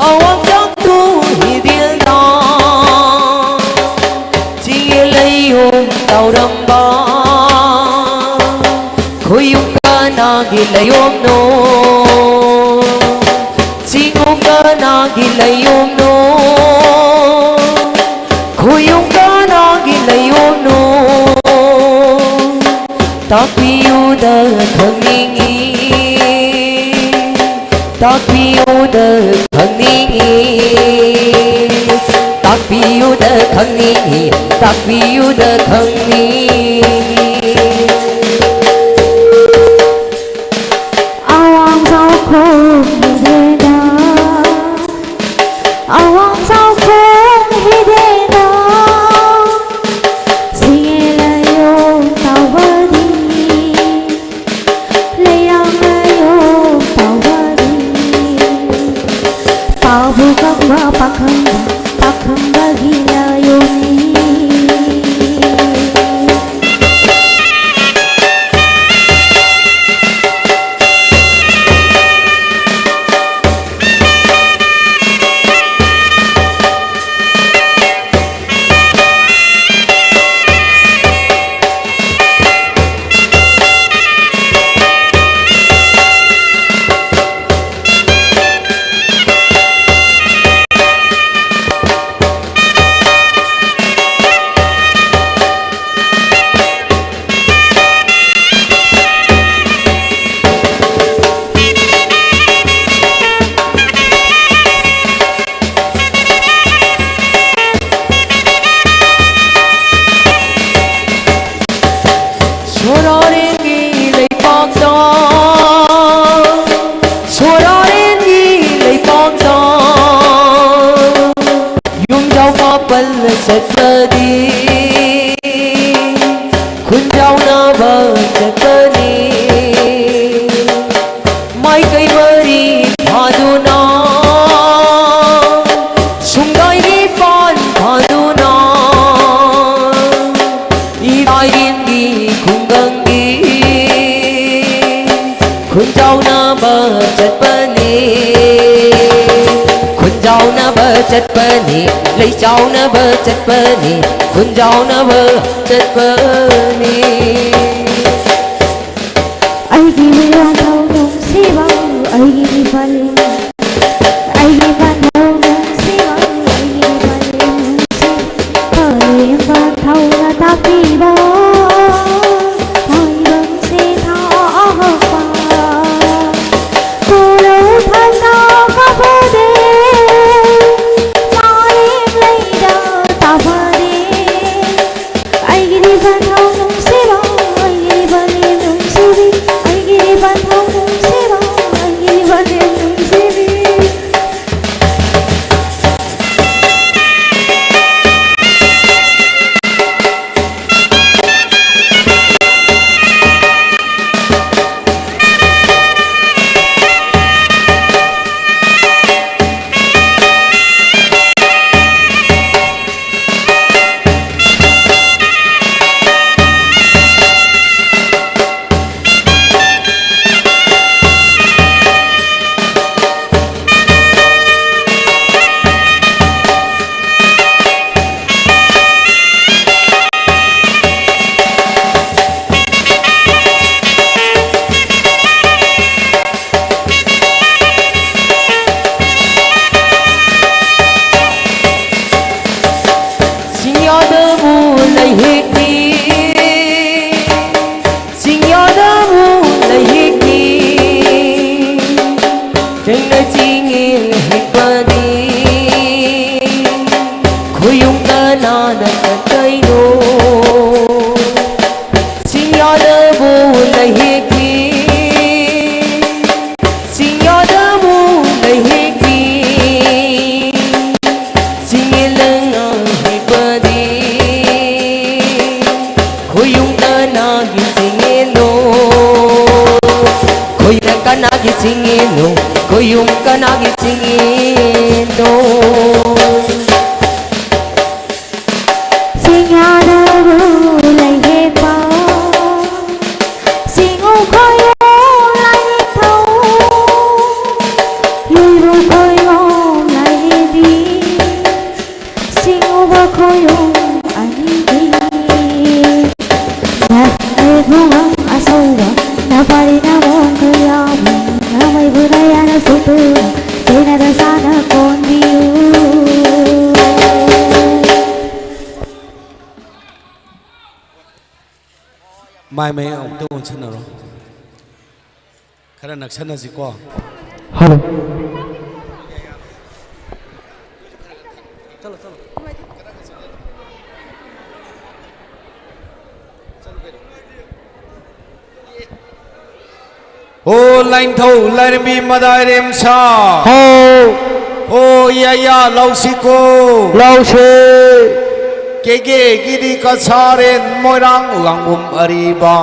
ꯑꯋꯥꯡꯆꯥꯛꯇꯨ ꯍꯤꯗꯤꯜꯗ, ꯆꯤꯡꯂꯩꯌꯨꯝ ꯇꯧꯔꯝꯕ, ꯈꯨꯌꯨꯝ ꯀꯅꯥꯒꯤ ꯂꯩꯌꯨꯝꯅꯣ? ꯆꯤꯡꯉꯨꯝ ꯀꯅꯥꯒꯤ ꯂꯩꯌꯨꯝꯅꯣ? ꯈꯨꯌꯨꯝ ꯀꯅꯥꯒꯤ ꯂꯩꯌꯨꯝꯅꯣ? ꯇꯥꯛꯄꯤꯌꯨꯗ ꯈꯪꯅꯤꯡꯏ, ꯇꯥꯛꯄꯤꯌꯨꯗ ꯈꯪꯅꯤꯡꯏ, ꯇꯥꯛꯄꯤꯌꯨꯗ ꯈꯪꯅꯤꯡꯏ, ꯇꯥꯛꯄꯤꯌꯨꯗ ꯈꯪꯅꯤꯡꯏ꯫ ꯑꯋꯥꯡ ꯆꯥꯎꯈꯣꯡ ꯍꯤꯗꯦꯗ, ꯑꯋꯥꯡ ꯆꯥꯎꯈꯣꯡ ꯍꯤꯗꯦꯗ, ꯁꯤꯡꯉꯦ ꯂꯩꯌꯣ ꯇꯧꯕꯗꯤ, ꯂꯩꯔꯥꯡ ꯂꯩꯌꯣ ꯇꯧꯕꯗꯤ, ꯄꯥꯎꯕꯨ ꯈꯪꯕ ꯄꯥꯈꯪꯕ, ꯄꯥꯈꯪꯕꯒꯤ ꯂꯥꯏꯑꯣꯟꯅꯤ꯫ ꯁꯣꯔꯥꯔꯦꯟꯒꯤ ꯂꯩꯄꯥꯛꯇ, ꯁꯣꯔꯥꯔꯦꯟꯒꯤ ꯂꯩꯄꯥꯛꯇ, ꯌꯨꯝꯖꯥꯎ ꯃꯥꯄꯜ ꯆꯠꯄꯗꯤ, ꯈꯨꯟꯖꯥꯎꯅꯕ ꯆꯠꯄꯅꯤ꯫ ꯃꯥꯏꯀꯩ ꯃꯔꯤ ꯐꯥꯗꯨꯅ, ꯁꯨꯡꯒꯥꯏ ꯅꯤꯄꯥꯟ ꯐꯥꯗꯨꯅ, ꯏꯔꯥꯏꯔꯦꯟꯒꯤ ꯈꯨꯡꯒꯪꯒꯤ ꯈꯨꯟꯖꯥꯎꯅꯕ ꯆꯠꯄꯅꯤ, ꯈꯨꯟꯖꯥꯎꯅꯕ ꯆꯠꯄꯅꯤ, ꯂꯩꯆꯥꯎꯅꯕ ꯆꯠꯄꯅꯤ, ꯈꯨꯟꯖꯥꯎꯅꯕ ꯆꯠꯄꯅꯤ꯫ ꯑꯩꯒꯤ ꯋꯥꯊꯧ ꯅꯨꯡꯁꯤꯕ, ꯑꯩꯒꯤ ꯄꯂꯦꯝ, ꯑꯩꯒꯤ ꯄꯥꯟꯊꯧ ꯅꯨꯡꯁꯤꯕ, ꯑꯩꯒꯤ ꯄꯂꯦꯝ ꯅꯨꯡꯁꯤꯕ, ꯄꯂꯦꯝ ꯄꯥꯟꯊꯧꯅ ꯇꯥꯛꯄꯤꯕ, ꯇꯥꯏꯕꯪꯁꯦ ꯊꯥꯍꯛꯄ꯫ ꯈꯨꯔꯧ ꯊꯥꯡꯅ ꯐꯕꯗꯦ, ꯃꯥꯂꯦꯝ ꯂꯩꯗ ꯇꯥꯕꯗꯦ꯫ ꯑꯩꯒꯤꯗꯤ ꯄꯥꯟꯊꯧ ꯅꯨꯡꯁꯤꯕ, ꯑꯩꯒꯤꯗꯤ ꯄꯥꯂꯦꯝ ꯅꯨꯡꯁꯤꯕꯤ, ꯑꯩꯒꯤꯗꯤ ꯄꯥꯟꯊꯧ ꯅꯨꯡꯁꯤꯕ, ꯑꯩꯒꯤꯗꯤ ꯄꯥꯂꯦꯝ ꯅꯨꯡꯁꯤꯕꯤ꯫ ꯁꯤꯡꯌꯥꯗꯕꯨ ꯂꯩꯍꯦꯛꯄꯤ, ꯁꯤꯡꯌꯥꯗꯕꯨ ꯂꯩꯍꯦꯛꯄꯤ, ꯊꯦꯡꯅ ꯆꯤꯡꯏꯜ ꯍꯦꯛꯄꯗꯤ, ꯈꯣꯌꯨꯝ ꯀꯅꯥꯅ ꯀꯠꯇꯣꯏꯅꯣ? ꯁꯤꯡꯌꯥꯗꯕꯨ ꯂꯩꯍꯦꯛꯄꯤ, ꯁꯤꯡꯌꯥꯗꯕꯨ ꯂꯩꯍꯦꯛꯄꯤ, ꯆꯤꯡꯌꯦꯜꯂꯉꯥꯡ ꯍꯦꯛꯄꯗꯤ, ꯈꯣꯌꯨꯝ ꯀꯅꯥꯒꯤ ꯆꯤꯡꯌꯦꯜꯅꯣ? ꯈꯣꯌꯨꯝ ꯀꯅꯥꯒꯤ ꯆꯤꯡꯌꯦꯜꯅꯣ? ꯈꯣꯌꯨꯝ ꯀꯅꯥꯒꯤ ꯆꯤꯡꯌꯦꯜꯅꯣ? ꯁꯤꯡꯌꯥꯗꯕꯨ ꯂꯩꯍꯦꯛꯄ, ꯁꯤꯡꯉꯨ ꯈꯣꯌꯨꯝ ꯂꯩ ꯃꯥꯏ ꯃꯥꯏ ꯑꯃꯨꯛꯇ ꯑꯣꯟꯁꯟꯅꯔꯣ꯫ ꯈꯔ ꯅꯛꯁꯟꯅꯁꯤꯀꯣ꯫ ꯍꯜꯂꯣ꯫ ꯍꯣ ꯂꯥꯏꯅꯤꯡꯊꯧ ꯂꯥꯏꯔꯦꯝꯕꯤ ꯃꯗꯥꯏꯔꯦꯝꯁꯥ꯫ ꯍꯥꯎ꯫ ꯍꯣ ꯌꯥꯌꯥ ꯂꯥꯎꯁꯤꯀꯣ꯫ ꯂꯥꯎꯁꯦ꯫ ꯀꯦꯒꯦ ꯒꯤꯔꯤ ꯀꯁꯥꯔꯦꯟ ꯃꯣꯏꯔꯥꯡ ꯂꯥꯡꯕꯨꯝ ꯑꯔꯤꯕ꯫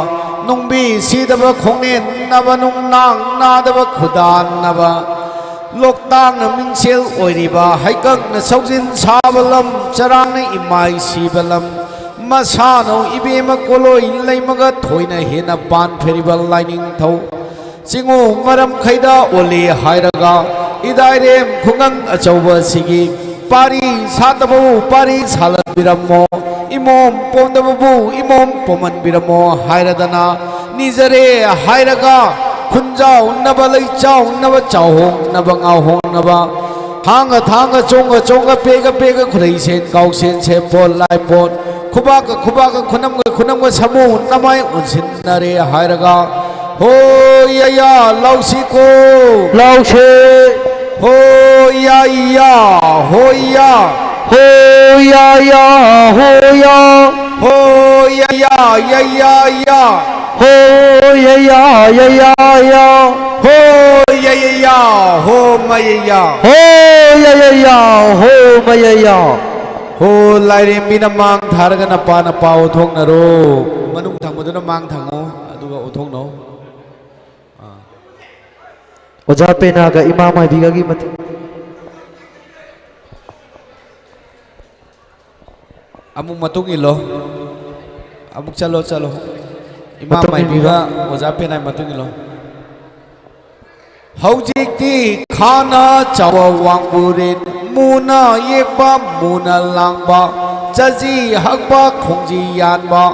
ꯅꯨꯡꯕꯤ ꯁꯤꯗꯕ ꯈꯣꯡꯅꯦꯟꯅꯕ ꯅꯨꯡꯅꯥꯡ ꯅꯥꯗꯕ ꯈꯨꯗꯥꯟꯅꯕ꯫ ꯂꯣꯛꯇꯥꯛꯅ ꯃꯤꯡꯁꯦꯜ ꯑꯣꯏꯔꯤꯕ ꯍꯩꯀꯪꯅ ꯁꯧꯖꯤꯟ ꯁꯥꯕ ꯂꯝ ꯆꯔꯥꯡꯅ ꯏꯃꯥꯏ ꯁꯤꯕ ꯂꯝ꯫ ꯃꯁꯥꯅꯧ ꯏꯕꯦꯝꯃ ꯀꯣꯂꯣꯏ ꯂꯩꯃꯒ ꯊꯣꯏꯅ ꯍꯦꯟꯅ ꯄꯥꯟ ꯐꯦꯔꯤꯕ ꯂꯥꯏꯅꯤꯡꯊꯧ꯫ ꯆꯤꯡꯉꯨ ꯃꯔꯝꯈꯩꯗ ꯑꯣꯜꯂꯤ ꯍꯥꯏꯔꯒ ꯏꯗꯥꯏꯔꯦꯝ ꯈꯨꯡꯒꯪ ꯑꯆꯧꯕ ꯑꯁꯤꯒꯤ ꯄꯥꯔꯤ ꯁꯥꯠꯇꯕꯕꯨ ꯄꯥꯔꯤ ꯁꯥꯠꯍꯟꯕꯤꯔꯝꯃꯣ, ꯏꯃꯣꯝ ꯄꯣꯝꯗꯕꯕꯨ ꯏꯃꯣꯝ ꯄꯣꯝꯍꯟꯕꯤꯔꯝꯃꯣ ꯍꯥꯏꯔꯗꯅ ꯅꯤꯖꯔꯦ ꯍꯥꯏꯔꯒ ꯈꯨꯟꯖꯥꯎꯅꯕ ꯂꯩꯆꯥꯎꯅꯕ ꯆꯥꯎꯍꯣꯡꯅꯕ ꯉꯥꯎꯍꯣꯡꯅꯕ ꯊꯥꯡꯒ ꯊꯥꯡꯒ ꯆꯣꯡꯒ ꯆꯣꯡꯒ ꯄꯦꯒ ꯄꯦꯒ ꯈꯨꯂꯩꯁꯦꯟ ꯀꯥꯎꯁꯦꯟ ꯁꯦꯝꯄꯣꯠ ꯂꯥꯏꯄꯣꯠ ꯈꯨꯕꯥꯛꯀ ꯈꯨꯕꯥꯛꯀ ꯈꯨꯅꯝꯒ ꯈꯨꯅꯝꯒ ꯁꯃꯨ ꯅꯃꯥꯏ ꯎꯟꯁꯤꯟꯅꯔꯦ ꯍꯥꯏꯔꯒ ꯍꯣ ꯌꯥꯌꯥ ꯂꯥꯎꯁꯤꯀꯣ꯫ ꯂꯥꯎꯁꯦ꯫ ꯍꯣ ꯌꯥꯌꯥ ꯍꯣ ꯌꯥ꯫ ꯍꯣ ꯌꯥꯌꯥ ꯍꯣ ꯌꯥ꯫ ꯍꯣ ꯌꯥꯌꯥ ꯌꯥꯌꯥ ꯌꯥ꯫ ꯍꯣ ꯌꯥꯌꯥ ꯌꯥꯌꯥ ꯌꯥ꯫ ꯍꯣ ꯌꯥꯌꯥ ꯌꯥ ꯍꯣ ꯃꯌꯥꯌꯥ꯫ ꯍꯣ ꯌꯥꯌꯥ ꯌꯥ ꯍꯣ ꯃꯌꯥꯌꯥ꯫ ꯍꯣ ꯂꯥꯏꯔꯦꯝꯕꯤꯅ ꯃꯥꯡ ꯊꯥꯔꯒ ꯅꯄꯥ ꯅꯄꯥ ꯎꯊꯣꯛꯅꯔꯣ꯫ ꯃꯅꯨꯡ ꯊꯪꯕꯗꯨꯅ ꯃꯥꯡ ꯊꯪꯉꯣ ꯑꯗꯨꯒ ꯎꯊꯣꯛꯅꯧ꯫ ꯑꯥ꯫ ꯑꯣꯖꯥ ꯄꯦꯅꯥꯒ ꯏꯃꯥ ꯃꯥꯏꯕꯤꯒꯒꯤ ꯃꯇꯦꯡ꯫ ꯑꯃꯨꯛ ꯃꯇꯨꯡ ꯏꯜꯂꯣ꯫ ꯑꯃꯨꯛ ꯆꯠꯂꯣ ꯆꯠꯂꯣ꯫ ꯏꯃꯥ ꯃꯇꯨꯡ ꯃꯥꯏꯕꯤꯒ ꯏꯜꯂꯣ꯫ ꯑꯣꯖꯥ ꯄꯦꯅꯥꯏ ꯃꯇꯨꯡ ꯏꯜꯂꯣ꯫ ꯍꯧꯖꯤꯛꯇꯤ ꯈꯥꯅ ꯆꯥꯎꯕ ꯋꯥꯡꯕꯨꯔꯦꯟ ꯃꯨꯅ ꯌꯦꯛꯄ ꯃꯨꯅ ꯂꯥꯡꯕ ꯆꯖꯤ ꯍꯛꯄ ꯈꯣꯡꯖꯤ ꯌꯥꯟꯕ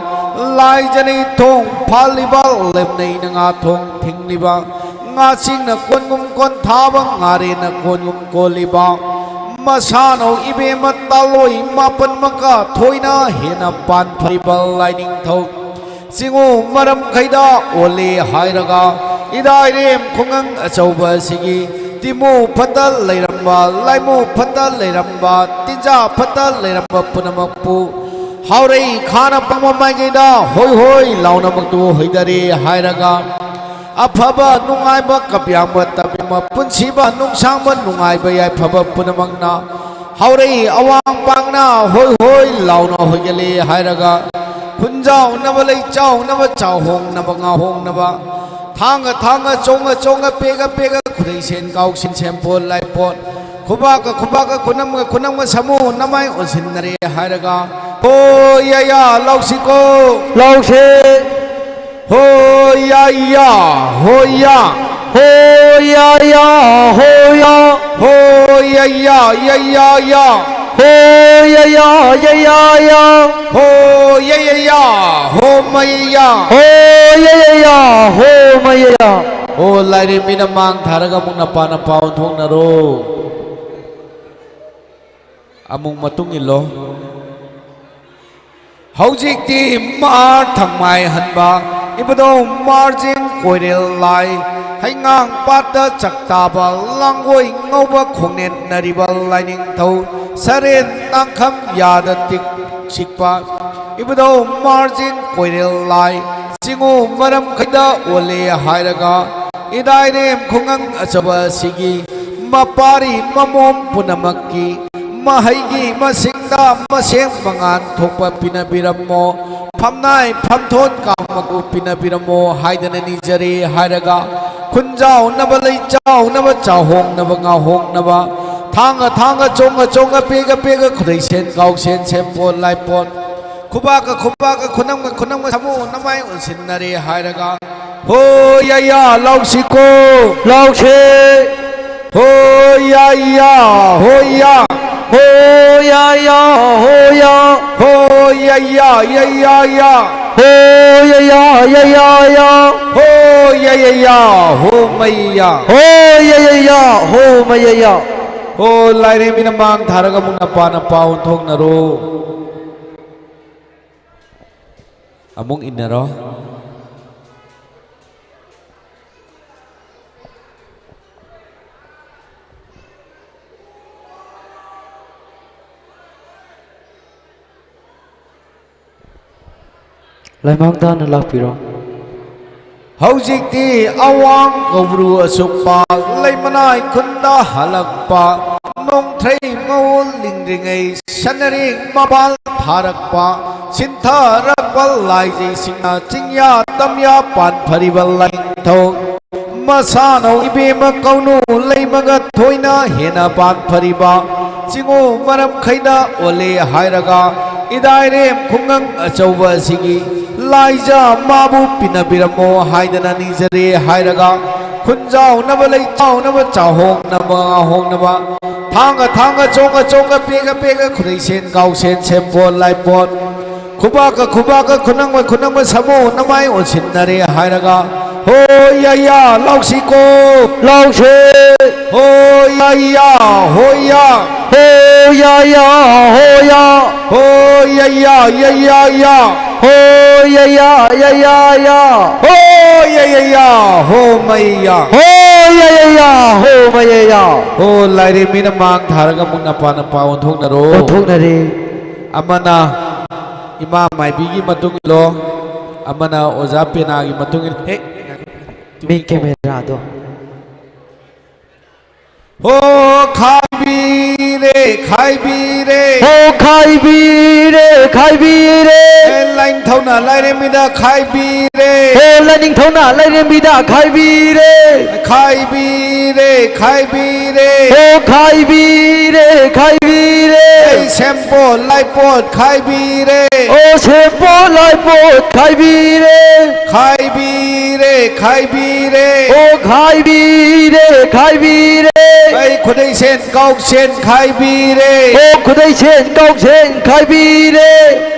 ꯂꯥꯏꯖꯅꯩ ꯊꯣꯡ ꯐꯥꯜꯂꯤꯕ ꯂꯦꯝꯅꯩꯅ ꯉꯥ ꯊꯣꯡ ꯊꯤꯡꯂꯤꯕ ꯉꯥꯁꯤꯡꯅ ꯀꯣꯟꯒꯨꯝ ꯀꯣꯟ ꯊꯥꯕ ꯉꯥꯔꯦꯟꯅ ꯀꯣꯟꯒꯨꯝ ꯀꯣꯜꯂꯤꯕ ꯃꯁꯥꯅꯧ ꯏꯕꯦꯝꯃ ꯇꯥꯂꯣꯏ ꯃꯥꯄꯟꯃꯛꯀ ꯊꯣꯏꯅ ꯍꯦꯟꯅ ꯄꯥꯟ ꯐꯩꯕ ꯂꯥꯏꯅꯤꯡꯊꯧ ꯆꯤꯡꯉꯨ ꯃꯔꯝꯈꯩꯗ ꯑꯣꯜꯂꯤ ꯍꯥꯏꯔꯒ, ꯏꯗꯥꯏꯔꯦꯝ ꯈꯨꯡꯒꯪ ꯑꯆꯧꯕ ꯑꯁꯤꯒꯤ ꯇꯤꯃꯨ ꯐꯠꯇ ꯂꯩꯔꯝꯕ, ꯂꯥꯏꯃꯨ ꯐꯠꯇ ꯂꯩꯔꯝꯕ, ꯇꯤꯟꯖꯥ ꯐꯠꯇ ꯂꯩꯔꯝꯕ ꯄꯨꯝꯅꯃꯛꯄꯨ ꯍꯥꯎꯔꯩ ꯈꯥꯅ ꯄꯪꯕ ꯃꯥꯏꯀꯩꯗ ꯍꯣꯏ ꯍꯣꯏ ꯂꯥꯎꯅꯃꯛꯇꯨ ꯍꯣꯏꯗꯔꯦ ꯍꯥꯏꯔꯒ, ꯑꯐꯕ ꯅꯨꯡꯉꯥꯏꯕ ꯀꯞꯌꯥꯡꯕ ꯇꯞꯌꯥꯡꯕ ꯄꯨꯟꯁꯤꯕ ꯅꯨꯡꯁꯥꯡꯕ ꯅꯨꯡꯉꯥꯏꯕ ꯌꯥꯏꯐꯕ ꯄꯨꯝꯅꯃꯛꯅ ꯍꯥꯎꯔꯩ ꯑꯋꯥꯡ ꯄꯥꯡꯅ ꯍꯣꯏ ꯍꯣꯏ ꯂꯥꯎꯅ ꯍꯣꯏꯒꯠꯂꯦ ꯍꯥꯏꯔꯒ, ꯈꯨꯟꯖꯥꯎꯅꯕ ꯂꯩꯆꯥꯎꯅꯕ ꯆꯥꯎꯍꯣꯡꯅꯕ ꯉꯥꯍꯣꯡꯅꯕ, ꯊꯥꯡꯒ ꯊꯥꯡꯒ ꯆꯣꯡꯉ ꯆꯣꯡꯉ ꯄꯦꯒ ꯄꯦꯒ ꯈꯨꯗꯩ ꯁꯦꯟ ꯀꯥꯎ ꯁꯤꯟ ꯁꯦꯝꯄꯣꯠ ꯂꯥꯏꯄꯣꯠ, ꯈꯨꯕꯥꯛꯀ ꯈꯨꯕꯥꯛꯀ ꯈꯨꯅꯝꯒ ꯈꯨꯅꯝꯒ ꯁꯥꯃꯨ ꯅꯃꯥꯏ ꯑꯣꯟꯁꯤꯟꯅꯔꯦ ꯍꯥꯏꯔꯒ, ꯍꯣ ꯌꯥ ꯌꯥ ꯂꯥꯎꯁꯤꯀꯣ꯫ ꯂꯥꯎꯁꯦ꯫ ꯍꯣ ꯌꯥ ꯌꯥ꯫ ꯍꯣ ꯌꯥ꯫ ꯍꯣ ꯌꯥ ꯌꯥ꯫ ꯍꯣ ꯌꯥ꯫ ꯍꯣ ꯌꯥ ꯌꯥ ꯌꯥ ꯌꯥ ꯌꯥ꯫ ꯍꯣ ꯌꯥ ꯌꯥ ꯌꯥ ꯌꯥ ꯌꯥ꯫ ꯍꯣ ꯌꯥ ꯌꯥ ꯌꯥ꯫ ꯍꯣ ꯃꯩ ꯌꯥ꯫ ꯍꯣ ꯌꯥ ꯌꯥ ꯌꯥ꯫ ꯍꯣ ꯃꯩ ꯌꯥ꯫ ꯍꯣ ꯂꯥꯏꯔꯦꯝꯕꯤꯅ ꯃꯥꯡ ꯊꯥꯔꯒ ꯑꯃꯨꯛ ꯅꯄꯥ ꯅꯄꯥ ꯑꯣꯟꯊꯣꯛꯅꯔꯣ꯫ ꯑꯃꯨꯛ ꯃꯇꯨꯡ ꯏꯜꯂꯣ꯫ ꯍꯧꯖꯤꯛꯇꯤ ꯃꯥꯔ ꯊꯪꯃꯥꯏ ꯍꯟꯕ ꯏꯕꯨꯙꯧ ꯃꯥꯔꯖꯤꯡ ꯀꯣꯏꯔꯦꯜ ꯂꯥꯏ, ꯍꯩꯉꯥꯡ ꯄꯥꯠꯇ ꯆꯥꯛꯇꯥꯕ ꯂꯥꯡꯒꯣꯏ ꯉꯧꯕ ꯈꯣꯡꯅꯦꯟꯅꯔꯤꯕ ꯂꯥꯏꯅꯤꯡꯊꯧ ꯁꯔꯦꯟ ꯇꯥꯡꯈꯝ ꯌꯥꯗ ꯇꯤꯛ ꯁꯤꯛꯄ ꯏꯕꯨꯙꯧ ꯃꯥꯔꯖꯤꯡ ꯀꯣꯏꯔꯦꯜ ꯂꯥꯏ, ꯆꯤꯡꯉꯨ ꯃꯔꯝꯈꯩꯗ ꯑꯣꯜꯂꯦ ꯍꯥꯏꯔꯒ, ꯏꯗꯥꯏꯔꯦꯝ ꯈꯨꯡꯒꯪ ꯑꯆꯧꯕ ꯑꯁꯤꯒꯤ ꯃꯄꯥꯔꯤ ꯃꯃꯣꯝ ꯄꯨꯝꯅꯃꯛꯀꯤ ꯃꯍꯩꯒꯤ ꯃꯁꯤꯡꯗ ꯃꯁꯦꯡ ꯃꯉꯥꯟ ꯊꯣꯛꯄ ꯄꯤꯅꯕꯤꯔꯝꯃꯣ, ꯐꯝꯅꯥꯏ ꯐꯝꯊꯣꯟ ꯀꯥꯡꯃꯛꯄꯨ ꯄꯤꯅꯕꯤꯔꯝꯃꯣ ꯍꯥꯏꯗꯅ ꯅꯤꯖꯔꯦ ꯍꯥꯏꯔꯒ, ꯈꯨꯟꯖꯥꯎꯅꯕ ꯂꯩꯆꯥꯎꯅꯕ ꯆꯥꯎꯍꯣꯡꯅꯕ ꯉꯥꯍꯣꯡꯅꯕ, ꯊꯥꯡꯒ ꯊꯥꯡꯒ ꯆꯣꯡꯒ ꯆꯣꯡꯒ ꯄꯦꯒ ꯄꯦꯒ ꯈꯨꯗꯩ ꯁꯦꯟ ꯀꯥꯎ ꯁꯦꯟ ꯁꯦꯝꯄꯣꯠ ꯂꯥꯏꯄꯣꯠ, ꯈꯨꯕꯥꯛꯀ ꯈꯨꯕꯥꯛꯀ ꯈꯨꯅꯝꯒ ꯈꯨꯅꯝꯒ ꯁꯥꯃꯨ ꯅꯃꯥꯏ ꯑꯣꯟꯁꯤꯟꯅꯔꯦ ꯍꯥꯏꯔꯒ, ꯍꯣ ꯌꯥ ꯌꯥ ꯂꯥꯎꯁꯤꯀꯣ꯫ ꯂꯥꯎꯁꯦ꯫ ꯍꯣ ꯌꯥ ꯌꯥ꯫ ꯍꯣ ꯌꯥ꯫ ꯍꯣ ꯌꯥ ꯌꯥ꯫ ꯍꯣ ꯌꯥ꯫ ꯍꯣ ꯌꯥ ꯌꯥ ꯌꯥ ꯌꯥ ꯌꯥ꯫ ꯍꯣ ꯌꯥ ꯌꯥ ꯌꯥ ꯌꯥ ꯌꯥ꯫ ꯍꯣ ꯌꯥ ꯌꯥ ꯌꯥ꯫ ꯍꯣ ꯃꯩ ꯌꯥ꯫ ꯍꯣ ꯌꯥ ꯌꯥ ꯌꯥ꯫ ꯍꯣ ꯃꯩ ꯌꯥ ꯌꯥ꯫ ꯍꯣ ꯂꯥꯏꯔꯦꯝꯕꯤꯅ ꯃꯥꯡ ꯊꯥꯔꯒ ꯑꯃꯨꯛ ꯅꯄꯥ ꯅꯄꯥ ꯑꯣꯟꯊꯣꯛꯅꯔꯣ꯫ ꯑꯃꯨꯛ ꯏꯟꯅꯔꯣ꯫ ꯂꯥꯏꯃꯥꯡ ꯇꯥꯅ ꯂꯥꯛꯄꯤꯔꯣ꯫ ꯍꯧꯖꯤꯛꯇꯤ ꯑꯋꯥꯡ ꯀꯧꯕ꯭ꯔꯨ ꯑꯆꯨꯞꯄ ꯂꯩꯃꯅꯥꯏ ꯈꯨꯟꯗ ꯍꯜꯂꯛꯄ, ꯅꯣꯡꯊ꯭ꯔꯩ ꯃꯍꯨꯜ ꯂꯤꯡꯗ꯭ꯔꯤꯉꯩ ꯁꯅꯔꯤꯡ ꯃꯄꯥꯜ ꯊꯥꯔꯛꯄ, ꯁꯤꯟꯊꯔꯛꯄ ꯂꯥꯏꯖꯩꯁꯤꯡꯅ ꯆꯤꯡꯌꯥ ꯇꯝꯌꯥ ꯄꯥꯟꯐꯔꯤꯕ ꯂꯥꯏꯅꯤꯡꯊꯧ ꯃꯁꯥꯅꯧ ꯏꯕꯦꯝꯃ ꯀꯧꯅꯨ ꯂꯩꯃꯒ ꯊꯣꯏꯅ ꯍꯦꯟꯅ ꯄꯥꯟꯐꯔꯤꯕ ꯆꯤꯡꯉꯨ ꯃꯔꯝꯈꯩꯗ ꯑꯣꯜꯂꯦ ꯍꯥꯏꯔꯒ, ꯏꯗꯥꯏꯔꯦꯝ ꯈꯨꯡꯒꯪ ꯑꯆꯧꯕ ꯑꯁꯤꯒꯤ ꯂꯥꯏꯖ ꯃꯥꯕꯨ ꯄꯤꯅꯕꯤꯔꯝꯃꯣ ꯍꯥꯏꯗꯅ ꯅꯤꯖꯔꯦ ꯍꯥꯏꯔꯒ, ꯈꯨꯟꯖꯥꯎꯅꯕ ꯂꯩꯆꯥꯎꯅꯕ ꯆꯥꯍꯣꯡꯅꯕ ꯉꯥꯍꯣꯡꯅꯕ, ꯊꯥꯡꯒ ꯊꯥꯡꯒ ꯆꯣꯡꯒ ꯆꯣꯡꯒ ꯄꯦꯒ ꯄꯦꯒ ꯈꯨꯗꯩꯁꯦꯟ ꯒꯥꯎꯁꯦꯟ ꯁꯦꯝꯄꯣꯠ ꯂꯥꯏꯄꯣꯠ, ꯈꯨꯕꯥꯛꯀ ꯈꯨꯕꯥꯛꯀ ꯈꯨꯅꯝꯒ ꯈꯨꯅꯝꯒ ꯁꯥꯃꯨ ꯅꯃꯥꯏ ꯑꯣꯟꯁꯤꯟꯅꯔꯦ ꯍꯥꯏꯔꯒ, ꯍꯣ ꯌꯥ ꯌꯥ ꯂꯥꯎꯁꯤꯀꯣ꯫ ꯂꯥꯎꯁꯦ꯫ ꯍꯣ ꯌꯥ ꯌꯥ ꯍꯣ ꯌꯥ꯫ ꯍꯣ ꯌꯥ ꯌꯥ ꯍꯣ ꯌꯥ꯫ ꯍꯣ ꯌꯥ ꯌꯥ ꯌꯥ ꯌꯥ ꯌꯥ꯫ ꯍꯣ ꯌꯥ ꯌꯥ ꯌꯥ ꯌꯥ ꯌꯥ꯫ ꯍꯣ ꯌꯥ ꯌꯥ ꯌꯥ ꯍꯣ ꯃꯩ ꯌꯥ꯫ ꯍꯣ ꯌꯥ ꯌꯥ ꯌꯥ ꯍꯣ ꯃꯩ ꯌꯥ꯫ ꯍꯣ ꯂꯥꯏꯔꯦꯝꯕꯤꯅ ꯃꯥꯡ ꯊꯥꯔꯒ ꯑꯃꯨꯛ ꯅꯄꯥ ꯅꯄꯥ ꯑꯣꯟꯊꯣꯛꯅꯔꯣ꯫ ꯑꯣꯟꯊꯣꯛꯅꯔꯦ꯫ ꯑꯃꯅ ꯏꯃꯥ ꯃꯥꯏꯕꯤꯒꯤ ꯃꯇꯨꯡ ꯏꯜꯂꯣ, ꯑꯃꯅ ꯑꯣꯖꯥ ꯄꯦꯅꯥꯒꯤ ꯃꯇꯨꯡ ꯏꯜꯂꯣ꯫ ꯍꯦ, ꯃꯤ ꯀꯦꯃꯦꯔꯥꯗꯣ꯫ ꯍꯣ ꯈꯥꯏꯕꯤꯔꯦ, ꯈꯥꯏꯕꯤꯔꯦ꯫ ꯍꯣ ꯈꯥꯏꯕꯤꯔꯦ, ꯈꯥꯏꯕꯤꯔꯦ꯫ ꯑꯦ, ꯂꯥꯏꯅꯤꯡꯊꯧꯅ ꯂꯥꯏꯔꯦꯝꯕꯤꯗ ꯈꯥꯏꯕꯤꯔꯦ꯫ ꯍꯣ ꯂꯥꯏꯅꯤꯡꯊꯧꯅ ꯂꯥꯏꯔꯦꯝꯕꯤꯗ ꯈꯥꯏꯕꯤꯔꯦ꯫ ꯈꯥꯏꯕꯤꯔꯦ, ꯈꯥꯏꯕꯤꯔꯦ꯫ ꯑꯣ ꯈꯥꯏꯕꯤꯔꯦ, ꯈꯥꯏꯕꯤꯔꯦ꯫ ꯑꯩ ꯁꯦꯝꯄꯣꯠ ꯂꯥꯏꯄꯣꯠ ꯈꯥꯏꯕꯤꯔꯦ꯫ ꯑꯣ ꯁꯦꯝꯄꯣꯠ ꯂꯥꯏꯄꯣꯠ ꯈꯥꯏꯕꯤꯔꯦ꯫ ꯈꯥꯏꯕꯤꯔꯦ, ꯈꯥꯏꯕꯤꯔꯦ꯫ ꯑꯣ ꯈꯥꯏꯕꯤꯔꯦ, ꯈꯥꯏꯕꯤꯔꯦ꯫ ꯑꯩ ꯈꯨꯗꯩꯁꯦꯟ ꯀꯥꯎꯁꯦꯟ ꯈꯥꯏꯕꯤꯔꯦ꯫ ꯑꯣ ꯈꯨꯗꯩꯁꯦꯟ ꯀꯥꯎꯁꯦꯟ ꯈꯥꯏꯕꯤꯔꯦ꯫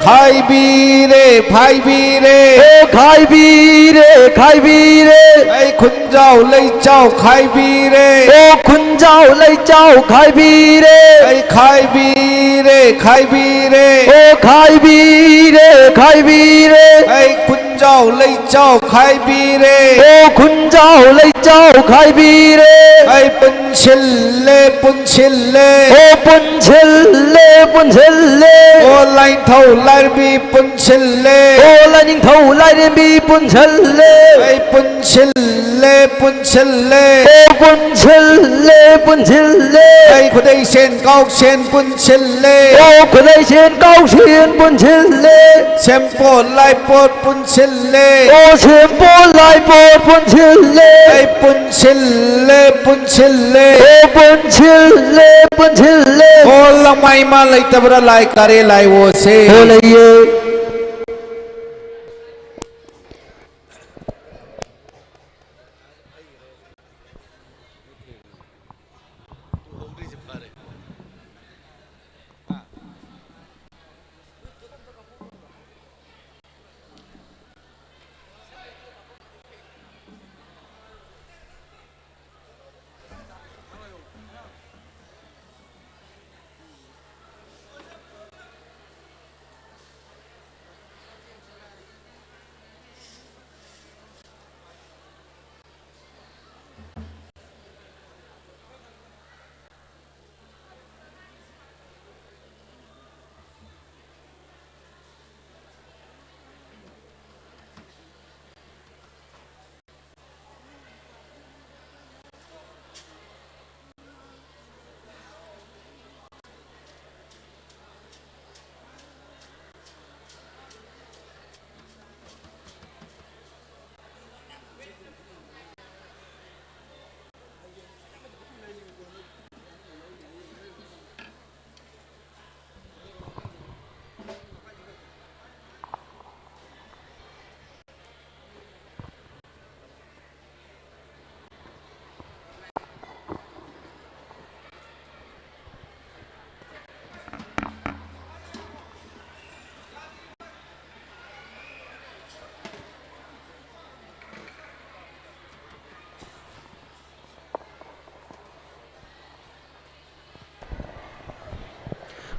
ꯈꯥꯏꯕꯤꯔꯦ, ꯐꯥꯏꯕꯤꯔꯦ꯫ ꯑꯣ ꯈꯥꯏꯕꯤꯔꯦ, ꯈꯥꯏꯕꯤꯔꯦ꯫ ꯑꯩ ꯈꯨꯟꯖꯥꯎ ꯂꯩꯆꯥꯎ ꯈꯥꯏꯕꯤꯔꯦ꯫ ꯑꯣ ꯈꯨꯟꯖꯥꯎ ꯂꯩꯆꯥꯎ ꯈꯥꯏꯕꯤꯔꯦ꯫ ꯑꯩ ꯈꯥꯏꯕꯤꯔꯦ꯫ ꯈꯥꯏꯕꯤꯔꯦ, ꯈꯥꯏꯕꯤꯔꯦ꯫ ꯑꯣ ꯈꯥꯏꯕꯤꯔꯦ, ꯈꯥꯏꯕꯤꯔꯦ꯫ ꯑꯩ ꯈꯨꯟꯖꯥꯎ ꯂꯩꯆꯥꯎ ꯈꯥꯏꯕꯤꯔꯦ꯫ ꯑꯣ ꯈꯨꯟꯖꯥꯎ ꯂꯩꯆꯥꯎ ꯈꯥꯏꯕꯤꯔꯦ꯫ ꯑꯩ ꯄꯨꯟꯁꯤꯜꯂꯦ, ꯄꯨꯟꯁꯤꯜꯂꯦ꯫ ꯑꯣ ꯄꯨꯟꯁꯤꯜꯂꯦ, ꯄꯨꯟꯁꯤꯜꯂꯦ꯫ ꯑꯣ ꯂꯥꯏꯅꯤꯡꯊꯧ ꯂꯥꯏꯔꯦꯝꯕꯤ ꯄꯨꯟꯁꯤꯜꯂꯦ꯫ ꯑꯣ ꯂꯥꯏꯅꯤꯡꯊꯧ ꯂꯥꯏꯔꯦꯝꯕꯤ ꯄꯨꯟꯁꯤꯜꯂꯦ꯫ ꯑꯩ ꯄꯨꯟꯁꯤꯜꯂꯦ, ꯄꯨꯟꯁꯤꯜꯂꯦ꯫ ꯑꯣ ꯄꯨꯟꯁꯤꯜꯂꯦ, ꯄꯨꯟꯁꯤꯜꯂꯦ꯫ ꯑꯩ ꯈꯨꯗꯩ ꯁꯦꯟ ꯀꯥꯎ ꯁꯦꯟ ꯄꯨꯟꯁꯤꯜꯂꯦ꯫ ꯑꯣ ꯈꯨꯗꯩ ꯁꯦꯟ ꯀꯥꯎ ꯁꯦꯟ ꯄꯨꯟꯁꯤꯜꯂꯦ꯫ ꯁꯦꯝꯄꯣꯠ ꯂꯥꯏꯄꯣꯠ ꯄꯨꯟꯁꯤꯜꯂꯦ꯫ ꯑꯣ ꯁꯦꯝꯄꯣꯠ ꯂꯥꯏꯄꯣꯠ ꯄꯨꯟꯁꯤꯜꯂꯦ꯫ ꯑꯩ ꯄꯨꯟꯁꯤꯜꯂꯦ, ꯄꯨꯟꯁꯤꯜꯂꯦ꯫ ꯑꯣ ꯄꯨꯟꯁꯤꯜꯂꯦ, ꯄꯨꯟꯁꯤꯜꯂꯦ꯫ ꯑꯣ ꯂꯪꯃꯥꯏ ꯏꯃꯥ ꯂꯩꯇꯕ꯭ꯔꯥ ꯂꯥꯏ ꯀꯥꯔꯦ ꯂꯥꯏ ꯑꯣꯁꯦ꯫ ꯑꯣ ꯂꯩꯌꯦ꯫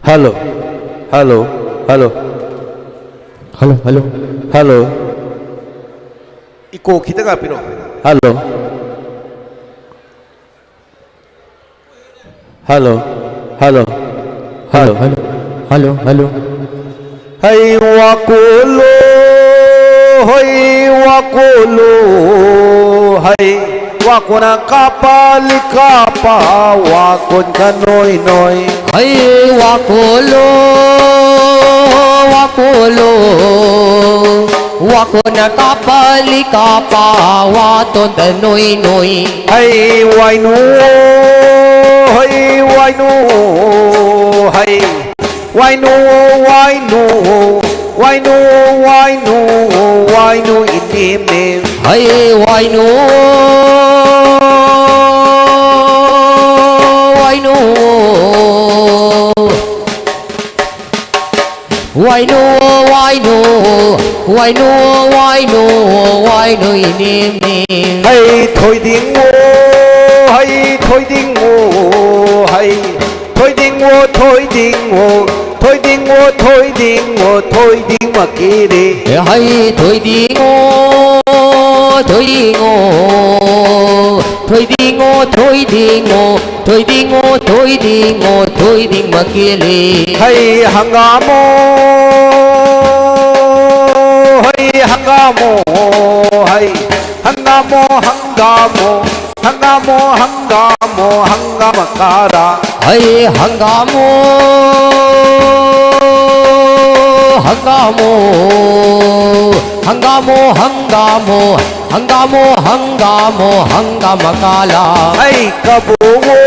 Hello, hello, hello. Hello, hello. Hello. Echo ꯈꯤꯇꯪ ꯍꯥꯞꯄꯤꯔꯣ꯫ Hello. Hello, hello, hello. Hello, hello, hello. Hey, wakulu, hey, wakulu, hey. Wakuna kapali kapa, wakun kanoi noi. Hey, wakulu, wakulu. Wakuna kapali kapa, waton kanoi noi. Hey, wainu, hey, wainu, hey. Wainu, wainu, wainu, wainu, wainu inime. Hey, wainu, wainu. Wainu, wainu, wainu, wainu, wainu inimi. Hey, thoiding wo, hey, thoiding wo, hey. Thoiding wo, thoiding wo, thoiding wo, thoiding wo, thoiding makiri. Hey, thoiding wo, thoiding wo, thoiding wo, thoiding wo. Thoiding o, thoiding o, thoiding makili. Hey, hangamo. Hey, hangamo. Hey, hangamo, hangamo. Hangamo, hangamo, hangama kara. Hey, hangamo. Hangamo. Hangamo, hangamo. Hangamo, hangamo, hangama kala. Hey, kabuo.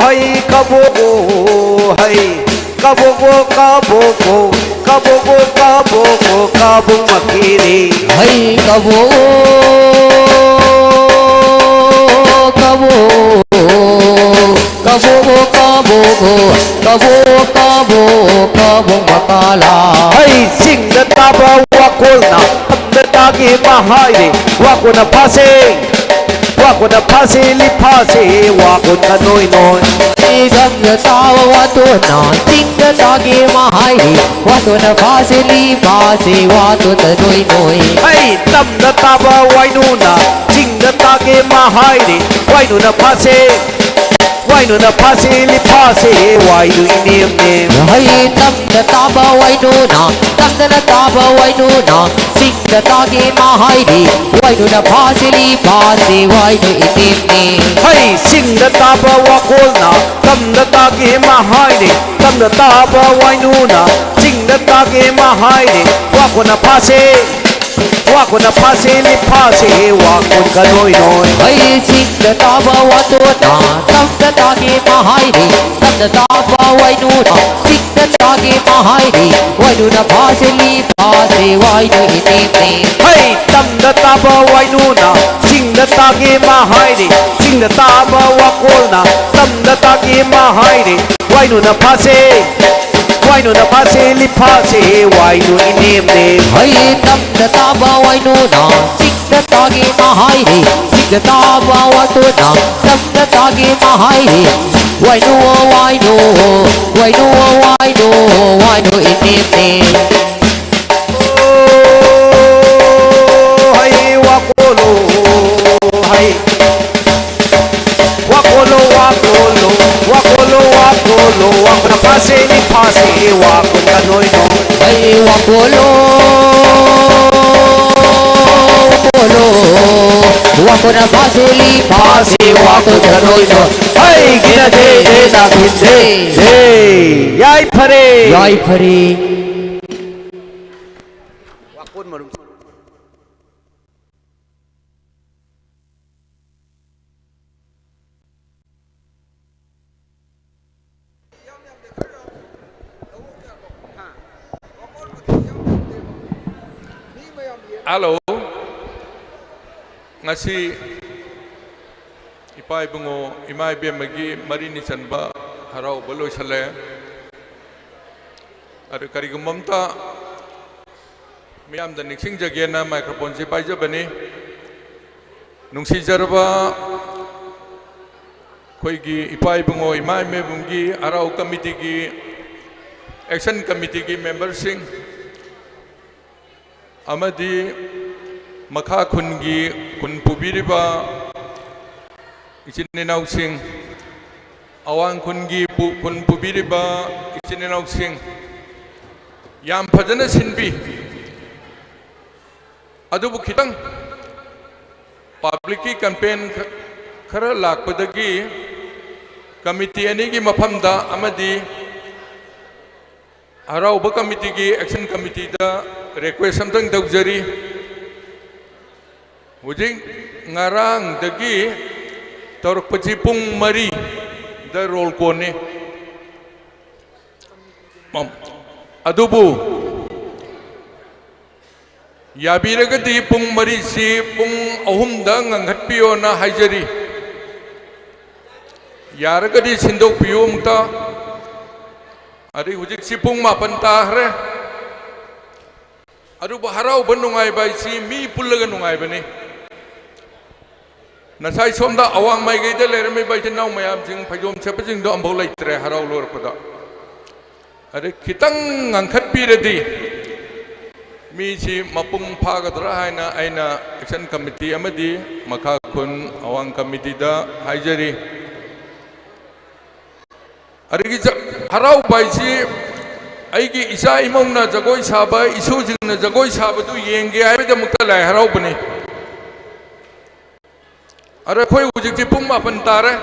Hey, kabuo. Hey, kabuo, kabuo. Kabuo, kabuo, kabuo makiri. Hey, kabuo. Kabuo. Kabuo, kabuo, kabuo, kabuo, kabuo makala. Hey, sing the taba wakulna, the tagi mahai, wakuna pase, wakuna pase, li pase, wakuna noi noi. ꯇꯝꯗ ꯇꯥꯕ ꯋꯥꯇꯣꯟꯅ ꯆꯤꯡꯗ ꯇꯥꯒꯦ ꯃꯍꯥꯏꯔꯦ, ꯋꯥꯇꯣꯟꯅ ꯐꯥꯁꯦ ꯂꯤꯐꯥꯁꯦ ꯋꯥꯇꯣꯟꯗ ꯅꯣꯏ ꯅꯣꯏ꯫ ꯍꯩ! ꯇꯝꯗ ꯇꯥꯕ ꯋꯥꯏꯅꯨꯅ ꯆꯤꯡꯗ ꯇꯥꯒꯦ ꯃꯍꯥꯏꯔꯦ, ꯋꯥꯏꯅꯨꯅ ꯐꯥꯁꯦ, ꯋꯥꯏꯅꯨꯅ ꯐꯥꯁꯦ ꯂꯤꯐꯥꯁꯦ ꯋꯥꯏꯅꯨ ꯏꯅꯦꯝ ꯅꯦꯝ꯫ ꯍꯩ! ꯇꯝꯗ ꯇꯥꯕ ꯋꯥꯏꯅꯨꯅ ꯇꯝꯗꯅ ꯇꯥꯕ ꯋꯥꯏꯅꯨꯅ ꯆꯤꯡꯗ ꯇꯥꯒꯦ ꯃꯍꯥꯏꯔꯦ, ꯋꯥꯏꯅꯨꯅ ꯐꯥꯁꯦ ꯂꯤꯐꯥꯁꯦ ꯋꯥꯏꯅꯨ ꯏꯅꯦꯝ ꯅꯦꯝ꯫ ꯍꯩ! ꯆꯤꯡꯗ ꯇꯥꯕ ꯋꯥꯀꯣꯜꯅ ꯇꯝꯗ ꯇꯥꯒꯦ ꯃꯍꯥꯏꯔꯦ, ꯇꯝꯗ ꯇꯥꯕ ꯋꯥꯏꯅꯨꯅ ꯆꯤꯡꯗ ꯇꯥꯒꯦ ꯃꯍꯥꯏꯔꯦ, ꯋꯥꯀꯣꯟꯅ ꯐꯥꯁꯦ, ꯋꯥꯀꯣꯟꯅ ꯐꯥꯁꯦ ꯂꯤꯐꯥꯁꯦ ꯋꯥꯀꯣꯟ ꯀꯅꯣꯏ ꯅꯣꯏ꯫ ꯍꯩ! ꯆꯤꯡꯗ ꯇꯥꯕ ꯋꯥꯇꯣꯟꯅ ꯇꯝꯗ ꯇꯥꯒꯦ ꯃꯍꯥꯏꯔꯦ, ꯇꯝꯗ ꯇꯥꯕ ꯋꯥꯏꯅꯨꯅ ꯆꯤꯡꯗ ꯇꯥꯒꯦ ꯃꯍꯥꯏꯔꯦ, ꯋꯥꯏꯅꯨꯅ ꯐꯥꯁꯦ ꯂꯤꯐꯥꯁꯦ ꯋꯥꯏꯅꯨ ꯏꯅꯦꯝ ꯅꯦꯝ꯫ ꯍꯩ! ꯇꯝꯗ ꯇꯥꯕ ꯋꯥꯏꯅꯨꯅ ꯆꯤꯡꯗ ꯇꯥꯒꯦ ꯃꯍꯥꯏꯔꯦ, ꯆꯤꯡꯗ ꯇꯥꯕ ꯋꯥꯀꯣꯜꯅ ꯇꯝꯗ ꯇꯥꯒꯦ ꯃꯍꯥꯏꯔꯦ, ꯋꯥꯏꯅꯨꯅ ꯐꯥꯁꯦ, ꯋꯥꯏꯅꯨꯅ ꯐꯥꯁꯦ ꯂꯤꯐꯥꯁꯦ ꯋꯥꯏꯅꯨ ꯏꯅꯦꯝ ꯅꯦꯝ꯫ ꯍꯩ! ꯇꯝꯗ ꯇꯥꯕ ꯋꯥꯏꯅꯨꯅ ꯆꯤꯡꯗ ꯇꯥꯒꯦ ꯃꯍꯥꯏꯔꯦ, ꯆꯤꯡꯗ ꯇꯥꯕ ꯋꯥꯇꯣꯟꯅ ꯇꯝꯗ ꯇꯥꯒꯦ ꯃꯍꯥꯏꯔꯦ, ꯋꯥꯏꯅꯨ ꯋꯥꯏꯅꯨ ꯋꯥꯏꯅꯨ ꯋꯥꯏꯅꯨ ꯋꯥꯏꯅꯨ ꯏꯅꯦꯝ ꯅꯦꯝ꯫ ꯑꯣ, ꯍꯩ ꯋꯥꯀꯣꯜꯂꯣ, ꯍꯩ꯫ ꯋꯥꯀꯣꯜꯂꯣ, ꯋꯥꯀꯣꯜꯂꯣ, ꯋꯥꯀꯣꯜꯂꯣ, ꯋꯥꯀꯣꯜꯂꯣ, ꯋꯥꯀꯣꯟꯅ ꯐꯥꯁꯦ ꯂꯤꯐꯥꯁꯦ ꯋꯥꯀꯣꯟ ꯀꯅꯣꯏ ꯅꯣꯏ꯫ ꯍꯩ ꯋꯥꯀꯣꯜꯂꯣ, ꯋꯥꯀꯣꯜꯂꯣ, ꯋꯥꯀꯣꯟꯅ ꯐꯥꯁꯦ ꯂꯤꯐꯥꯁꯦ ꯋꯥꯀꯣꯟ ꯀꯅꯣꯏ ꯅꯣꯏ꯫ ꯍꯩ ꯒꯤꯅ ꯗꯦ ꯗꯦ ꯅꯥ ꯒꯤꯟ ꯗꯦ ꯗꯦ꯫ ꯌꯥꯏꯐꯔꯦ꯫ ꯌꯥꯏꯐꯔꯦ꯫ ꯋꯥꯀꯣꯟ ꯃꯔꯨꯝ꯫ ꯍꯜꯂꯣ꯫ ꯉꯁꯤ ꯏꯄꯥ ꯏꯕꯨꯡꯉꯣ, ꯏꯃꯥ ꯏꯕꯦꯝꯃꯒꯤ ꯃꯔꯤꯅꯤ ꯆꯟꯕ ꯍꯔꯥꯎꯕ ꯂꯣꯏꯁꯜꯂꯦ꯫ ꯑꯗꯨ ꯀꯔꯤꯒꯨꯝꯕ ꯑꯝꯇ ꯃꯤꯌꯥꯝꯗ ꯅꯤꯡꯁꯤꯡꯖꯒꯦꯅ ꯃꯥꯏꯀ꯭ꯔꯣꯐꯣꯟꯁꯤ ꯄꯥꯏꯖꯕꯅꯤ꯫ ꯅꯨꯡꯁꯤꯖꯔꯕ ꯑꯩꯈꯣꯏꯒꯤ ꯏꯄꯥ ꯏꯕꯨꯡꯉꯣ, ꯏꯃꯥ ꯏꯕꯦꯟꯕꯨꯡꯒꯤ ꯍꯔꯥꯎ ꯀꯃꯤꯇꯤꯒꯤ, action committeeꯒꯤ memberꯁꯤꯡ ꯑꯃꯗꯤ ꯃꯈꯥ ꯈꯨꯟꯒꯤ ꯈꯨꯟ ꯄꯨꯕꯤꯔꯤꯕ ꯏꯆꯤꯟ ꯏꯅꯥꯎꯁꯤꯡ, ꯑꯋꯥꯡ ꯈꯨꯟꯒꯤ ꯄꯨ-, ꯈꯨꯟ ꯄꯨꯕꯤꯔꯤꯕ ꯏꯆꯤꯟ ꯏꯅꯥꯎꯁꯤꯡ, ꯌꯥꯝ ꯐꯖꯅ ꯁꯤꯟꯕꯤ꯫ ꯑꯗꯨꯕꯨ ꯈꯤꯇꯪ publicꯀꯤ complaint ꯈ-, ꯈꯔ ꯂꯥꯛꯄꯗꯒꯤ committee ꯑꯅꯤꯒꯤ ꯃꯐꯝꯗ ꯑꯃꯗꯤ ꯍꯔꯥꯎꯕ committeeꯒꯤ action committeeꯗ request ꯑꯝꯇꯪ ꯇꯧꯖꯔꯤ꯫ ꯍꯧꯖꯤꯛ ꯉꯔꯥꯡꯗꯒꯤ ꯇꯧꯔꯛꯄꯁꯤ ꯄꯨꯡ ꯃꯔꯤꯗ roll callꯅꯤ꯫ ꯃꯝ-, ꯑꯗꯨꯕꯨ ꯌꯥꯕꯤꯔꯒꯗꯤ ꯄꯨꯡ ꯃꯔꯤꯁꯤ ꯄꯨꯡ ꯑꯍꯨꯝꯗ ꯉꯟꯈꯠꯄꯤꯌꯣꯅ ꯍꯥꯏꯖꯔꯤ꯫ ꯌꯥꯔꯒꯗꯤ ꯁꯤꯟꯗꯣꯛꯄꯤꯌꯨ ꯑꯃꯨꯛꯇ꯫ ꯑꯗꯩ ꯍꯧꯖꯤꯛꯁꯤ ꯄꯨꯡ ꯃꯥꯄꯟ ꯇꯥꯈ꯭ꯔꯦ꯫ ꯑꯗꯨꯕꯨ ꯍꯔꯥꯎꯕ ꯅꯨꯡꯉꯥꯏꯕ ꯍꯥꯏꯁꯤ ꯃꯤ ꯄꯨꯜꯂꯒ ꯅꯨꯡꯉꯥꯏꯕꯅꯤ꯫ ꯉꯁꯥꯏ ꯁꯣꯝꯗ ꯑꯋꯥꯡ ꯃꯥꯏꯀꯩꯗ ꯂꯩꯔꯝꯃꯤꯕ ꯏꯆꯤꯟ ꯏꯅꯥꯎ ꯃꯌꯥꯝꯁꯤꯡ, ꯐꯩꯖꯣꯝ ꯁꯦꯠꯄꯁꯤꯡꯗꯣ ꯑꯃꯐꯥꯎ ꯂꯩꯇ꯭ꯔꯦ ꯍꯔꯥꯎ ꯂꯣꯏꯔꯛꯄꯗ꯫ ꯑꯗꯩ ꯈꯤꯇꯪ ꯉꯟꯈꯠꯄꯤꯔꯗꯤ ꯃꯤꯁꯤ ꯃꯄꯨꯡ ꯐꯥꯒꯗ꯭ꯔꯥ ꯍꯥꯏꯅ ꯑꯩꯅ action committee ꯑꯃꯗꯤ ꯃꯈꯥ ꯈꯨꯟ ꯑꯋꯥꯡ committeeꯗ ꯍꯥꯏꯖꯔꯤ꯫ ꯑꯗꯒꯤ ꯖ-, ꯍꯔꯥꯎꯕ ꯍꯥꯏꯁꯤ ꯑꯩꯒꯤ ꯏꯆꯥ ꯏꯃꯧꯅ ꯖꯒꯣꯏ ꯁꯥꯕ, ꯏꯁꯨꯁꯤꯡꯅ ꯖꯒꯣꯏ ꯁꯥꯕꯗꯨ ꯌꯦꯡꯒꯦ ꯍꯥꯏꯕꯒꯤꯗꯃꯛꯇ ꯂꯥꯏ ꯍꯔꯥꯎꯕꯅꯤ꯫ ꯑꯗ ꯑꯩꯈꯣꯏ ꯍꯧꯖꯤꯛꯇꯤ ꯄꯨꯡ ꯃꯥꯄꯟ ꯇꯥꯔꯦ꯫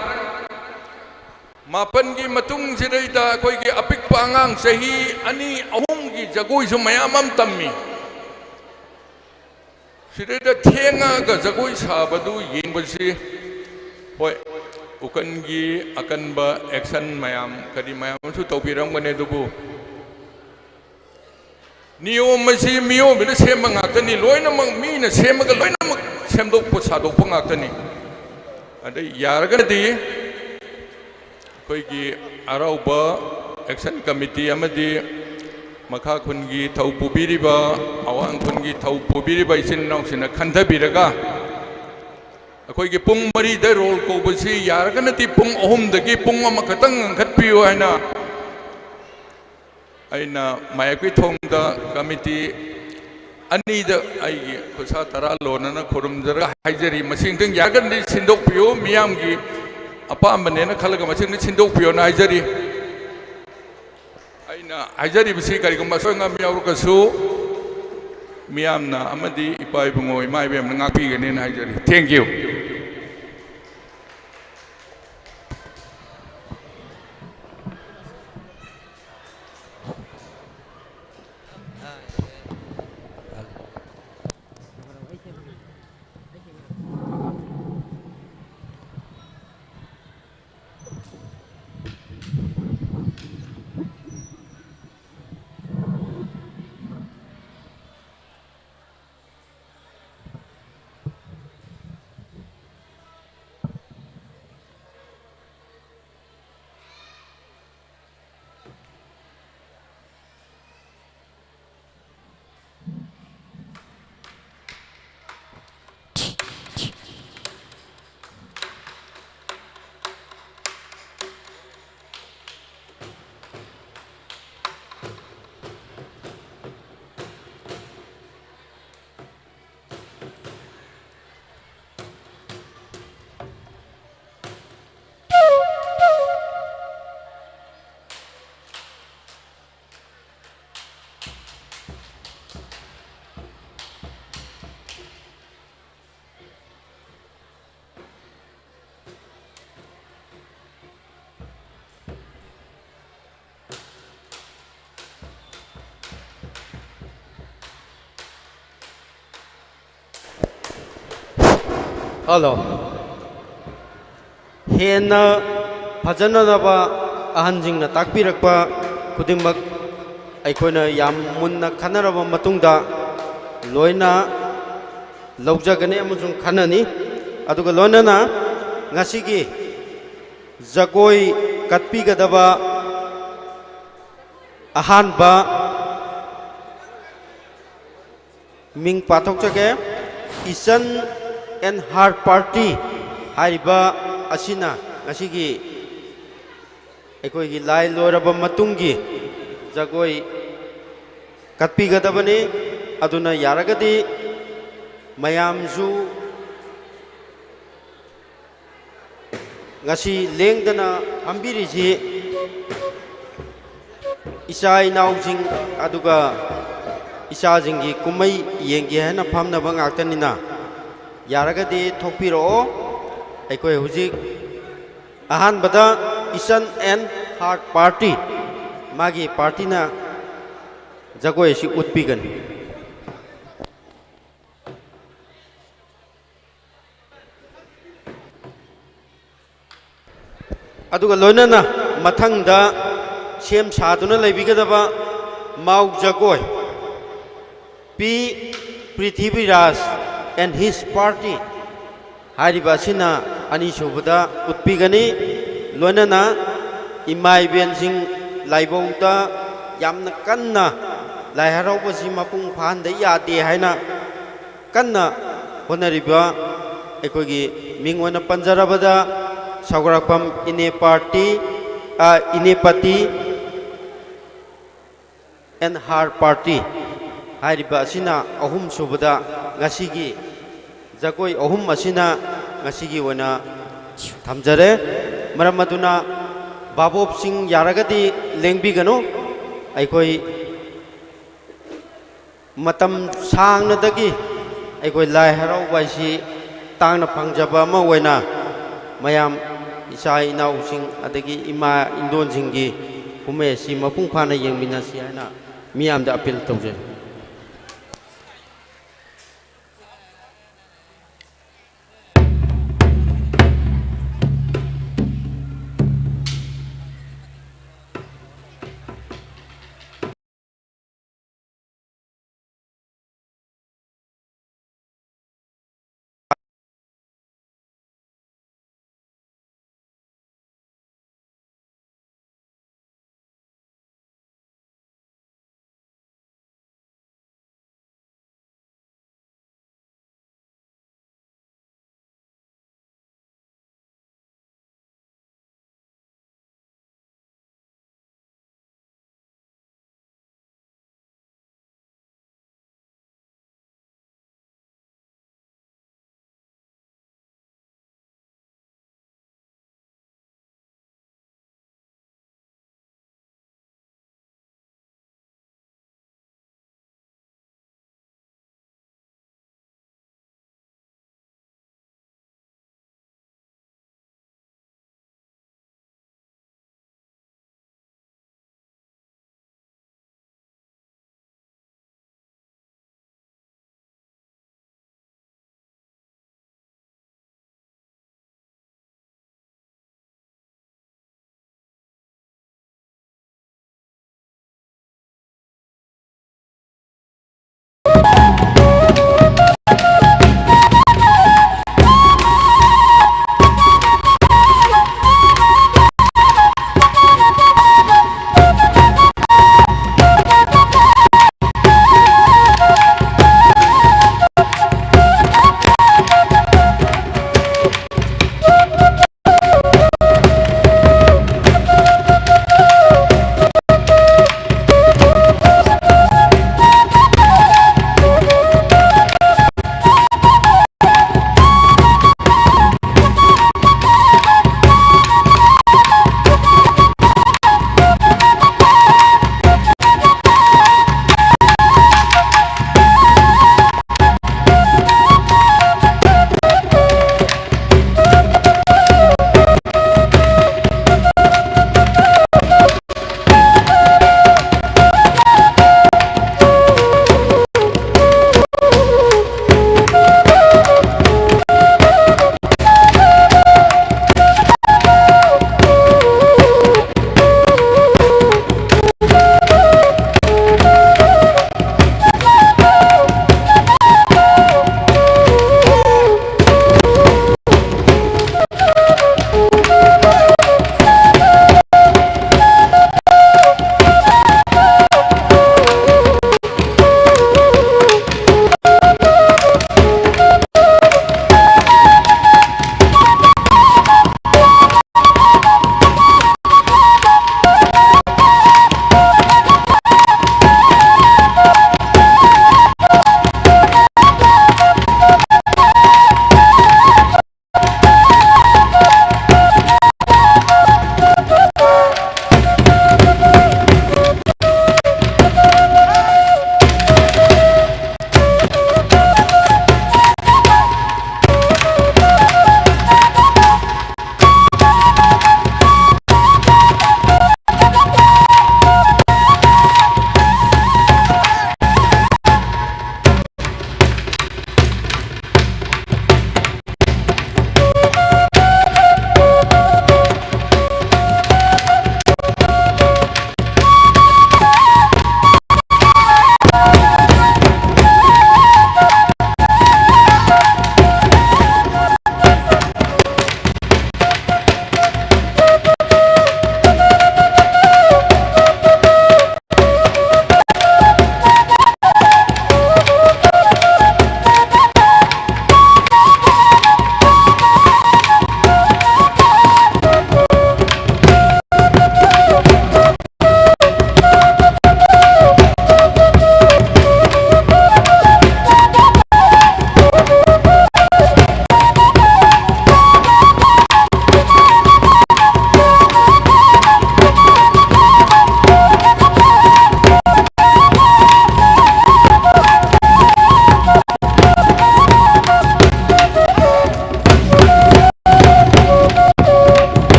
ꯃꯥꯄꯟꯒꯤ ꯃꯇꯨꯡꯁꯤꯗꯩꯗ ꯑꯩꯈꯣꯏꯒꯤ ꯑꯄꯤꯛꯄ ꯑꯉꯥꯡ ꯆꯍꯤ ꯑꯅꯤ ꯑꯍꯨꯝꯒꯤ ꯖꯒꯣꯏꯁꯨ ꯃꯌꯥꯝ ꯑꯃ ꯇꯝꯃꯤ꯫ ꯁꯤꯗꯩꯗ ꯊꯦꯡꯉꯒ ꯖꯒꯣꯏ ꯁꯥꯕꯗꯨ ꯌꯦꯡꯕꯁꯤ, ꯍꯣꯏ, ꯎꯀꯟꯒꯤ ꯑꯀꯟꯕ action ꯃꯌꯥꯝ ꯀꯔꯤ ꯃꯌꯥꯝ ꯑꯃꯁꯨ ꯇꯧꯕꯤꯔꯝꯒꯅꯤ, ꯑꯗꯨꯕꯨ ꯅꯤꯌꯣꯝ ꯑꯁꯤ ꯃꯤꯑꯣꯏꯕꯅ ꯁꯦꯝꯕ ꯉꯥꯛꯇꯅꯤ, ꯂꯣꯏꯅꯃꯛ ꯃꯤꯅ ꯁꯦꯝꯃꯒ ꯂꯣꯏꯅꯃꯛ ꯁꯦꯝꯗꯣꯛꯄ ꯁꯥꯗꯣꯛꯄ ꯉꯥꯛꯇꯅꯤ꯫ ꯑꯗꯩ ꯌꯥꯔꯒꯗꯤ ꯑꯩꯈꯣꯏꯒꯤ ꯑꯔꯥꯎꯕ action committee ꯑꯃꯗꯤ ꯃꯈꯥ ꯈꯨꯟꯒꯤ ꯊꯧ ꯄꯨꯕꯤꯔꯤꯕ, ꯑꯋꯥꯡ ꯈꯨꯟꯒꯤ ꯊꯧ ꯄꯨꯕꯤꯔꯤꯕ ꯏꯆꯤꯟ ꯏꯅꯥꯎꯁꯤꯡꯅ ꯈꯟꯊꯕꯤꯔꯒ ꯑꯩꯈꯣꯏꯒꯤ ꯄꯨꯡ ꯃꯔꯤꯗ ꯔꯣꯜ ꯀꯧꯕꯁꯤ ꯌꯥꯔꯒꯅꯗꯤ ꯄꯨꯡ ꯑꯍꯨꯝꯗꯒꯤ ꯄꯨꯡ ꯑꯃꯈꯛꯇꯪ ꯉꯟꯈꯠꯄꯤꯌꯨ ꯍꯥꯏꯅ ꯑꯩꯅ ꯃꯥꯌꯣꯛꯀꯤ ꯊꯣꯡꯗ ꯀꯃꯤꯇꯤ ꯑꯅꯤꯗ ꯑꯩꯒꯤ ꯈꯨꯠꯁꯥ ꯇꯔꯥ ꯂꯣꯟꯅꯅ ꯈꯨꯔꯨꯝꯖꯔꯒ ꯍꯥꯏꯖꯔꯤ꯫ ꯃꯁꯤꯡꯗꯪ ꯌꯥꯔꯒꯗꯤ ꯁꯤꯟꯗꯣꯛꯄꯤꯌꯨ, ꯃꯤꯌꯥꯝꯒꯤ ꯑꯄꯥꯝꯕꯅꯦꯅ ꯈꯜꯂꯒ ꯃꯁꯤꯡꯗꯤ ꯁꯤꯟꯗꯣꯛꯄꯤꯌꯣꯅ ꯍꯥꯏꯖꯔꯤ꯫ ꯑꯩꯅ ꯍꯥꯏꯖꯔꯤꯕꯁꯤ ꯀꯔꯤꯒꯨꯝꯕ ꯑꯁꯣꯏ ꯑꯉꯥꯝ ꯌꯥꯎꯔꯒꯁꯨ ꯃꯤꯌꯥꯝꯅ ꯑꯃꯗꯤ ꯏꯄꯥ ꯏꯕꯨꯡꯉꯣ, ꯏꯃꯥ ꯏꯕꯦꯝꯅ ꯉꯥꯛꯄꯤꯒꯅꯤꯅ ꯍꯥꯏꯖꯔꯤ꯫ Thank you꯫ ꯍꯜꯂꯣ꯫ ꯍꯦꯟꯅ ꯐꯖꯅꯅꯕ ꯑꯍꯟꯁꯤꯡꯅ ꯇꯥꯛꯄꯤꯔꯛꯄ ꯈꯨꯗꯤꯡꯃꯛ ꯑꯩꯈꯣꯏꯅ ꯌꯥꯝ ꯃꯨꯟꯅ ꯈꯟꯅꯔꯕ ꯃꯇꯨꯡꯗ ꯂꯣꯏꯅ ꯂꯧꯖꯒꯅꯤ ꯑꯃꯁꯨꯡ ꯈꯟꯅꯅꯤ꯫ ꯑꯗꯨꯒ ꯂꯣꯏꯅꯅ ꯉꯁꯤꯒꯤ ꯖꯒꯣꯏ ꯀꯠꯄꯤꯒꯗꯕ ꯑꯍꯥꯟꯕ ꯃꯤꯡ ꯄꯥꯊꯣꯛꯆꯒꯦ꯫ ꯏꯆꯟ ꯑꯦꯟ ꯍꯥꯔꯠ ꯄꯥꯔꯇꯤ ꯍꯥꯏꯔꯤꯕ ꯑꯁꯤꯅ ꯉꯁꯤꯒꯤ ꯑꯩꯈꯣꯏꯒꯤ ꯂꯥꯏ ꯂꯣꯏꯔꯕ ꯃꯇꯨꯡꯒꯤ ꯖꯒꯣꯏ ꯀꯠꯄꯤꯒꯗꯕꯅꯤ꯫ ꯑꯗꯨꯅ ꯌꯥꯔꯒꯗꯤ ꯃꯌꯥꯝꯁꯨ ꯉꯁꯤ ꯂꯦꯡꯗꯅ ꯐꯝꯕꯤꯔꯤꯁꯤ ꯏꯆꯥ ꯏꯅꯥꯎꯁꯤꯡ ꯑꯗꯨꯒ ꯏꯆꯥꯁꯤꯡꯒꯤ ꯀꯨꯝꯍꯩ ꯌꯦꯡꯒꯦ ꯍꯥꯏꯅ ꯐꯝꯅꯕ ꯉꯥꯛꯇꯅꯤꯅ, ꯌꯥꯔꯒꯗꯤ ꯊꯣꯛꯄꯤꯔꯛꯑꯣ꯫ ꯑꯩꯈꯣꯏ ꯍꯧꯖꯤꯛ ꯑꯍꯥꯟꯕꯗ ꯏꯆꯟ ꯑꯦꯟ ꯍꯥꯔꯠ ꯄꯥꯔꯇꯤ, ꯃꯥꯒꯤ ꯄꯥꯔꯇꯤꯅ ꯖꯒꯣꯏ ꯑꯁꯤ ꯎꯠꯄꯤꯒꯅꯤ꯫ ꯑꯗꯨꯒ ꯂꯣꯏꯅꯅ ꯃꯊꯪꯗ ꯁꯦꯝ ꯁꯥꯗꯨꯅ ꯂꯩꯕꯤꯒꯗꯕ ꯃꯥꯎ ꯖꯒꯣꯏ, ꯄꯤ ꯄ꯭ꯔꯤꯊꯤꯕꯤꯔꯥꯖ and his party ꯍꯥꯏꯔꯤꯕ ꯑꯁꯤꯅ ꯑꯅꯤꯁꯨꯕꯗ ꯎꯠꯄꯤꯒꯅꯤ꯫ ꯂꯣꯏꯅꯅ ꯏꯃꯥ ꯏꯕꯦꯟꯁꯤꯡ ꯂꯥꯏꯕꯧꯗ ꯌꯥꯝꯅ ꯀꯟꯅ ꯂꯥꯏ ꯍꯔꯥꯎꯕꯁꯤ ꯃꯄꯨꯡ ꯐꯥꯍꯟꯗ ꯌꯥꯗꯦ ꯍꯥꯏꯅ ꯀꯟꯅ ꯍꯣꯠꯅꯔꯤꯕ ꯑꯩꯈꯣꯏꯒꯤ ꯃꯤꯡ ꯑꯣꯏꯅ ꯄꯟꯖꯔꯕꯗ ꯁꯧꯒ꯭ꯔꯥꯛꯄꯝ ꯏꯅꯦ ꯄꯥꯔꯇꯤ, ꯑ, ꯏꯅꯦ ꯄꯥꯔꯇꯤ ꯑꯦꯟ ꯍꯥꯔ ꯄꯥꯔꯇꯤ ꯍꯥꯏꯔꯤꯕ ꯑꯁꯤꯅ ꯑꯍꯨꯝꯁꯨꯕꯗ ꯉꯁꯤꯒꯤ ꯖꯒꯣꯏ ꯑꯍꯨꯝ ꯑꯁꯤꯅ ꯉꯁꯤꯒꯤ ꯑꯣꯏꯅ ꯊꯝꯖꯔꯦ꯫ ꯃꯔꯝ ꯑꯗꯨꯅ ꯚꯥꯕꯣꯞꯁꯤꯡ ꯌꯥꯔꯒꯗꯤ ꯂꯦꯡꯕꯤꯒꯅꯨ꯫ ꯑꯩꯈꯣꯏ ꯃꯇꯝ ꯁꯥꯡꯅꯗꯒꯤ ꯑꯩꯈꯣꯏ ꯂꯥꯏ ꯍꯔꯥꯎꯕ ꯍꯥꯏꯁꯤ ꯇꯥꯡꯅ ꯐꯪꯖꯕ ꯑꯃ ꯑꯣꯏꯅ ꯃꯌꯥꯝ ꯏꯆꯥ ꯏꯅꯥꯎꯁꯤꯡ ꯑꯗꯒꯤ ꯏꯃꯥ ꯏꯟꯗꯣꯟꯁꯤꯡꯒꯤ ꯀꯨꯝꯍꯩ ꯑꯁꯤ ꯃꯄꯨꯡ ꯐꯥꯅ ꯌꯦꯡꯃꯤꯟꯅꯁꯤ ꯍꯥꯏꯅ ꯃꯤꯌꯥꯝꯗ ꯑꯄꯤꯜ ꯇꯧꯖꯔꯤ꯫